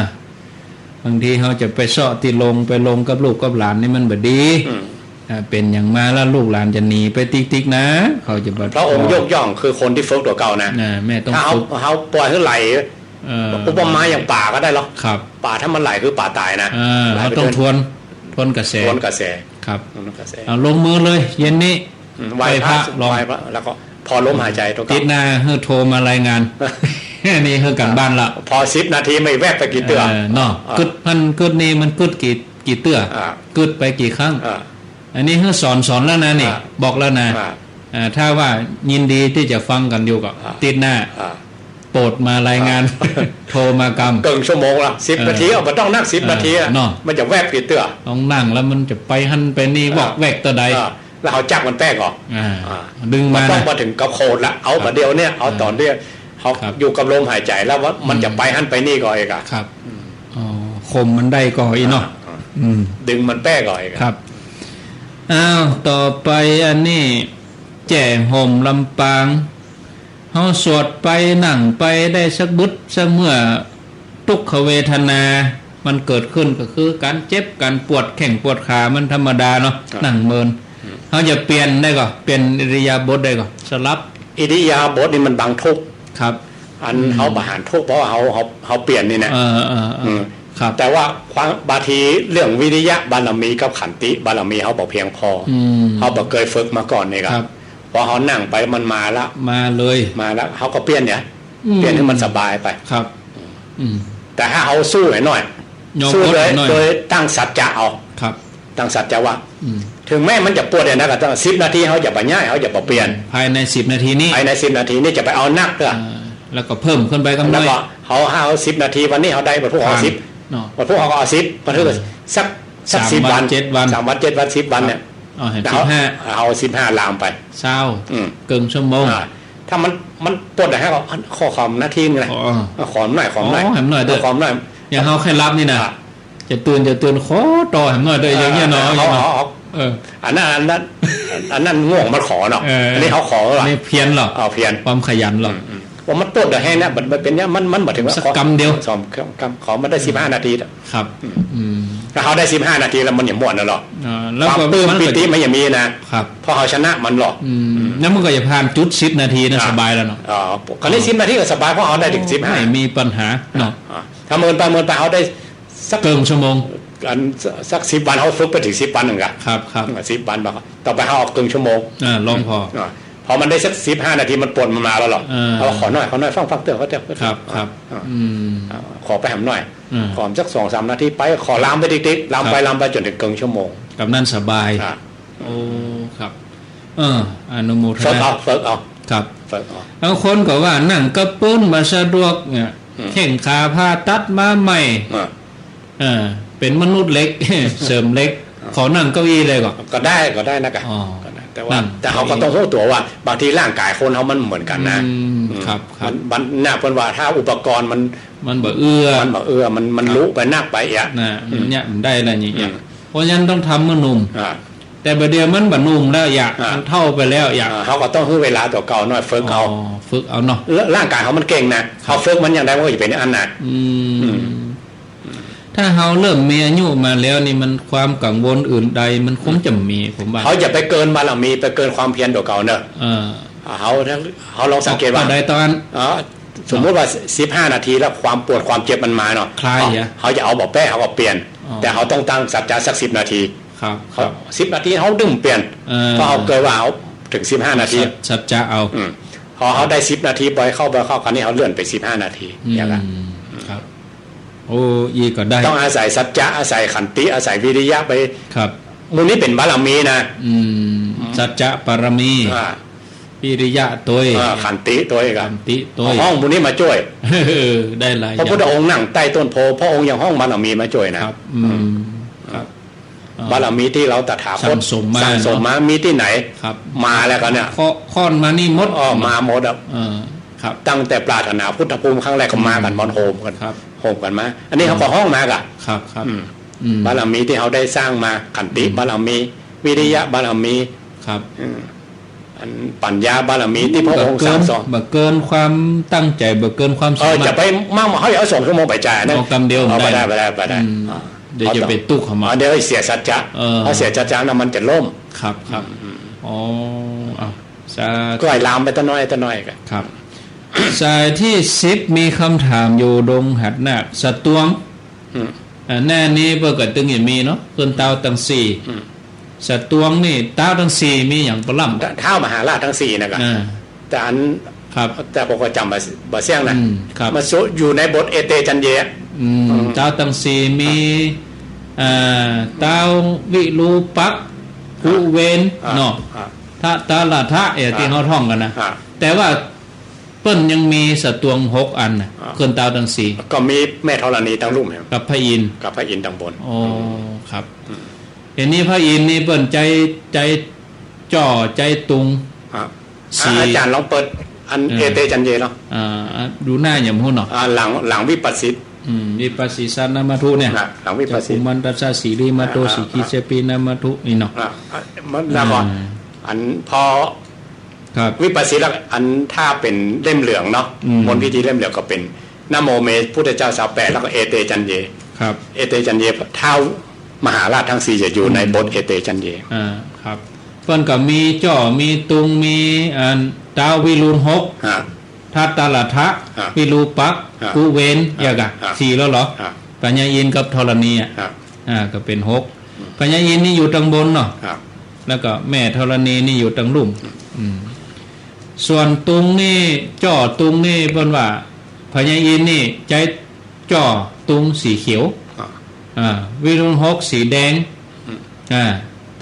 บางทีเฮาจะไปเซาะตี้โฮม ไปโฮมกับลูกกับหลานนี่มันบ่ดี อืม อ่า เป๋นอย่างมาแล้วลูกหลานจะหนีไปติ๊กๆ นะ เขาจะบ่ พระองค์ยกย่องคือคนตี้ฝึกตั๋วเก่านะ อ่า แม่ต้อง ถ้าเฮา ฝึก เฮาปล่อยหื้อไหล เออ อุปมาอย่างป๋าก็ได้หรอ ครับ ป๋าถ้ามันไหลคือป๋าต๋ายนะ อ่า ไหลไป เฮาต้อง เดิน ทวน ทวนกระแส ทวนกระแส ครับ ทวนกระแส เอาลงมือเลย เย็นนี้ อืม ไหว้พระ ไหว้พระ ลอง ไหว้พระ แล้วก็ผ่อลมหายใจ๋ตั๋วเก่า ติ๊ดหน้าหื้อโทรมารายงาน นี่หื้อก๋านบ้านละ ผ่อสิบนาทีไม่แวบไปกี่เตื้อ เออ เนาะ อ่า กึ๊ดมันกึ๊ดนี่มันกึ๊ดกี่ กี่เตื้อ อ่า กึ๊ดไปกี่ครั้ง อ่า อันนี้หื้อสอน สอนแล้วนะนี่ อ่า บอกแล้วนะ อ่า อ่า ถ้าว่ายินดีตี้จะฟังกั๋นอยู่ก็ อ่า ติ๊ดหน้า อ่า โปรดมารายงาน อ่า โทรมากำ เกิ่งชั่วโมงละ สิบ เออ นาที เอา บ่ต้องนัก สิบ เออ นาทีอะ เนาะ มันจะแวบกี่เตื้อ ต้องนั่งแล้วมันจะไปหั้นไปนี่ อ่า วอกแวกเตื้อใด อ่า แล้วเฮาจักมันแปรก่อ อ่า อ่า ดึงมา บ่ต้อง นะ มาเถิงกับโขดละ เอา ครับ บ่าเดี่ยวเนี่ย เอา อ่า ต๋อนเดียว เฮา ครับ อยู่กับลมหายใจ๋แล้วว่ามัน อืม จะไปหั้นไปนี่ก่อเองอะ ครับ อืม อ๋อ ข่มมันได้ก่ออี้เนาะ อ่า อ่า อืม ดึงมันแปรก่อเองอะ ครับ อ้าว ต่อไปอันนี้ แจ้ห่มลำปาง เฮาสวดไปนั่งไปได้สักบึดสักเมื่อ ทุกขเวทนามันเกิดขึ้นก็คือก๋านเจ็บก๋านปวดแข้งปวดขามันธรรมดาเนาะ ครับ นั่งเมิน อืม เฮาจะเปลี่ยนได้ก่อ เปลี่ยนอิริยาบถได้ก่อ สลับ อิริยาบถนี่มันบังทุกข์ ครับ อัน อืม เฮาบ่หันทุกข์เพราะว่าเฮา เฮา เฮาเปลี่ยนนี่นะ เออ เออ เออ อืม ครับ แต่ว่าความ บางทีเรื่องวิริยะบารมีกับขันติบารมีเฮาบ่เพียงพอ อืม เฮาบ่เกยฝึกมาก่อนนี่ครับ ครับ พอเฮานั่งไปมันมาละ มาเลย มาละ เฮาก็เปลี่ยนเนี่ย อืม เปลี่ยนหื้อมันสบายไป ครับ อืม แต่ถ้าเฮาสู้หน่อย ยอม สู้โดย อดหน่อย โดยตั้งสัจจะเอา ครับ ตั้งสัจจะว่า อืม เถิงแม้มันจะปวดอย่างใดก็ต๋าม สิบนาทีเฮาจะบ่ย้าย เฮาจะบ่เปลี่ยน ภายในสิบนาทีนี้ ภายในสิบนาทีนี้จะไปเอานักเตื้อ อ่า แล้วก็เพิ่มขึ้นไปกำหนด แล้วก็เฮา เฮาสิบนาที วันนี้เฮาได้ วันพุธเฮาเอาสิบ เนาะ วันพุธเฮาก็เอาสิบ วันพุธก็ อืม สัก สัก สาม สิบ วัน วัน เจ็ดวัน สามวัน เจ็ดวัน สิบวันเนี่ย ครับ เอาให้ แล้ว สิบห้า เอาสิบห้าลามไป เซา อืม เกิ่งชั่วโมง อ่า ถ้ามัน มันปวดนะฮะ ก็ขอ ขอนาทีนึงนะ อ๋อ ขอหน่อย ขอหน่อย อ๋อ แหมหน่อยเตื้อ ขอหน่อย อย่างเฮาใค่หลับนี่นะ อ่ะ จะตื่น จะตื่น ขอต่อแหมหน่อยเตื้อ อย่างเงี้ยเนาะ เอา เอา เอา เออ อันนั้น อันนั้น อันนั้นง่วงมันขอเนาะ เออ อันนี้เฮาขอละ นี่เพียรเหรอ เอาเพียร ความขยันเหรอ อืม อืม ว่ามันปวดเดี๋ยวแห้งนะ มัน มันเป๋นเนี่ย มัน มันบ่เถิงว่า สักกำเดียว สองกำ ขอมันได้สิบห้านาทีเถอะ ครับ อืม อืม ถ้าเฮาได้สิบห้านาทีแล้วมันจะม่วนแล้วหรอ อ่า แล้วก็ ความปลื้ม มันก็ ปีติมันจะมีนะ ครับ เพราะเฮาชนะมันหรอ อืม อืม แล้วมันก็จะผ่านจุดสิบนาทีนะ อ่า สบายแล้วเนาะ อ๋อ คราวนี้ อ๋อ สิบนาทีก็สบาย เพราะเฮาได้เถิงสิบห้า ไม่มีปัญหาเนาะ อ่า ถ้าเมินไป เมินไป เฮาได้สัก เกิ่งชั่วโมง อัน สักสิบวัน เฮาฝึกไปเถิงสิบวันนึงอะ ครับ ครับ อ่า สิบวันบ่า ต่อไปเฮาเอาเกิ่งชั่วโมง อ่า ลองผ่อ อ่า พอมันได้สักสิบห้านาที มันปวดมันมาแล้วหรอ อ่า เอาขอหน่อย ขอหน่อย ฟัง ฟังเตื้อ ฟังเตื้อ ครับ ครับ อ่า อืม อ่า ขอไปแหมหน่อย อ่า ขอสักสองสามนาทีไป ขอลามไปติ๊กๆ ลามไป ครับ ลามไปจ๋นเถิงเกิ่งชั่วโมง กำนั้นสบาย อ่า โอ้ ครับ เออ อนุโมทนา ฝึกเอา ฝึกเอา ครับ ฝึกเอา บางคนก็ว่านั่งกับปื๊นบ่สะดวกเนี่ย อืม แข้งขาผ่าตัดมาใหม่ อ่า เออ เป๋นมนุษย์เหล็ก เสริมเหล็ก อ่า ขอนั่งเก้าอี้เลยก่อ ก็ได้ ก็ได้นะกะ อ๋อ ก็ได้ แต่ว่า นั่ง แต่เฮาก็ต้องฮู้ตั๋วว่า บางทีร่างก๋ายคนเฮามันบ่เหมือนกั๋นนะ อืม อืม ครับ ครับ มัน มันน่าเปิ้นว่าถ้าอุปกรณ์มัน มันบ่เอื้อ มันบ่เอื้อ มัน มัน ครับ ลุไปนักไปอะ น่ะ อืม มันเนี่ยมันได้ละนี่ อืม เพราะฉะนั้นต้องทำเมื่อหนุ่ม อ่า แต่บ่าเดี่ยวมันบ่หนุ่มแล้วยะ อ่า มันเฒ่าไปแล้วยะ อ่า เฮาก็ต้องหื้อเวลาตั๋วเก่าหน่อย ฝึกเอา อ๋อ ฝึกเอาเนาะ ร่างก๋ายเฮามันเก่งนะ ครับ เฮาฝึกมันอย่างใดมันก็จะเป๋นอย่างนั้นนะ อืม อืม ถ้าเฮาเริ่มมีอายุมาแล้วนี่ มันความกังวลอื่นใดมันคงจะมี ผมว่า เฮาอย่าไปเกินบารมี ไปเกินความเพียรตั๋วเก่าเนอะ เออ เฮา เฮาลองสังเกตว่า เอาได้ตอน อ๋อ สมมุติว่าสิบห้านาทีแล้วความปวดความเจ็บมันมาเนาะ คลาย เฮา อะ เฮาจะเอาบ่แป๊ เฮาก็เปลี่ยน อ๋อ แต่เฮาต้องตั้งสัจจะสักสิบนาที ครับ ครับ สิบนาทีเฮาดึงเปลี่ยน เออ เพราะเฮาเกยว่าเฮาเถิงสิบห้านาที สัจ สัจจะเอา อืม พอเฮาได้สิบนาที บ่อยเข้า บ่อยเข้า คราวนี้เฮาเลื่อนไปสิบห้านาที อืม อย่างนั้น ครับ โอ้ อี้ก็ได้ ต้องอาศัยสัจจะ อาศัยขันติ อาศัยวิริยะไป ครับ หมู่นี้เป๋นบารมีนะ อืม อืม สัจจะบารมี อ่า วิริยะตวย อ่า ขันติตวย ขันติตวย ฮ้องหมู่นี้มาจ้วย เออ ได้หลายอย่าง พระพุทธองค์นั่งใต้ต้นโพธิ์ พระองค์ยังฮ้องบารมีมาจ้วยนะ ครับ อืม อืม ครับ อ่า บารมีตี้เฮาตถาคต สั่งสมมา สั่งสมมา เนาะ มีตี้ไหน ครับ มาแล้วกั๋นเนี่ย ข้อ ข้อนมานี่หมด อ้อ มาหมดอะ เออ ครับ ตั้งแต่ปรารถนาพุทธภูมิครั้งแรกก็มากั๋น อืม หมด โฮมกั๋น ครับ โฮมกั๋นมา อันนี้เฮาก็ฮ้องมากะ ครับ ครับ อืม อืม บารมีตี้เฮาได้สร้างมา ขันติ อืม บารมี วิริยะบารมี ครับ อืม อันปัญญาบารมีตี้พระองค์สั่งสอน บ่เกิน บ่เกินความตั้งใจ๋ บ่เกินความสามารถ เออ จะไปมากมาย เฮาเอาสองชั่วโมงไปจ่ายนะ เอากำเดียว เอา บ่ได้ บ่ได้ บ่ได้ อืม อ่า เดี๋ยวจะไปตุ๊กเขามา อ่า เดี๋ยวเสียสัจจะ เออ เฮาเสียสัจจะนะมันจะล้ม ครับ ครับ อืม อ๋อ เอา สาธุ ก็ให้ลามไปตะน้อยตะน้อยกั๋น ครับ สายตี้สิบ มีกำถามอยู่ดงหาดนาค สะตวง อืม อ่า แน่นี้เปิ้นก็ตึงจะมีเนาะ เปิ้นเต๊าตังสี่ อืม สะตวงนี่เต๊าตังสี่มีหยังปะล่ำ เต๊ามหาราชตังสี่นะกะ อ่า แต่อัน ครับ แต่ผมก็จ๋ำบ่ บ่เสี้ยงนะ อืม ครับ มาสุ อยู่ในบทเอเตจัญเญ อืม อืม เต๊าตังสี่มี อ่า เต๊าวิรูปักษ์ กุเวน อ่า เนาะ อ่า ทะตะละทะ เอ่อ อ่า ตี้เฮาท่องกั๋นนะ อ่า แต่ว่าเปิ้นยังมีสะตวงหกอันนะ อ่า เปิ้นเต๊าตังสี่ ก็มีแม่ธรณีตังลุ่ม กับพระอินทร์ กับพระอินทร์ตังบน อ๋อ อืม ครับ อืม เดี๋ยวนี้พระอินทร์นี่เปิ้นใจ๊ ใจ๊จ้อ ใจ๊ตุง อ่ะ สี่ อ่ะ อาจ๋ารย์ลองเปิดอัน เออ เอเตจัญเญเนาะ อ่า อ่ะ ดูหน้าอย่างพูดเนาะ อ่า หลัง หลังวิปัสสิต อืม วิปัสสิสานามะธุเนี่ย อ่ะ หลังวิปัสสิต จักขุมันตัสสะสีลิมาโต อ่า สีขีเสปีนามะธุนี่เนาะ อ่ะ อ่ะ มัน แล้วก็ อ่า อันพอ ครับ วิปัสสิตแล้ว อันถ้าเป๋นเล่มเหลืองเนาะ อืม มนต์พิธีเล่มเหลืองก็เป๋น นะโมเม พุทธเจ้าซาวแปด แล้วก็เอเตจัญเญ ครับ เอเตจัญเญ เต๊ามหาราชตังสี่จะอยู่ใน อืม บทเอเตจัญเญ อ่า ครับ เปิ้นก็มีจ้อ มีตุง มีอันเต๊าวิรุณหก ฮะ ทัตตะละทะ ฮะ วิรูปักษ์ ฮะ กุเวน ฮะ อย่างกะ ฮะ สี่แล้วเหรอ ฮะ พญาอินทร์กับธรณีอะ ฮะ อ่า ก็เป๋นหก อืม พญาอินทร์นี่อยู่ตังบนเนาะ ฮะ แล้วก็แม่ธรณีนี่อยู่ตังลุ่ม อืม อืม ส่วนตุงนี่ จ้อตุงนี่เปิ้นว่า พญาอินทร์นี่ใจ๊จ้อตุงสีเขียว อ่า อ่า วิรุณหกสีแดง อืม อ่า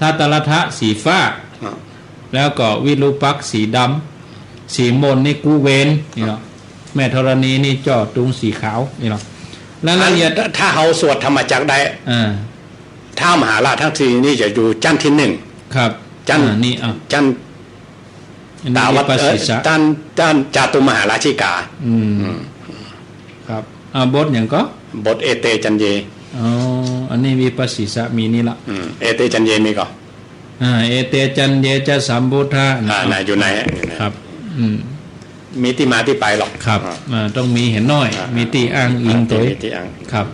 ทัตตะละทะสีฟ้า อ่า แล้วก็วิรูปักษ์สีดำ สีม่นนี่กุเวนนี่เนาะ แม่ธรณีนี่จ้อตุงสีขาวนี่เนาะ แล้วละเอียด อันถ้า ถ้าเฮาสวดธรรมจักรได้ อ่า เต๊ามหาราชตังสี่นี่จะอยู่จั้นตี้หนึ่ง ครับ จั้น อ่า นี่ อ่ะ จั้น อันนี้ ตาวัต วิปัสสิสะ เอ่อ จั้น จั้นจาตุมหาราชิกา อืม อืม ครับ อ่า บทหยังก็ บทเอเตจัญเญ อ๋อ อันนี้วิปัสสิสะมีนี่ละ อืม เอเตจัญเญมีก่อ อ่า เอเตจัญเญจะสัมพุทธา อ่า นะ น่ะ อยู่ใน อยู่ใน ครับ อืม มีตี้มาตี้ไปหรอก ครับ อ่า อ่า ต้องมีเห็นหน้อย อ่า มีตี้อ้างอิงตวย มีตี้อ้างอิง ครับ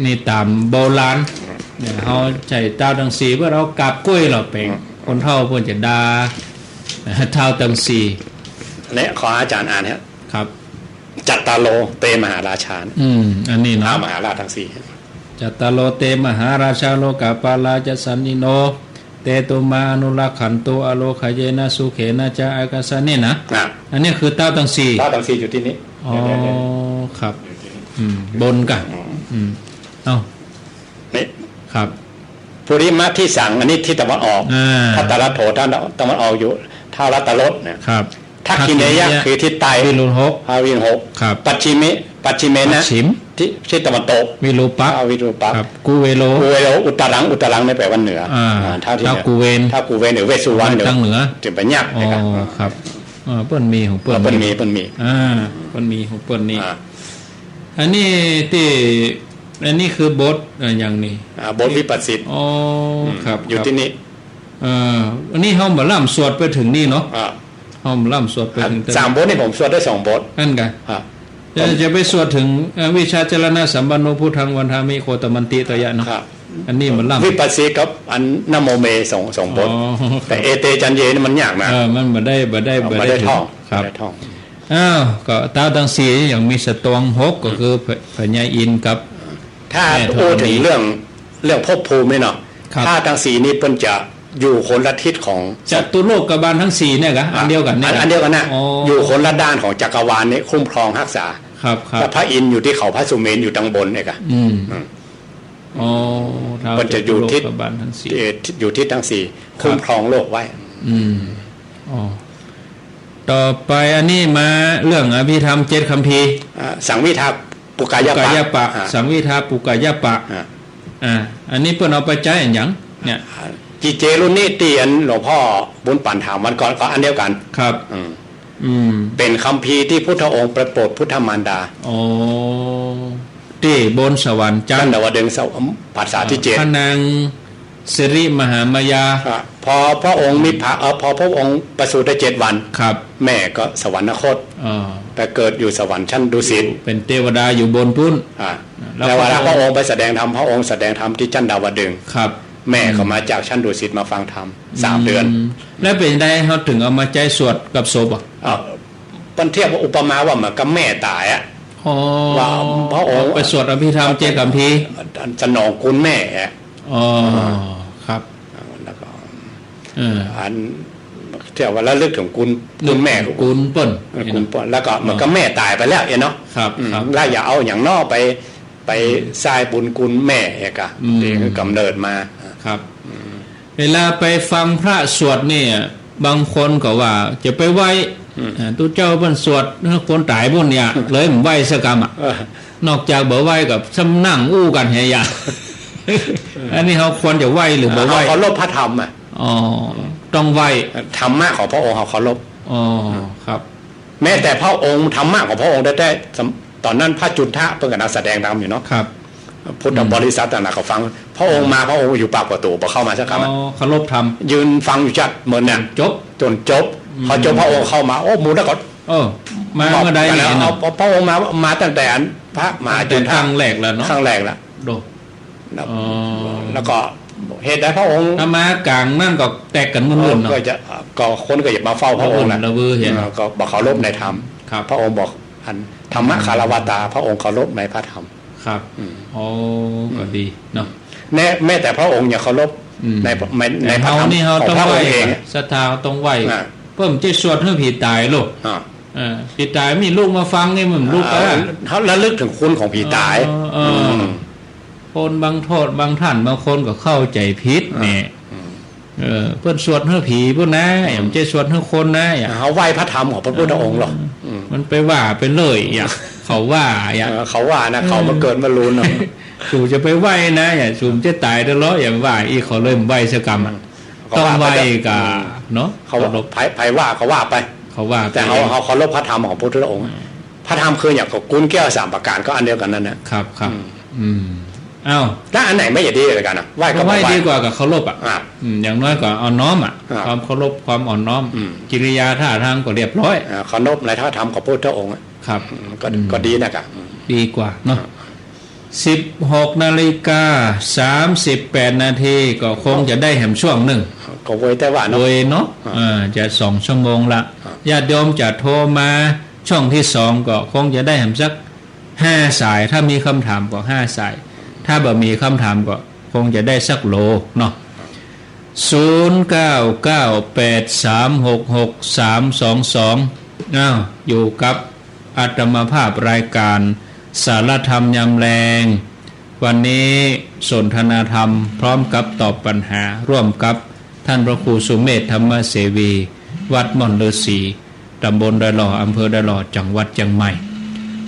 นี่ต๋ามโบราณ อืม เนี่ย เฮาใจ๊เต๊าตังสี่ เปิ้นเอากาบก้วยเหล่าเป๋ง อืม คนเฒ่าเปิ้นจะด่า เต๊าตังสี่ เนี่ย ขออาจ๋ารย์อ่านฮะ ครับ จัตตาโร เต มหาราชา อืม อันนี้เนาะ เต๊ามหาราชตังสี่ จัตตาโร เต มหาราชา โลกาปาลา จะสันติโน เต ตุมา อนุรักขันตุ อโรคเยนะ สุเขนะ จะ อากาสะ นี่นะ อ่ะ อันนี้คือเต๊าตังสี่ เต๊าตังสี่อยู่ตี้นี่ อ๋อ เนี่ย เนี่ย เนี่ย ครับ อยู่ตี้นี่ อืม บนกะ อืม อืม เอ้า นี่ ครับ ปุริมะทิสัง อันนี้ทิศตะวันออก อ่า ทัตตะละโถ ด้านตะวันออกอยู่ เต๊ารัตตรสเนี่ย ครับ ทักขิเณยะ ทักขิเณยะ คือทิศใต้ วิรุณหก พระวิรุณหก ครับ ปัจฉิมิ ปัจฉิเมนะ ปัจฉิม ทิศ ทิศตะวันตก วิรูปักษ์ พระวิรูปักษ์ ครับ กุเวโร กุเวโร อุตตรัง อุตตรังนี่แปลว่าเหนือ อ่า อ่า เต๊าที่เหนือ เต๊ากุเวน เต๊ากุเวร หรือเวสสุวรรณ เต๊าเหนือ จะไปยากนะครับ อ๋อ ครับ อ่า เปิ้นมีของเปิ้น เออ เปิ้นมี เปิ้นมี อ่า เปิ้นมีของเปิ้นนี่ อ่า อันนี้ตี้ อันนี้คือบท อ่า อย่างนี้ อ่า บทวิปัสสิต อ๋อ อืม ครับ อยู่ ครับ ตี้นี่ เอ่อ อันนี้เฮาบ่ล่ำสวดไปเถิงนี่เนาะ อ่า เฮาบ่ล่ำสวดไปเถิง สามบทนี่ผมสวดได้สองบท อั้นกะ อ่า จะ จะไปสวดเถิง เอ่อ วิชชาจรณสัมปันโน พุทธังวันทามิ โคตมันติ ตะยะเนาะ ครับ อันนี้มันล้ำ วิปัสสีกับอันนะโมเม สอง สองบท อ๋อ แต่เอเต จัญเย นี่มันยากนะ เออ มันบ่ได้ บ่ได้ เอา บ่ได้ บ่ได้ท่อง ครับ บ่ได้ท่อง อ้าว ก็ต๊าวตังสี่ยังมีสตวงหก ก็คือพญาอินทร์กับ ถ้า แม่ธรณี อู้เถิงเรื่อง เรื่องภพภูมินี่เนาะ ครับ ถ้าตังสี่นี่เปิ้นจะอยู่คนละทิศของ จตุโลกบาลตังสี่เนี่ยกะ อันเดียวกั๋นเนี่ยกะ อันเดียวกั๋นนะ อ๋อ อยู่คนละด้านของจักรวาลนี่คุ้มครองฮักษา ครับ ครับ แล้วพระอินทร์อยู่ตี้เขาพระสุเมรุอยู่ตังบนเนี่ยกะ อืม อืม อ๋อ เปิ้นจะอยู่ทิศ จตุโลกบาลตังสี่ เอ่อ อยู่ทิศตังสี่ ครับ คุ้มครองโลกไว้ อืม อ๋อ ต่อไปอันนี้มาเรื่องอภิธรรมเจ็ดคัมภีร์ อ่า สังวิทาปุกกายปะ ปุกกายปะ อ่า สังวิทาปุกกายปะ อ่า อ่า อันนี้เปิ้นเอาไปใจ๊อะหยังเนี่ย อ่า กิจเจรุนนี้ตี้อันหลวงพ่อบุญปั๋นถามวันก่อนก็อันเดียวกั๋น ครับ อืม อืม เป๋นคัมภีร์ตี้พุทธองค์ไปโปรดพุทธมารดา อ๋อ ตี้บนสวรรค์จันทร์ จันทร์ดาวดึงส์ สว- ปราสาทตี้เจ็ด พระนางสิริมหามายา อ่ะ พอพระองค์มีพระ- เอ่อ พอพระองค์ประสูติได้เจ็ดวัน ครับ แม่ก็สวรรคต อ่า ไปเกิดอยู่สวรรค์ชั้นดุสิต อยู่เป๋นเตวดาอยู่บนปู๊น อ่ะ แล้ว แล้วเวลา พระองค์ พระองค์ไปแสดงธรรม พระองค์แสดงธรรมตี้จันทร์ดาวดึงส์ ครับ แม่ก็ อืม มาจากชั้นดุสิตมาฟังธรรม สามเดือน อืม แล้วเป๋นไงเฮาเถิงเอามาใจ๊สวดกับศพอะ อ่ะ เปิ้นเทียบว่าอุปมาว่าเหมือนกับแม่ต๋ายอะ อ๋อ ว่าพระองค์ ไปสวดอภิธรรมเจ็ดคัมภีร์ สนองคุณแม่อะ อ๋อ ครับ แล้วก็ เออ อันเทียบว่าระลึกเถิงคุณ คุณแม่ คุณเปิ้น เออ คุณเปิ้น แล้วก็เหมือนกับแม่ต๋ายไปแล้วเนาะ ครับ อืม ครับ แล้วอย่าเอาหยังน้อไป ไป อืม สร้างบุญคุณแม่อะกะ อืม ตี้หื้อกำเนิดมา ครับ อืม เวลาไปฟังพระสวดเนี่ย บางคนก็ว่าจะไปไหว้ อืม อ่า ตุ๊เจ้าเปิ้นสวดหื้อคนต๋ายปู๊นเนี่ย เลยบ่ไหว้สักกำอะ เออ นอกจากบ่ไหว้ก็ซ้ำนั่งอู้กั๋นแหยะ อันนี้เฮาควรจะไหว้หรือบ่ไหว้ เฮาเคารพพระธรรมอะ อ๋อ ต้องไหว้ ธรรมะของพระองค์เฮาเคารพ อ๋อ ครับ แม้แต่พระองค์ธรรมะของพระองค์แต๊ๆ สำ- ต๋อนนั้นพระจุนทะเปิ้นก็นักแสดงธรรมอยู่เนาะ ครับ พุทธบริษัทต่างๆ ก็ฟัง พระองค์มา พระองค์อยู่ปากประตู๋ บ่เข้ามาสักกำอะ อ๋อ เคารพธรรม ยืนฟังอยู่จั๊ดเหมือนเนี่ย จ๋นจบ จ๋นจบ อืม พอจบพระองค์เข้ามา โอ้ หมู่นั้นก็ เออ มาเมื่อใดเนี่ย เอา พอพระองค์มา มาตั้งแต่อันพระมหาจุนทะ ตั้งแต่ครั้งแรกแล้วเนาะ ครั้งแรกแล้ว โด แล้ว อ๋อ แล้วก็เหตุใดพระองค์ ถ้ามากลางนั้นก็แตกกั๋นหมด เออ เนาะ ก็จะ ก็คนก็จะมาเฝ้าพระองค์นะ ระเวอเห็น เออ ก็บอกเคารพในธรรม ครับ พระองค์บอกอันธรรมะคารวะตา พระองค์เคารพในพระธรรม ครับ อืม โอ้ อืม ก็ดีเนาะ แม้- แม้แต่พระองค์ยังเคารพ อืม ใน- ใน- ในพระธรรม เฮานี่เฮา ของพระองค์เอง ต้องไหว้ ศรัทธาต้องไหว้ อ่ะ เปิ้นจะสวดหื้อผีต๋ายลูก อ่ะ เออ ผีต๋ายมีลูกมาฟังนี่มันลูก อ่ะ อ่ะ เฮาระลึกเถิงคุณของผีต๋าย เออ เออ อืม คนบางโทษบางท่านบางคนก็เข้าใจ๋ผิดเนี่ย อืม เออ เปิ้นสวดหื้อผีปู๊นนะ อืม บ่ใจ้สวดหื้อคนนะ เฮาไหว้พระธรรมของพระพุทธองค์หรอก เออ อืม มันไปว่าไปเลยอะ เขาว่าอะ เออ เขาว่านะ เออ เขามาเกิดมาลูนเนาะ สูจะไปไหว้นะ สูจะต๋ายเดี๋ยวเหรอ อย่าว่าอีก เขาเลยบ่ไหว้สักกำอะ อืม ต้องไหว้กะ อืม เนาะ เขาว่า เคารพ ใผ- ใผว่าก็ว่าไป เขาว่าไป แต่เฮา เฮาเคารพพระธรรมของพระพุทธองค์ อืม พระธรรมคืออย่างกับกุลแก้วสามประการก็อันเดียวกั๋นนั่นแหละ ครับ ครับ อืม อืม อ้าว แล้วอันไหนไม่อยากดีกว่ากั๋นอะ ไหว้ก็ ไหว้ ไหว้ ดีกว่ากับเคารพอะ อ่ะ อืม อย่างน้อยก็อ่อนน้อมอะ อ่ะ ความเคารพ ความอ่อนน้อม อืม กิริยาท่าทางก็เรียบร้อย อ่ะ เคารพในพระธรรมของพระพุทธองค์อะ ครับ อืม ก็ อืม ก็ดีนะกะ อืม ดีกว่าเนาะ อ่ะ สิบหกนาฬิกาสามสิบแปดนาที ก็คงจะได้แหมช่วงนึ่ง ก็เวยแต่ว่าเนาะ เวยเนาะ อ่ะ อ่า จะสองชั่วโมงละ อ่ะ ญาติโยมจะโทรมาช่องที่สอง ก็คงจะได้แหมสักห้าสาย ถ้ามีคำถามก็ห้าสาย ถ้าบ่มีคำถามก็คงจะได้สักโหลเนาะ ศูนย์เก้าเก้าแปดสามหกหกสามสองสอง อ้าว อยู่กับอาตมาภาพรายการสารธรรมยามแลง วันนี้สนทนาธรรมพร้อมกับตอบปัญหาร่วมกับท่านพระครูสุเมธ ธรรมเสวี วัดม่อนฤๅษี ต๋ำบลดอยหล่อ อำเภอดอยหล่อ จังหวัดเจียงใหม่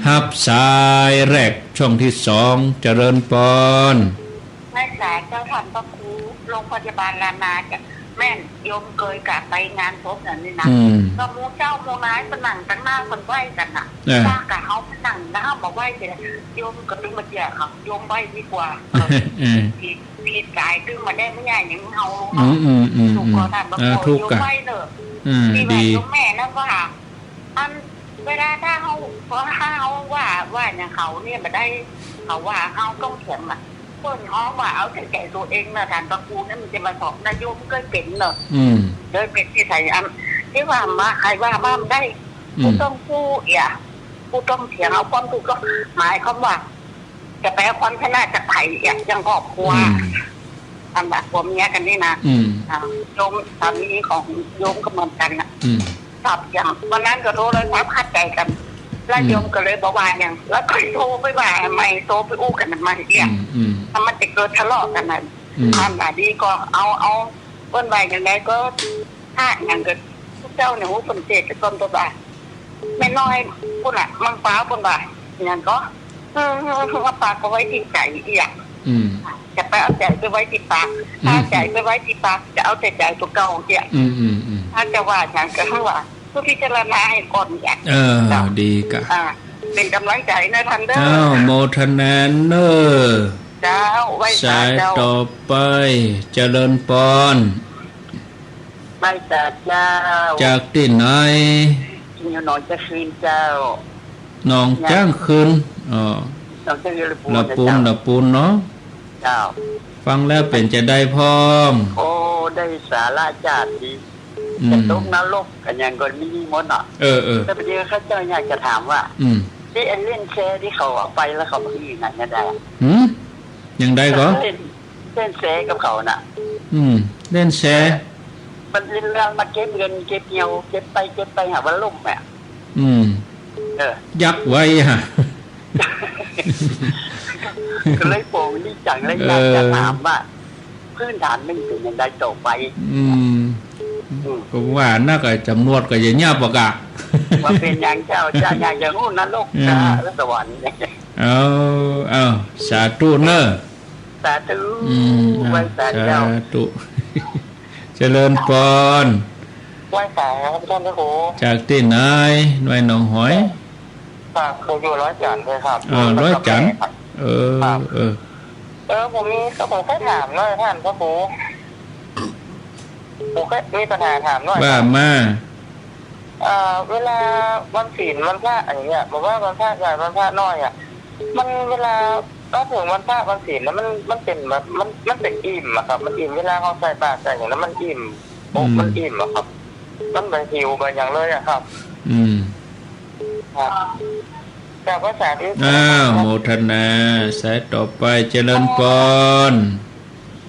ฮับสายแรกช่องที่สอง เจริญปอน ไหว้สาเจ้าท่านพระครู โรงพยาบาลรามาจ้ะ แม่น โยมเกยกะไปงานศพนั่นนี่นะ อืม ก็หมู่เจ้าหมู่นายไปนั่งตังหน้าเปิ้นไหว้กั๋นน่ะ เออ ว่ากะเฮาไปนั่งนะ บ่ไหว้เสีย โยมก็เลยมาเจียเขา โยมไหว้ดีกว่า เออ ผิด ผิดกายตึงมาได้ไม่ใหญ่อย่างเฮา อืม อืม อืม ถูกก่อนน่ะ อืม มาขอ อ่า ถูก โยม กะ ไหว้เนอะ อืม ที่ว่า ดี โยมแม่นั่นว่า อัน เวลาถ้าเฮา พอถ้าเฮาว่า ว่าหยังเขาเนี่ยบ่ได้ เขาว่าเฮาต้องเถียงอะ เปิ้นฮ้องว่าเอาแต่ใจ๋ตั๋วเองนะ ต้านพระครูเนี่ยมันจะมาสอนนะ โยมเกยเป๋นเนาะ อืม เกยเป๋นนิสัยอัน ตี้ว่ามา ใผว่ามาบ่ได้ อืม กูต้องกู้เอีย กูต้องเถียงเอาความถูกต้อง หมายความว่า จะไปเอาความชนะจากใผอะ อย่างครอบครัว อืม อันว่าผัวเมียกั๋นนี่นะ อืม อ่า โยมสามีของโยมก็เหมือนกั๋นน่ะ อืม ครับ อย่างวันนั้นก็โทรศัพท์ขัดใจ๋กั๋น แล้ว อืม โยมก็เลยบ่ว่าหยัง แล้วก็โทรไปว่าใหม่ โทรไปอู้กั๋นใหม่เสีย อืม อืม ถ้ามันจะเกิดทะเลาะกั๋นน่ะ อืม อันว่าดีก็เอา เอา เปิ้นว่าอย่างใดก็ พระหยังก็ เจ้าเนี่ย โอ้ เปิ้นเทศน์ก่อน เปิ้นว่า แม่น้อยปุ้นน่ะ เมืองปาวปุ้นว่า หยังก็ เออ ว่าปากก็ไว้ตี้ใจ๋เอีย อืม จะไปเอาใจ๋ไปไว้ตี้ปาก อืม ถ้าใจ๋ไปไว้ตี้ปาก จะเอาแต่ใจ๋ตั๋วเก่าเอีย อืม อืม อืม ถ้าจะว่าหยังก็ว่า ก็พิจารณาหื้อก่อนเอีย เออ เจ้า ดีกะ อ่า เป๋นก๋ำลังใจ๋นะต้านเด้อ อ้าว โมทนาเน่อ เจ้า ไหว้สาเจ้า สายต่อไป เจริญปอน ไหว้สาเจ้า จากตี้ไหน อยู่หนองจ๊างคืนเจ้า หนองจ๊างคืน อ๋อ หนองจ๊างคืน ละปูน ละปูน นะเจ้า ละปูนเนาะ เจ้า ฟังแล้วเป๋นจาใดพ่อง โอ้ ได้สาระจ๊าดดี อืม จะตกนรกกั๋นหยังก็มีหมดเนาะ เออ เออ แต่ประเดี๋ยวข้าเจ้าอยากจะถามว่า อืม ตี้ไอ้เล่นแชร์ตี้เขาเอาไปแล้วเขาบ่มีนั่นจะได้ หืม อย่างใดก็ เล่น เล่นแชร์กับเขาน่ะ อืม เล่นแชร์ มันเล่นเรื่องมาเก็บเงิน เก็บเหี่ยว เก็บไป เก็บไป หาว่าล่มอะ อืม เออ ยักไว้อะ ก็เลยโปงนี่จังเลย เออ อยากจะถามว่า พื้นฐานมันเป๋นอย่างใดต่อไป อืม อืม ก็ว่านักอะ จ๋ำนวนก็อย่าเยียบอะกะ ว่าเป๋นอย่างเจ้า จะอยากจะฮู้นรก อืม กับสวรรค์ เอา เอา สาธุเน่อ สาธุ อืม ไหว้สาเจ้า สาธุ เจริญปอน ไหว้สาครับต้านพระครู จากตี้ไหน ไหว้หนองหอย ครับ ผมอยู่ดอยจันทน์เลยครับ อ๋อ ดอยจันทน์ ครับ เออ ครับ เออ เออ ผมมี ผมแค่ถามหน่อยต้านพระครู ผมแค่มีปัญหาถามหน่อย ว่ามา เอ่อ เวลาวันศีลวันพระอย่างเงี้ย แบบว่าวันพระใหญ่วันพระน้อยอะ มันเวลา พอเถิงวันพระวันศีลแล้วมัน มันเป๋นแบบ มัน มันเป๋นอิ่มอะครับ มันอิ่ม เวลาเฮาใส่บาตรใส่หยังแล้วมันอิ่ม อก อืม มันอิ่มอะครับ มันบ่หิวบ่หยังเลยอะครับ อืม ครับ กราบไหว้สาธุ อ้าว โมทนา สายต่อไป เจริญปอน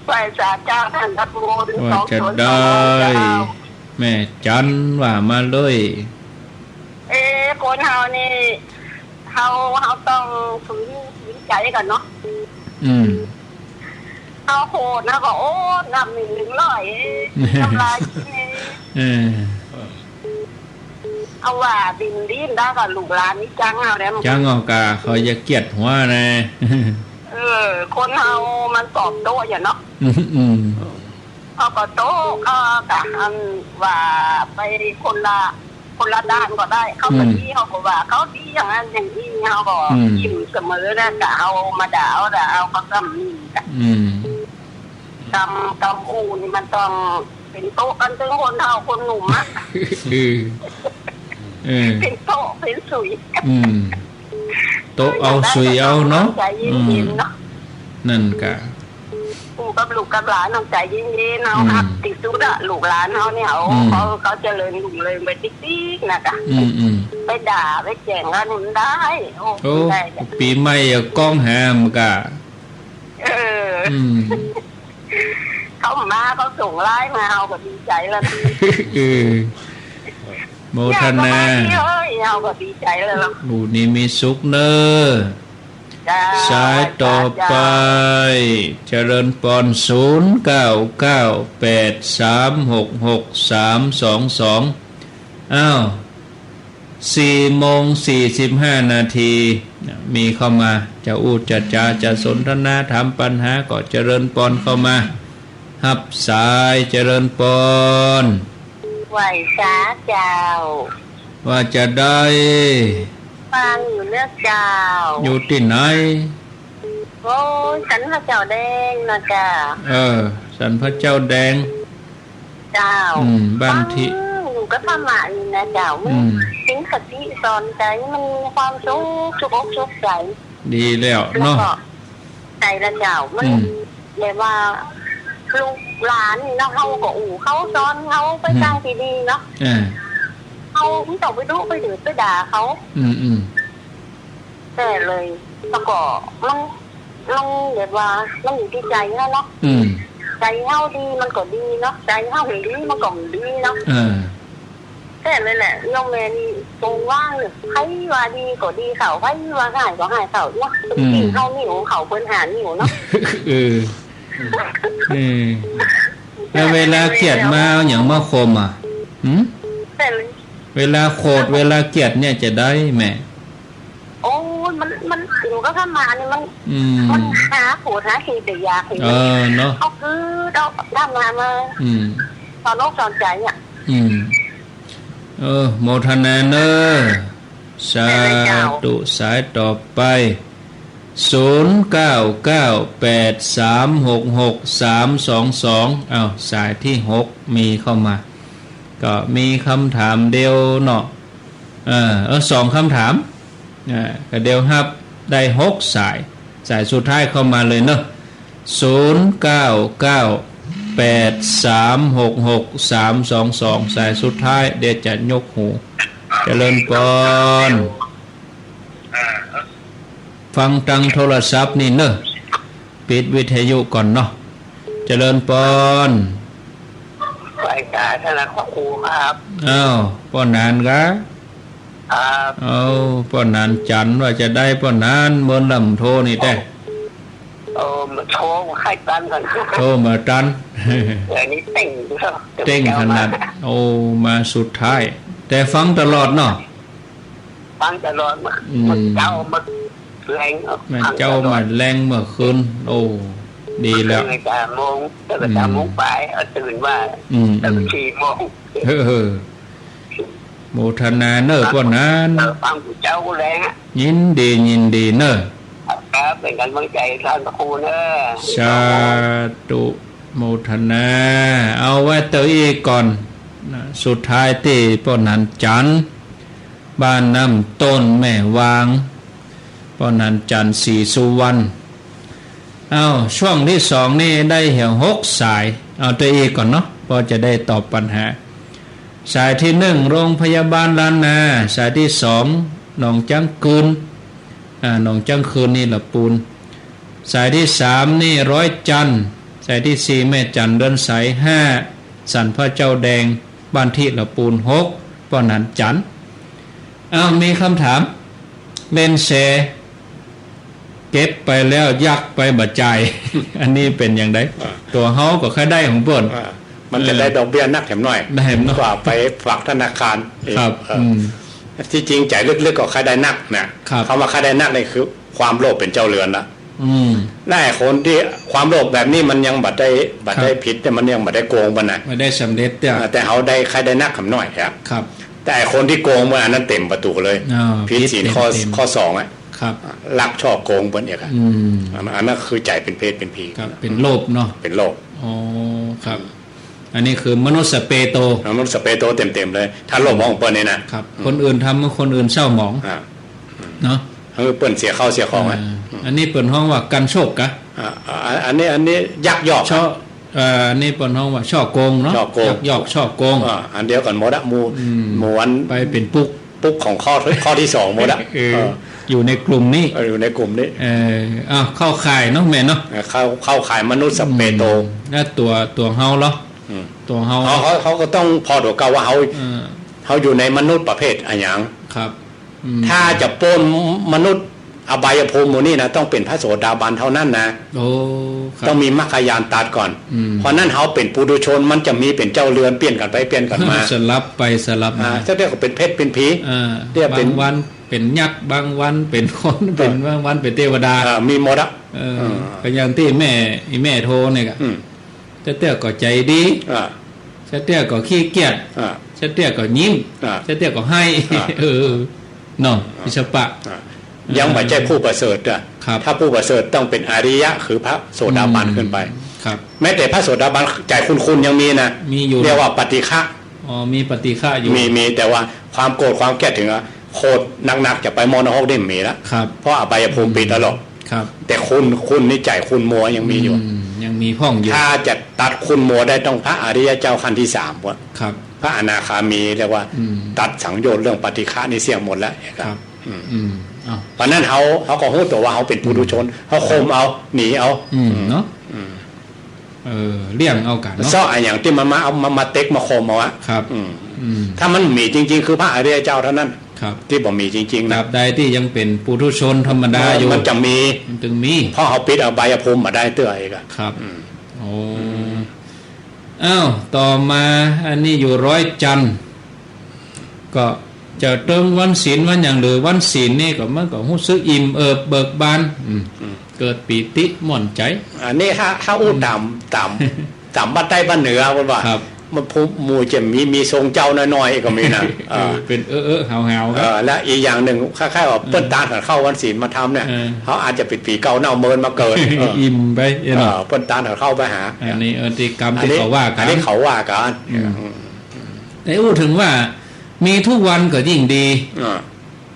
ไหว้สาเจ้าต้านพระครู ว่าจะได้ สองศูนย์สองเก้า แม่จันว่ามาเลย เอ๊ะ คนเฮานี่ เฮา เฮาต้องฝืน ฝืนใจ๋ก่อนเนาะ อืม เฮาโหดนะ ก็โอ้ นับหนึ่งถึงร้อย ทำลายกิเลส เออ เอาว่าดินดีนได้ก็ลูกหลานนี่จังเอาแล้ว จังเอากะ เขาจะเกลียดหัวนะ เออ คนเฮามันตอบโต้อย่างเนาะ อืม อืม เขาก็โต้ เขาก็อันว่าไปคนละ คนละด้านก็ได้ เขาก็ อืม ดี เขาก็ว่าเขาดีอย่างนั้นอย่างนี้ เขาก็ อืม ยิ้มเสมอนะ กะเอามาด่าเอา ด่าเอาก็ซ้ำนี่กะ อืม กำ กำอู้นี่มันต้องเป๋นโต๊ะกั๋นตึงคนเฒ่าคนหนุ่มอะ เออ เออ เป๋นโต๊ะเป๋นสุย อืม โต๊ะเอาสุยเอาเนาะ ใจเย็นๆ เนาะ อืม นั่นกะ ปู่กับลูกกับหลานต้องใจเย็นๆ เอา อืม ฮักตี้สุดอะ ลูกหลานเฮาเนี่ย โอ้ อืม เขา เขาเจริญรุ่งเรืองไปติ๊กๆ นะกะ อืม อืม ไปด่าไปแจ๋งเขานี่มันได้ โอ้ โอ้ ไม่ได้จ้ะ ปี๋ใหม่อะก้องหามกะ เออ อืม เขามา เขาส่งไลน์มา เฮาก็ดีใจ๋แล้วนะ เออ โมทนา เฮาก็ดีใจ๋แล้วเนาะ หมู่นี้มีสุขเน่อ จ้า สายต่อไป เจริญปอน ศูนย์เก้าเก้าแปดสามหกหกสามสองสอง อ้าว สี่โมงสี่สิบห้านาที มีเข้ามา จะอู้จะจ๋า จะสนทนา ถามปัญหาก็เจริญปอนเข้ามา ฮับสาย เจริญปอน ไหว้สาเจ้า ว่าจะได้ ฟังอยู่เน่อเจ้า อยู่ตี้ไหน โอ้ย สันพระเจ้าแดงนะเจ้า เออ สันพระเจ้าแดง เจ้า อืม บ้านตี้ ฟัง ก็ธรรมะนี่นะเจ้า มัน อืม สิงคติสอนใจ๋ มันมีความสุข สุขอกสุขใจ๋ ดีแล้ว แล้ว เนาะ ก็ใจ๋ละเจ้า มัน อืม แบบว่าลูกหลานนี่เนาะ เฮาก็อู้เขา สอนเขาไป อืม ตางตี้ดีเนาะ เออ เฮาบ่ต้องไปดุไปดื้อไปด่าเขา อืม อืม แต๊เลย แล้วก็มัน มันแบบว่ามันอยู่ตี้ใจ๋เฮาเนาะ อืม ใจ๋เฮาดีมันก็ดีเนาะ ใจ๋เฮาบ่ดีมันก็บ่ดีเนาะ เออ แต๊เลยแหละ โยมแม่นี่ตรงว่างเลย ใผว่าดีก็ดีเข้า ใผว่าฮ้ายก็ฮ้ายเข้าเนาะ อืม เฮานิ้วเข้าเปิ้นห้านิ้วเนาะ เออ เออ แล้วเวลาเกลียดมาเอาหยังมาข่มอ่ะ หืม แต๊เลย เวลาโกรธเวลาเกลียดเนี่ยจะได้แม่ โอ้ย มัน มัน หนูก็ธรรมะนี่มัน อืม มันหาโกรธหาเกลียดแต่อยากเห็น เออ เนาะ เขาคือเอาธรรมะมา อืม สอนอกสอนใจ๋อะ อืม เออ โมทนาเน้อ สาธุ สายต่อไป ศูนย์เก้าเก้าแปดสามหกหกสามสองสอง อ้าว สายตี้หกมีเข้ามา ก็มีกำถามเดียวเนาะ เออ เออ สองกำถาม อ่า ก็เดี๋ยวฮับได้หกสาย สายสุดท้ายเข้ามาเลยเนาะ ศูนย์เก้าเก้าแปดสามหกหกสามสองสอง สายสุดท้าย เดี๋ยวจะยกหู เจริญปอน ฟังตางโทรศัพท์นี่เนาะ ปิดวิทยุก่อนเนาะ เจริญปอน ไหว้สาธารณะครูครับ อ้าว ป้อหนานกา ครับ เอ้า ป้อหนานจันทน์ว่าจะได้ ป้อหนานเมินลำโทนี่แต๊ โอ้ มาโทรมาให้ตันก่อน โทรมาตัน อันนี้เต้งแล้ว เต้งขนาด โอ้ มาสุดท้าย แต่ฟังตลอดเนาะ ฟังตลอด อืม เมื่อเจ๊ามาแลง เมื่อเจ๊ามาแลงเมื่อคืน โอ้ ดีแล้ว ตื่นตั้งแต่เก้าโมง ตั้งแต่เก้าโมงปลาย อืม เอาตื่นว่า อืม ตั้งแต่สี่โมง เออ เออ โมทนาเน้อป้อหนาน เออ ฟังผู้เจ้าก็แลงอะ ยินดี ยินดีเน้อ ครับ เป็นกำลังใจต้านพระครูเน้อ สาธุ โมทนา เอาไว้เต้าอี้ก่อนนะ สุดท้ายตี้ป้อหนานจันทน์ บ้านน้ำต้นแม่วาง ป้อหนานจันทน์ ศรีสุวรรณ เอ้า ช่วงตี้สองนี่ได้เหียหกสาย เอาเต้าอี้ก่อนเนาะ พอจะได้ตอบปัญหา สายตี้หนึ่ง โรงพยาบาลล้านนา สายตี้สอง หนองจ๊างกืน อ่า หนองจ๊างกืนนี่ละปูน สายตี้สามนี่ร้อยจันทน์ สายตี้สี่แม่จันทน์เดือนใส ห้าสันพระเจ้าแดง บ้านตี้ละปูน หกป้อหนานจันทน์ อ้าว มีกำถาม เล่นแชร์ เก็บไปแล้วยักไปบ่จ่าย อันนี้เป๋นอย่างใด อ่า ตั๋วเฮาก็ใค่ได้ของเปิ้น อ่า มันจะ เออ ได้ดอกเบี้ยนักแหมหน้อย ได้แหมหน้อย กว่าไปฝากธนาคาร ครับ เออ อืม ตี้จริงใจ๋ลึกๆ ก็ใค่ได้นักนะ ครับ กำว่าใค่ได้นักนี่คือความโลภเป๋นเจ้าเรือนละ อืม และไอ้คนตี้ความโลภแบบนี้มันยังบ่ได้ บ่ได้ ครับ ผิด แต่มันยังบ่ได้โกงเปิ้นนะ บ่ได้สำเร็จเตื้อ อ่า แต่เฮาได้ใค่ได้นักแหมหน้อยอะ ครับ แต่ไอ้คนตี้โกงเปิ้น อันนั้นเต๋มประตู๋เลย อ่า ผิดศีล ผิดเต๋มๆ ข้อ ข้อสองอะ ครับ ลักฉ้อโกงเปิ้นอีกอะ อืม อันนั้น อันนั้นคือใจ๋เป๋นเปรตเป๋นผี ครับ เป๋นโลภเนาะ เป๋นโลภ อ๋อ ครับ อันนี้คือมนุสสะเปโต มนุสสะเปโตเต๋มๆ เลย ถ้าโลภของเปิ้นนี่นะ ครับ อืม คนอื่นทำให้คนอื่นเศร้าหมอง อ่า เนาะ คือเปิ้นเสียข้าวเสียของอะ อ่า อืม อันนี้เปิ้นฮ้องว่ากั๋นโชคกา อ่า อ่า อันนี้ อันนี้ยักยอก ฉ้อ เอ่อ อันนี้เปิ้นฮ้องว่าฉ้อโกงเนาะ ฉ้อโกง ยักยอกฉ้อโกง อ่า อันเดียวกั๋นหมดอะ หมู่ อืม หมู่อัน ไปเป๋นปุ๊ก ปุ๊กของข้อ ข้อตี้สองหมดอะ เออ เออ อยู่ในกลุ่มนี้ เออ อยู่ในกลุ่มนี้ เออ อ้าว เข้าข่ายเนาะแม่เนาะ เออ เข้า เข้าข่ายมนุสสะเปโต อืม แล้วตั๋ว ตั๋วเฮาเหรอ อืม ตั๋วเฮา เฮา เฮา เฮาก็ต้องผ่อตั๋วเก่าว่าเฮา เออ เฮาอยู่ในมนุษย์ประเภทอะหยัง ครับ อืม ถ้าจะป๊นมนุษย์อบายภูมิหมู่นี้นะ ต้องเป๋นพระโสดาบันเท่านั้นนะ โอ้ ครับ ต้องมีมรรคญาณตัดก่อน อืม เพราะนั้นเฮาเป๋นปุถุชน มันจะมีเป๋นเจ้าเรือนเปลี่ยนกั๋นไปเปลี่ยนกั๋นมา สลับไปสลับมา อ่า เจ้าเตี้ยก็เป๋นเพชรเป๋นผี อ่า เตี้ยเป๋น บางวันเป๋นยักษ์ บางวันเป๋นคน เออ เป๋น บางวันเป๋นเตวดา เออ มีหมดอะ เออ เออ ก็อย่างตี้แม่ อีแม่โทรเนี่ยก็ อืม เจ้าเตี้ยก็ใจ๋ดี อ่า เจ้าเตี้ยก็ขี้เกียจ อ่า เจ้าเตี้ยก็ยิ้ม อ่า เจ้าเตี้ยก็ไห้ อ่า เออ เนาะ อ่า อิสปะ อ่า ยังบ่ใจ้ผู้ประเสริฐอะ ครับ ถ้าผู้ประเสริฐต้องเป๋นอริยะ คือพระโสดาบัน อืม ขึ้นไป ครับ แม้แต่พระโสดาบันใจ๋คุ้นๆ ยังมีนะ มีอยู่ เรียกว่าปฏิฆะ อ๋อ มีปฏิฆะอยู่ มี มี แต่ว่าความโกรธความเกลียดเถิงว่าโคตรหนักๆ จะไปหม้อนรกนี่บ่มีละ ครับ เพราะอบายภูมิปิดแล้วหรอก ครับ แต่ขุ่น ขุ่นในใจ๋ขุ่นมัวยังมีอยู่ อืม ยังมีพ่องอยู่ ถ้าจะตัดขุ่นมัวได้ต้องพระอริยเจ้าขั้นที่สามพุ้น ครับ พระอนาคามีเรียกว่า อืม ตัดสังโยชน์เรื่องปฏิฆะนี่เสี้ยงหมดแล้ว ครับ อืม อืม เอ้า เพราะนั้นเฮา เฮาก็ฮู้ตั๋วว่าเฮาเป๋นปุถุชน เฮาข่มเอา หนีเอา อืม เนาะ อืม เออ เลี่ยงเอากั๋นเนาะ เซาะอะหยังตี้มันมาเอา มา มาเต็กมาข่มเอาอะ ครับ อืม อืม ถ้ามันมีจริงๆ คือพระอริยเจ้าเท่านั้น ครับ ตี้บ่มีจริงๆ นะ ตราบใดตี้ยังเป๋นปุถุชนธรรมดาอยู่ มันจะมี มันจึงมี เพราะเฮาปิดอบายภูมิบ่ได้เตื้ออีกอะ ครับ อืม โอ้ อืม อ้าว ต่อมา อันนี้อยู่ร้อยจันทร์ ก็จะเติงวันศีลวันหยัง หรือวันศีลนี่ก็มันก็ฮู้สึกอิ่มเอิบเบิกบาน อืม อืม เกิดปีติม่วนใจ๋ อันนี้ถ้า ถ้าอู้ต๋าม ต๋าม ต๋ามบ้านใต้บ้านเหนือเปิ้นว่า ครับ มันผู้หมู่จะมี มีทรงเจ้าน้อยๆ ก็มีนะ เออ เออ เป๋นเออๆ หาวๆ เออ และอีกอย่างนึ่ง คล้ายๆ ว่า อืม เปิ้นตานกั๋นเข้าวันศีลมาทำเนี่ย เออ เขาอาจจะเป๋นผีเก่าเน่าเมินมาเกิด เออ อิ่มไป เออ เปิ้นตานกั๋นเข้าไปหา อันนี้ เออ ตี้กรรมตี้เขาว่ากั๋น อันนี้เขาว่ากั๋น อืม อืม แต่อู้เถิงว่ามีทุกวันก็ยิ่งดี อ่า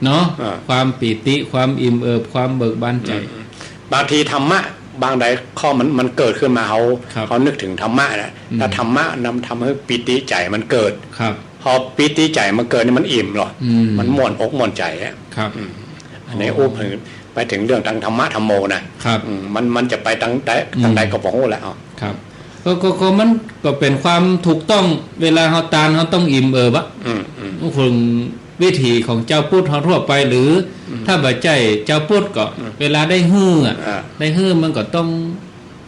เนาะ อ่า ความปีติ ความอิ่มเอิบ ความเบิกบานใจ๋ อืม บางทีธรรมะบางใดข้อมัน มันเกิดขึ้นมา เฮา ครับ เฮานึกเถิงธรรมะนะ อืม ถ้าธรรมะนำทำหื้อปีติใจ๋มันเกิด ครับ พอปีติใจ๋มันเกิดนี่มันอิ่มเหรอ อืม มันม่วนอกม่วนใจ๋อะ ครับ อืม อันนี้ อ๋อ อู้ไปเถิงเรื่องตางธรรมะธัมโมนะ ครับ อืม มัน มันจะไปตางใด อืม ตางใดก็บ่ฮู้แหละ อ๋อ ครับ ก็ ก็ ก็มันก็เป๋นความถูกต้อง เวลาเฮาตานเฮาต้องอิ่มเอิบอะ อืม อืม เถิงวิถีของจาวพุทธเฮาทั่วไป หรือ อืม ถ้าบ่ใจ้จาวพุทธก็ อืม เวลาได้หื้ออะ อ่า ได้หื้อมันก็ต้อง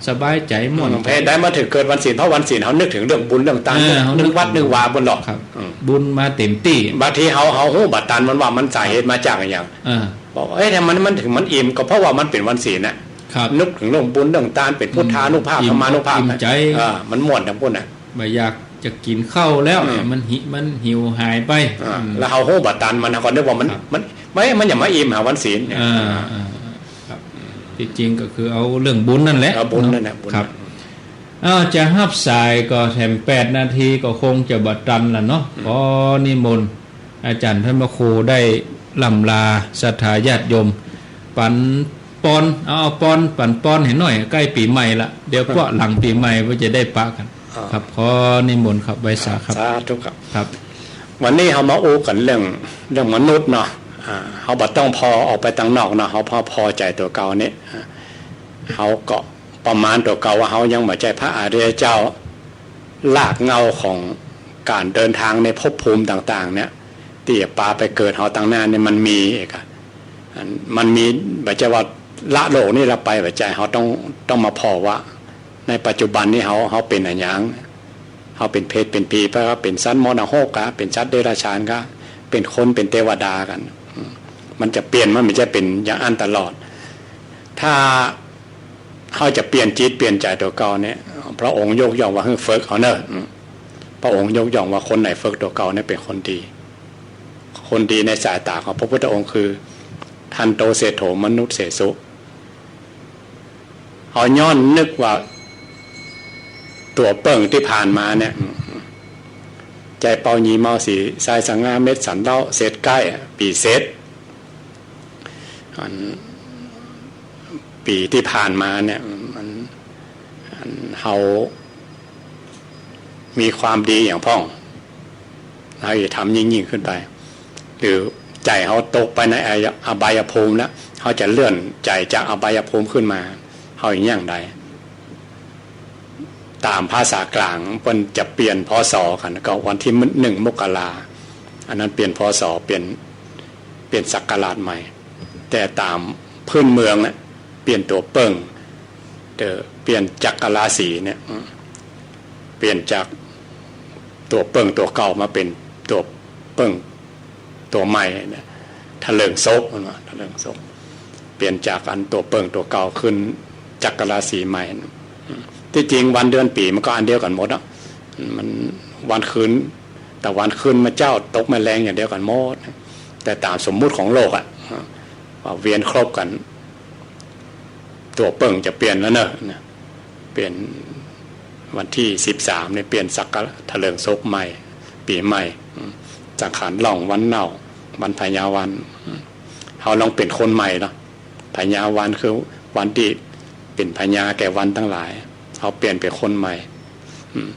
สบายใจ๋ม่วน อืม ใจ๋ เหตุใดมาเถิงเกิดวันศีล เพราะวันศีลเฮานึกเถิงเรื่องบุญเรื่องตาน เออ เฮานึก นึกวัดนึกวาปุ้นหรอก ครับ อืม บุญมาเต๋มตี้ บางทีเฮา เฮาฮู้บ่ตันมันว่ามันสาเหตุมาจากอะหยัง เออ บอก เอ๊ะ ทำไมมันเถิงมันอิ่ม ก็เพราะว่ามันเป๋นวันศีลน่ะ ครับ นึกเถิงเรื่องบุญเรื่องตาน เป๋นพุทธานุภาพ อืม ธรรมานุภาพ อิ่มใจ๋ เออ มันม่วนตางปุ้นน่ะ บ่อยากจะกิ๋นข้าวแล้ว อืม มันหิ มันหิวหายไป อ่า อืม แล้วเฮาฮู้บ่ตันมัน เฮาก็นึกว่ามัน ครับ มัน มัน มันจะมาอิ่มหาวันศีลเนี่ย อ่า อ่า ครับ ตี้จริงก็คือเอาเรื่องบุญนั่นแหละ เอาบุญนั่นแหละ เนาะ บุญ ครับ อ้าว จะฮับสายก็แถมแปดนาทีก็คงจะบ่ตันละเนาะ อืม ขอนิมนต์ อาจ๋ารย์พระมครูได้ร่ำลาศรัทธาญาติโยม ปั๋นปอน เอา เอาปอน ปั๋นปอนหื้อหน่อย ใก้ปี๋ใหม่ละ เดี๋ยว ครับ เปาะหลังปี๋ใหม่ก็จะได้ปะกั๋น อ่า ครับ ขอนิมนต์ครับ ไหว้สาครับ สาธุครับ ครับ วันนี้เฮามาอู้กั๋นเรื่อง เรื่องมนุษย์เนาะ อ่า เฮาบ่ต้องผ่อออกไปตางนอกเนาะ เฮาผ่อ ผ่อใจ๋ตั๋วเก่านี่ อ่า เฮาก็ประมาณตั๋วเก่าว่าเฮายังบ่ใจ้พระอริยเจ้า รากเหง้าของก๋านเดินตางในภพภูมิต่างๆ เนี่ย ตี้จะปาไปเกิดเฮาตางหน้าเนี่ยมันมีอีกอะ อัน มันมี บ่ใจ้ว่าละโลกนี้ละไป บ่ใจ้ เฮาต้อง ต้องมาผ่อว่าในปัจจุบันนี้เฮา เฮาเป๋นอะหยัง เฮาเป๋นเปรตเป๋นผีไป เป๋นสัตว์มรหกกะ เป๋นสัตว์เดรัจฉานกะ เป๋นคนเป๋นเตวดากั๋น อืม มันจะเปลี่ยน มันบ่ใจ้เป๋นอย่างอั้นตลอด ถ้า เฮาจะเปลี่ยนจิตเปลี่ยนใจ๋ตั๋วเก่าเนี่ย พระองค์ยกย่องว่าหื้อฝึกเอาเน่อ อืม พระองค์ยกย่องว่าคนไหนฝึกตั๋วเก่าเนี่ยเป๋นคนดี คนดีในสายต๋าของพระพุทธองค์คือ ทันโตเศรษฐโถมนุสเสสุ เฮาย้อนนึกว่าตั๋วเปิ่งตี้ผ่านมาเนี่ย อืม ใจ๋เป่าหยีเมาสี สายสง่าเม็ดสันเหล้า เศษใก้อะ ปี๋เศษ อัน ปี๋ตี้ผ่านมาเนี่ย มัน อัน เฮามีความดีอย่างพ่อง เฮาจะทำยิ่งๆ ขึ้นไป หรือใจ๋เฮาตกไปในอายะ อบายภูมิแล้ว เฮาจะเลื่อนใจ๋จากอบายภูมิขึ้นมา เฮาอย่างใด ต๋ามภาษากลางเปิ้นจะเปลี่ยน พ.ศ. กั๋น ก็วันตี้หนึ่งมกรา อันนั้นเปลี่ยน พ.ศ. เปลี่ยน เปลี่ยนศักราชใหม่ แต่ต๋ามพื้นเมืองน่ะ เปลี่ยนตั๋วเปิ่ง เอ่อ เปลี่ยนจักรราศีเนี่ย อืม เปลี่ยนจากตั๋วเปิ่งตั๋วเก่ามาเป๋นตั๋วเปิ่งตั๋วใหม่เนี่ย ถลิงศพ เปิ้นว่า ถลิงศพ เปลี่ยนจากอันตั๋วเปิ่งตั๋วเก่าขึ้นจักรราศีใหม่ ตี้จริงวันเดือนปี๋มันก็อันเดียวกั๋นหมดอะ มันวันคืน ตะวันขึ้นมาเจ๊า ตกมาแลงอย่างเดียวกั๋นหมด แต่ต๋ามสมมุติของโลกอะ ว่าเวียนครบกั๋น ตั๋วเปิ่งจะเปลี่ยนแล้วเน่อ นะ เปลี่ยนวันตี้สิบสามเนี่ย เปลี่ยนศักราช ถลิงศพใหม่ ปี๋ใหม่ อืม สังขารล่องวันเน่า วันพยาวัน อืม เฮาลองเป๋นคนใหม่เนาะ พยาวันคือวันตี้เป๋นพยาแก่วันตังหลาย เฮาเปลี่ยนเป๋นคนใหม่ อืม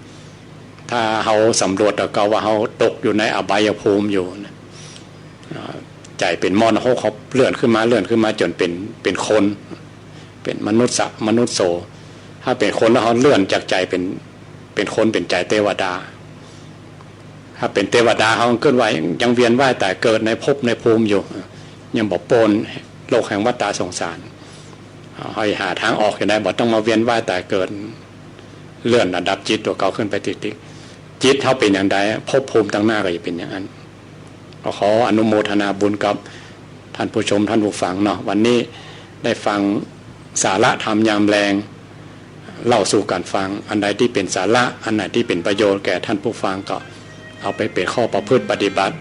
ถ้าเฮาสำรวจแล้วก็ว่าเฮาตกอยู่ในอบายภูมิอยู่นะ อ่า ใจ๋เป๋นมรณะหก เฮาเลื่อนขึ้นมา เลื่อนขึ้นมาจ๋นเป๋น เป๋นคน เป๋นมนุษย์สะ มนุษย์โส ถ้าเป๋นคนแล้วเฮาเลื่อนจากใจ๋เป๋น เป๋นคน เป๋นใจ๋เตวดา ถ้าเป๋นเตวดาเฮาเกิดว่ายังเวียนว่ายต๋ายเกิดในภพในภูมิอยู่ ยังบ่ป๊นโลกแห่งวัฏฏะสงสาร เฮาหาตางออกอยู่ได้ บ่ต้องมาเวียนว่ายต๋ายเกิด เลื่อนระดับจิตตั๋วเก่าขึ้นไปติกๆ จิตเฮาเป๋นอย่างใด ภพภูมิตังหน้าก็จะเป๋นอย่างนั้น ก็ขออนุโมทนาบุญกับท่านผู้ชมท่านผู้ฟังเนาะ วันนี้ได้ฟังสาระธรรมยามแลง เล่าสู่กั๋นฟัง อันใดตี้เป๋นสาระ อันไหนตี้เป๋นประโยชน์แก่ท่านผู้ฟังก็เอาไปเป๋นข้อประพฤติปฏิบัติ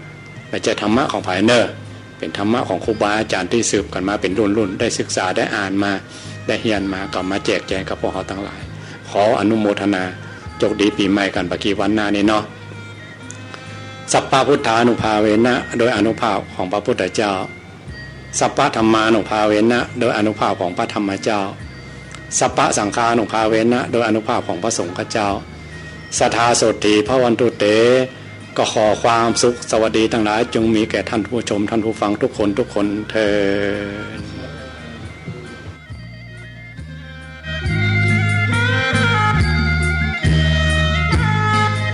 บ่ใจ้ธรรมะของใผเน่อ เป๋นธรรมะของครูบาอาจ๋ารย์ตี้สืบกั๋นมาเป๋นรุ่นๆ ได้ศึกษา ได้อ่านมา ได้เฮียนมา ก็มาแจกแจงกับพวกเฮาตังหลาย ขออนุโมทนา โจคดีปี๋ใหม่กั๋นปะกี้วันหน้านี้เนาะ สัพพะพุทธานุภาเวนะ โดยอานุภาพของพระพุทธเจ้า สัพพะธัมมานุภาเวนะ โดยอานุภาพของพระธรรมเจ้า สัพพะสังฆานุภาเวนะ โดยอานุภาพของพระสงฆ์เจ้า สัทธาโสตถีภะวันตุเต ก็ขอความสุขสวัสดีตังหลายจงมีแก่ท่านผู้ชมท่านผู้ฟังทุกคนทุกคนเทอญ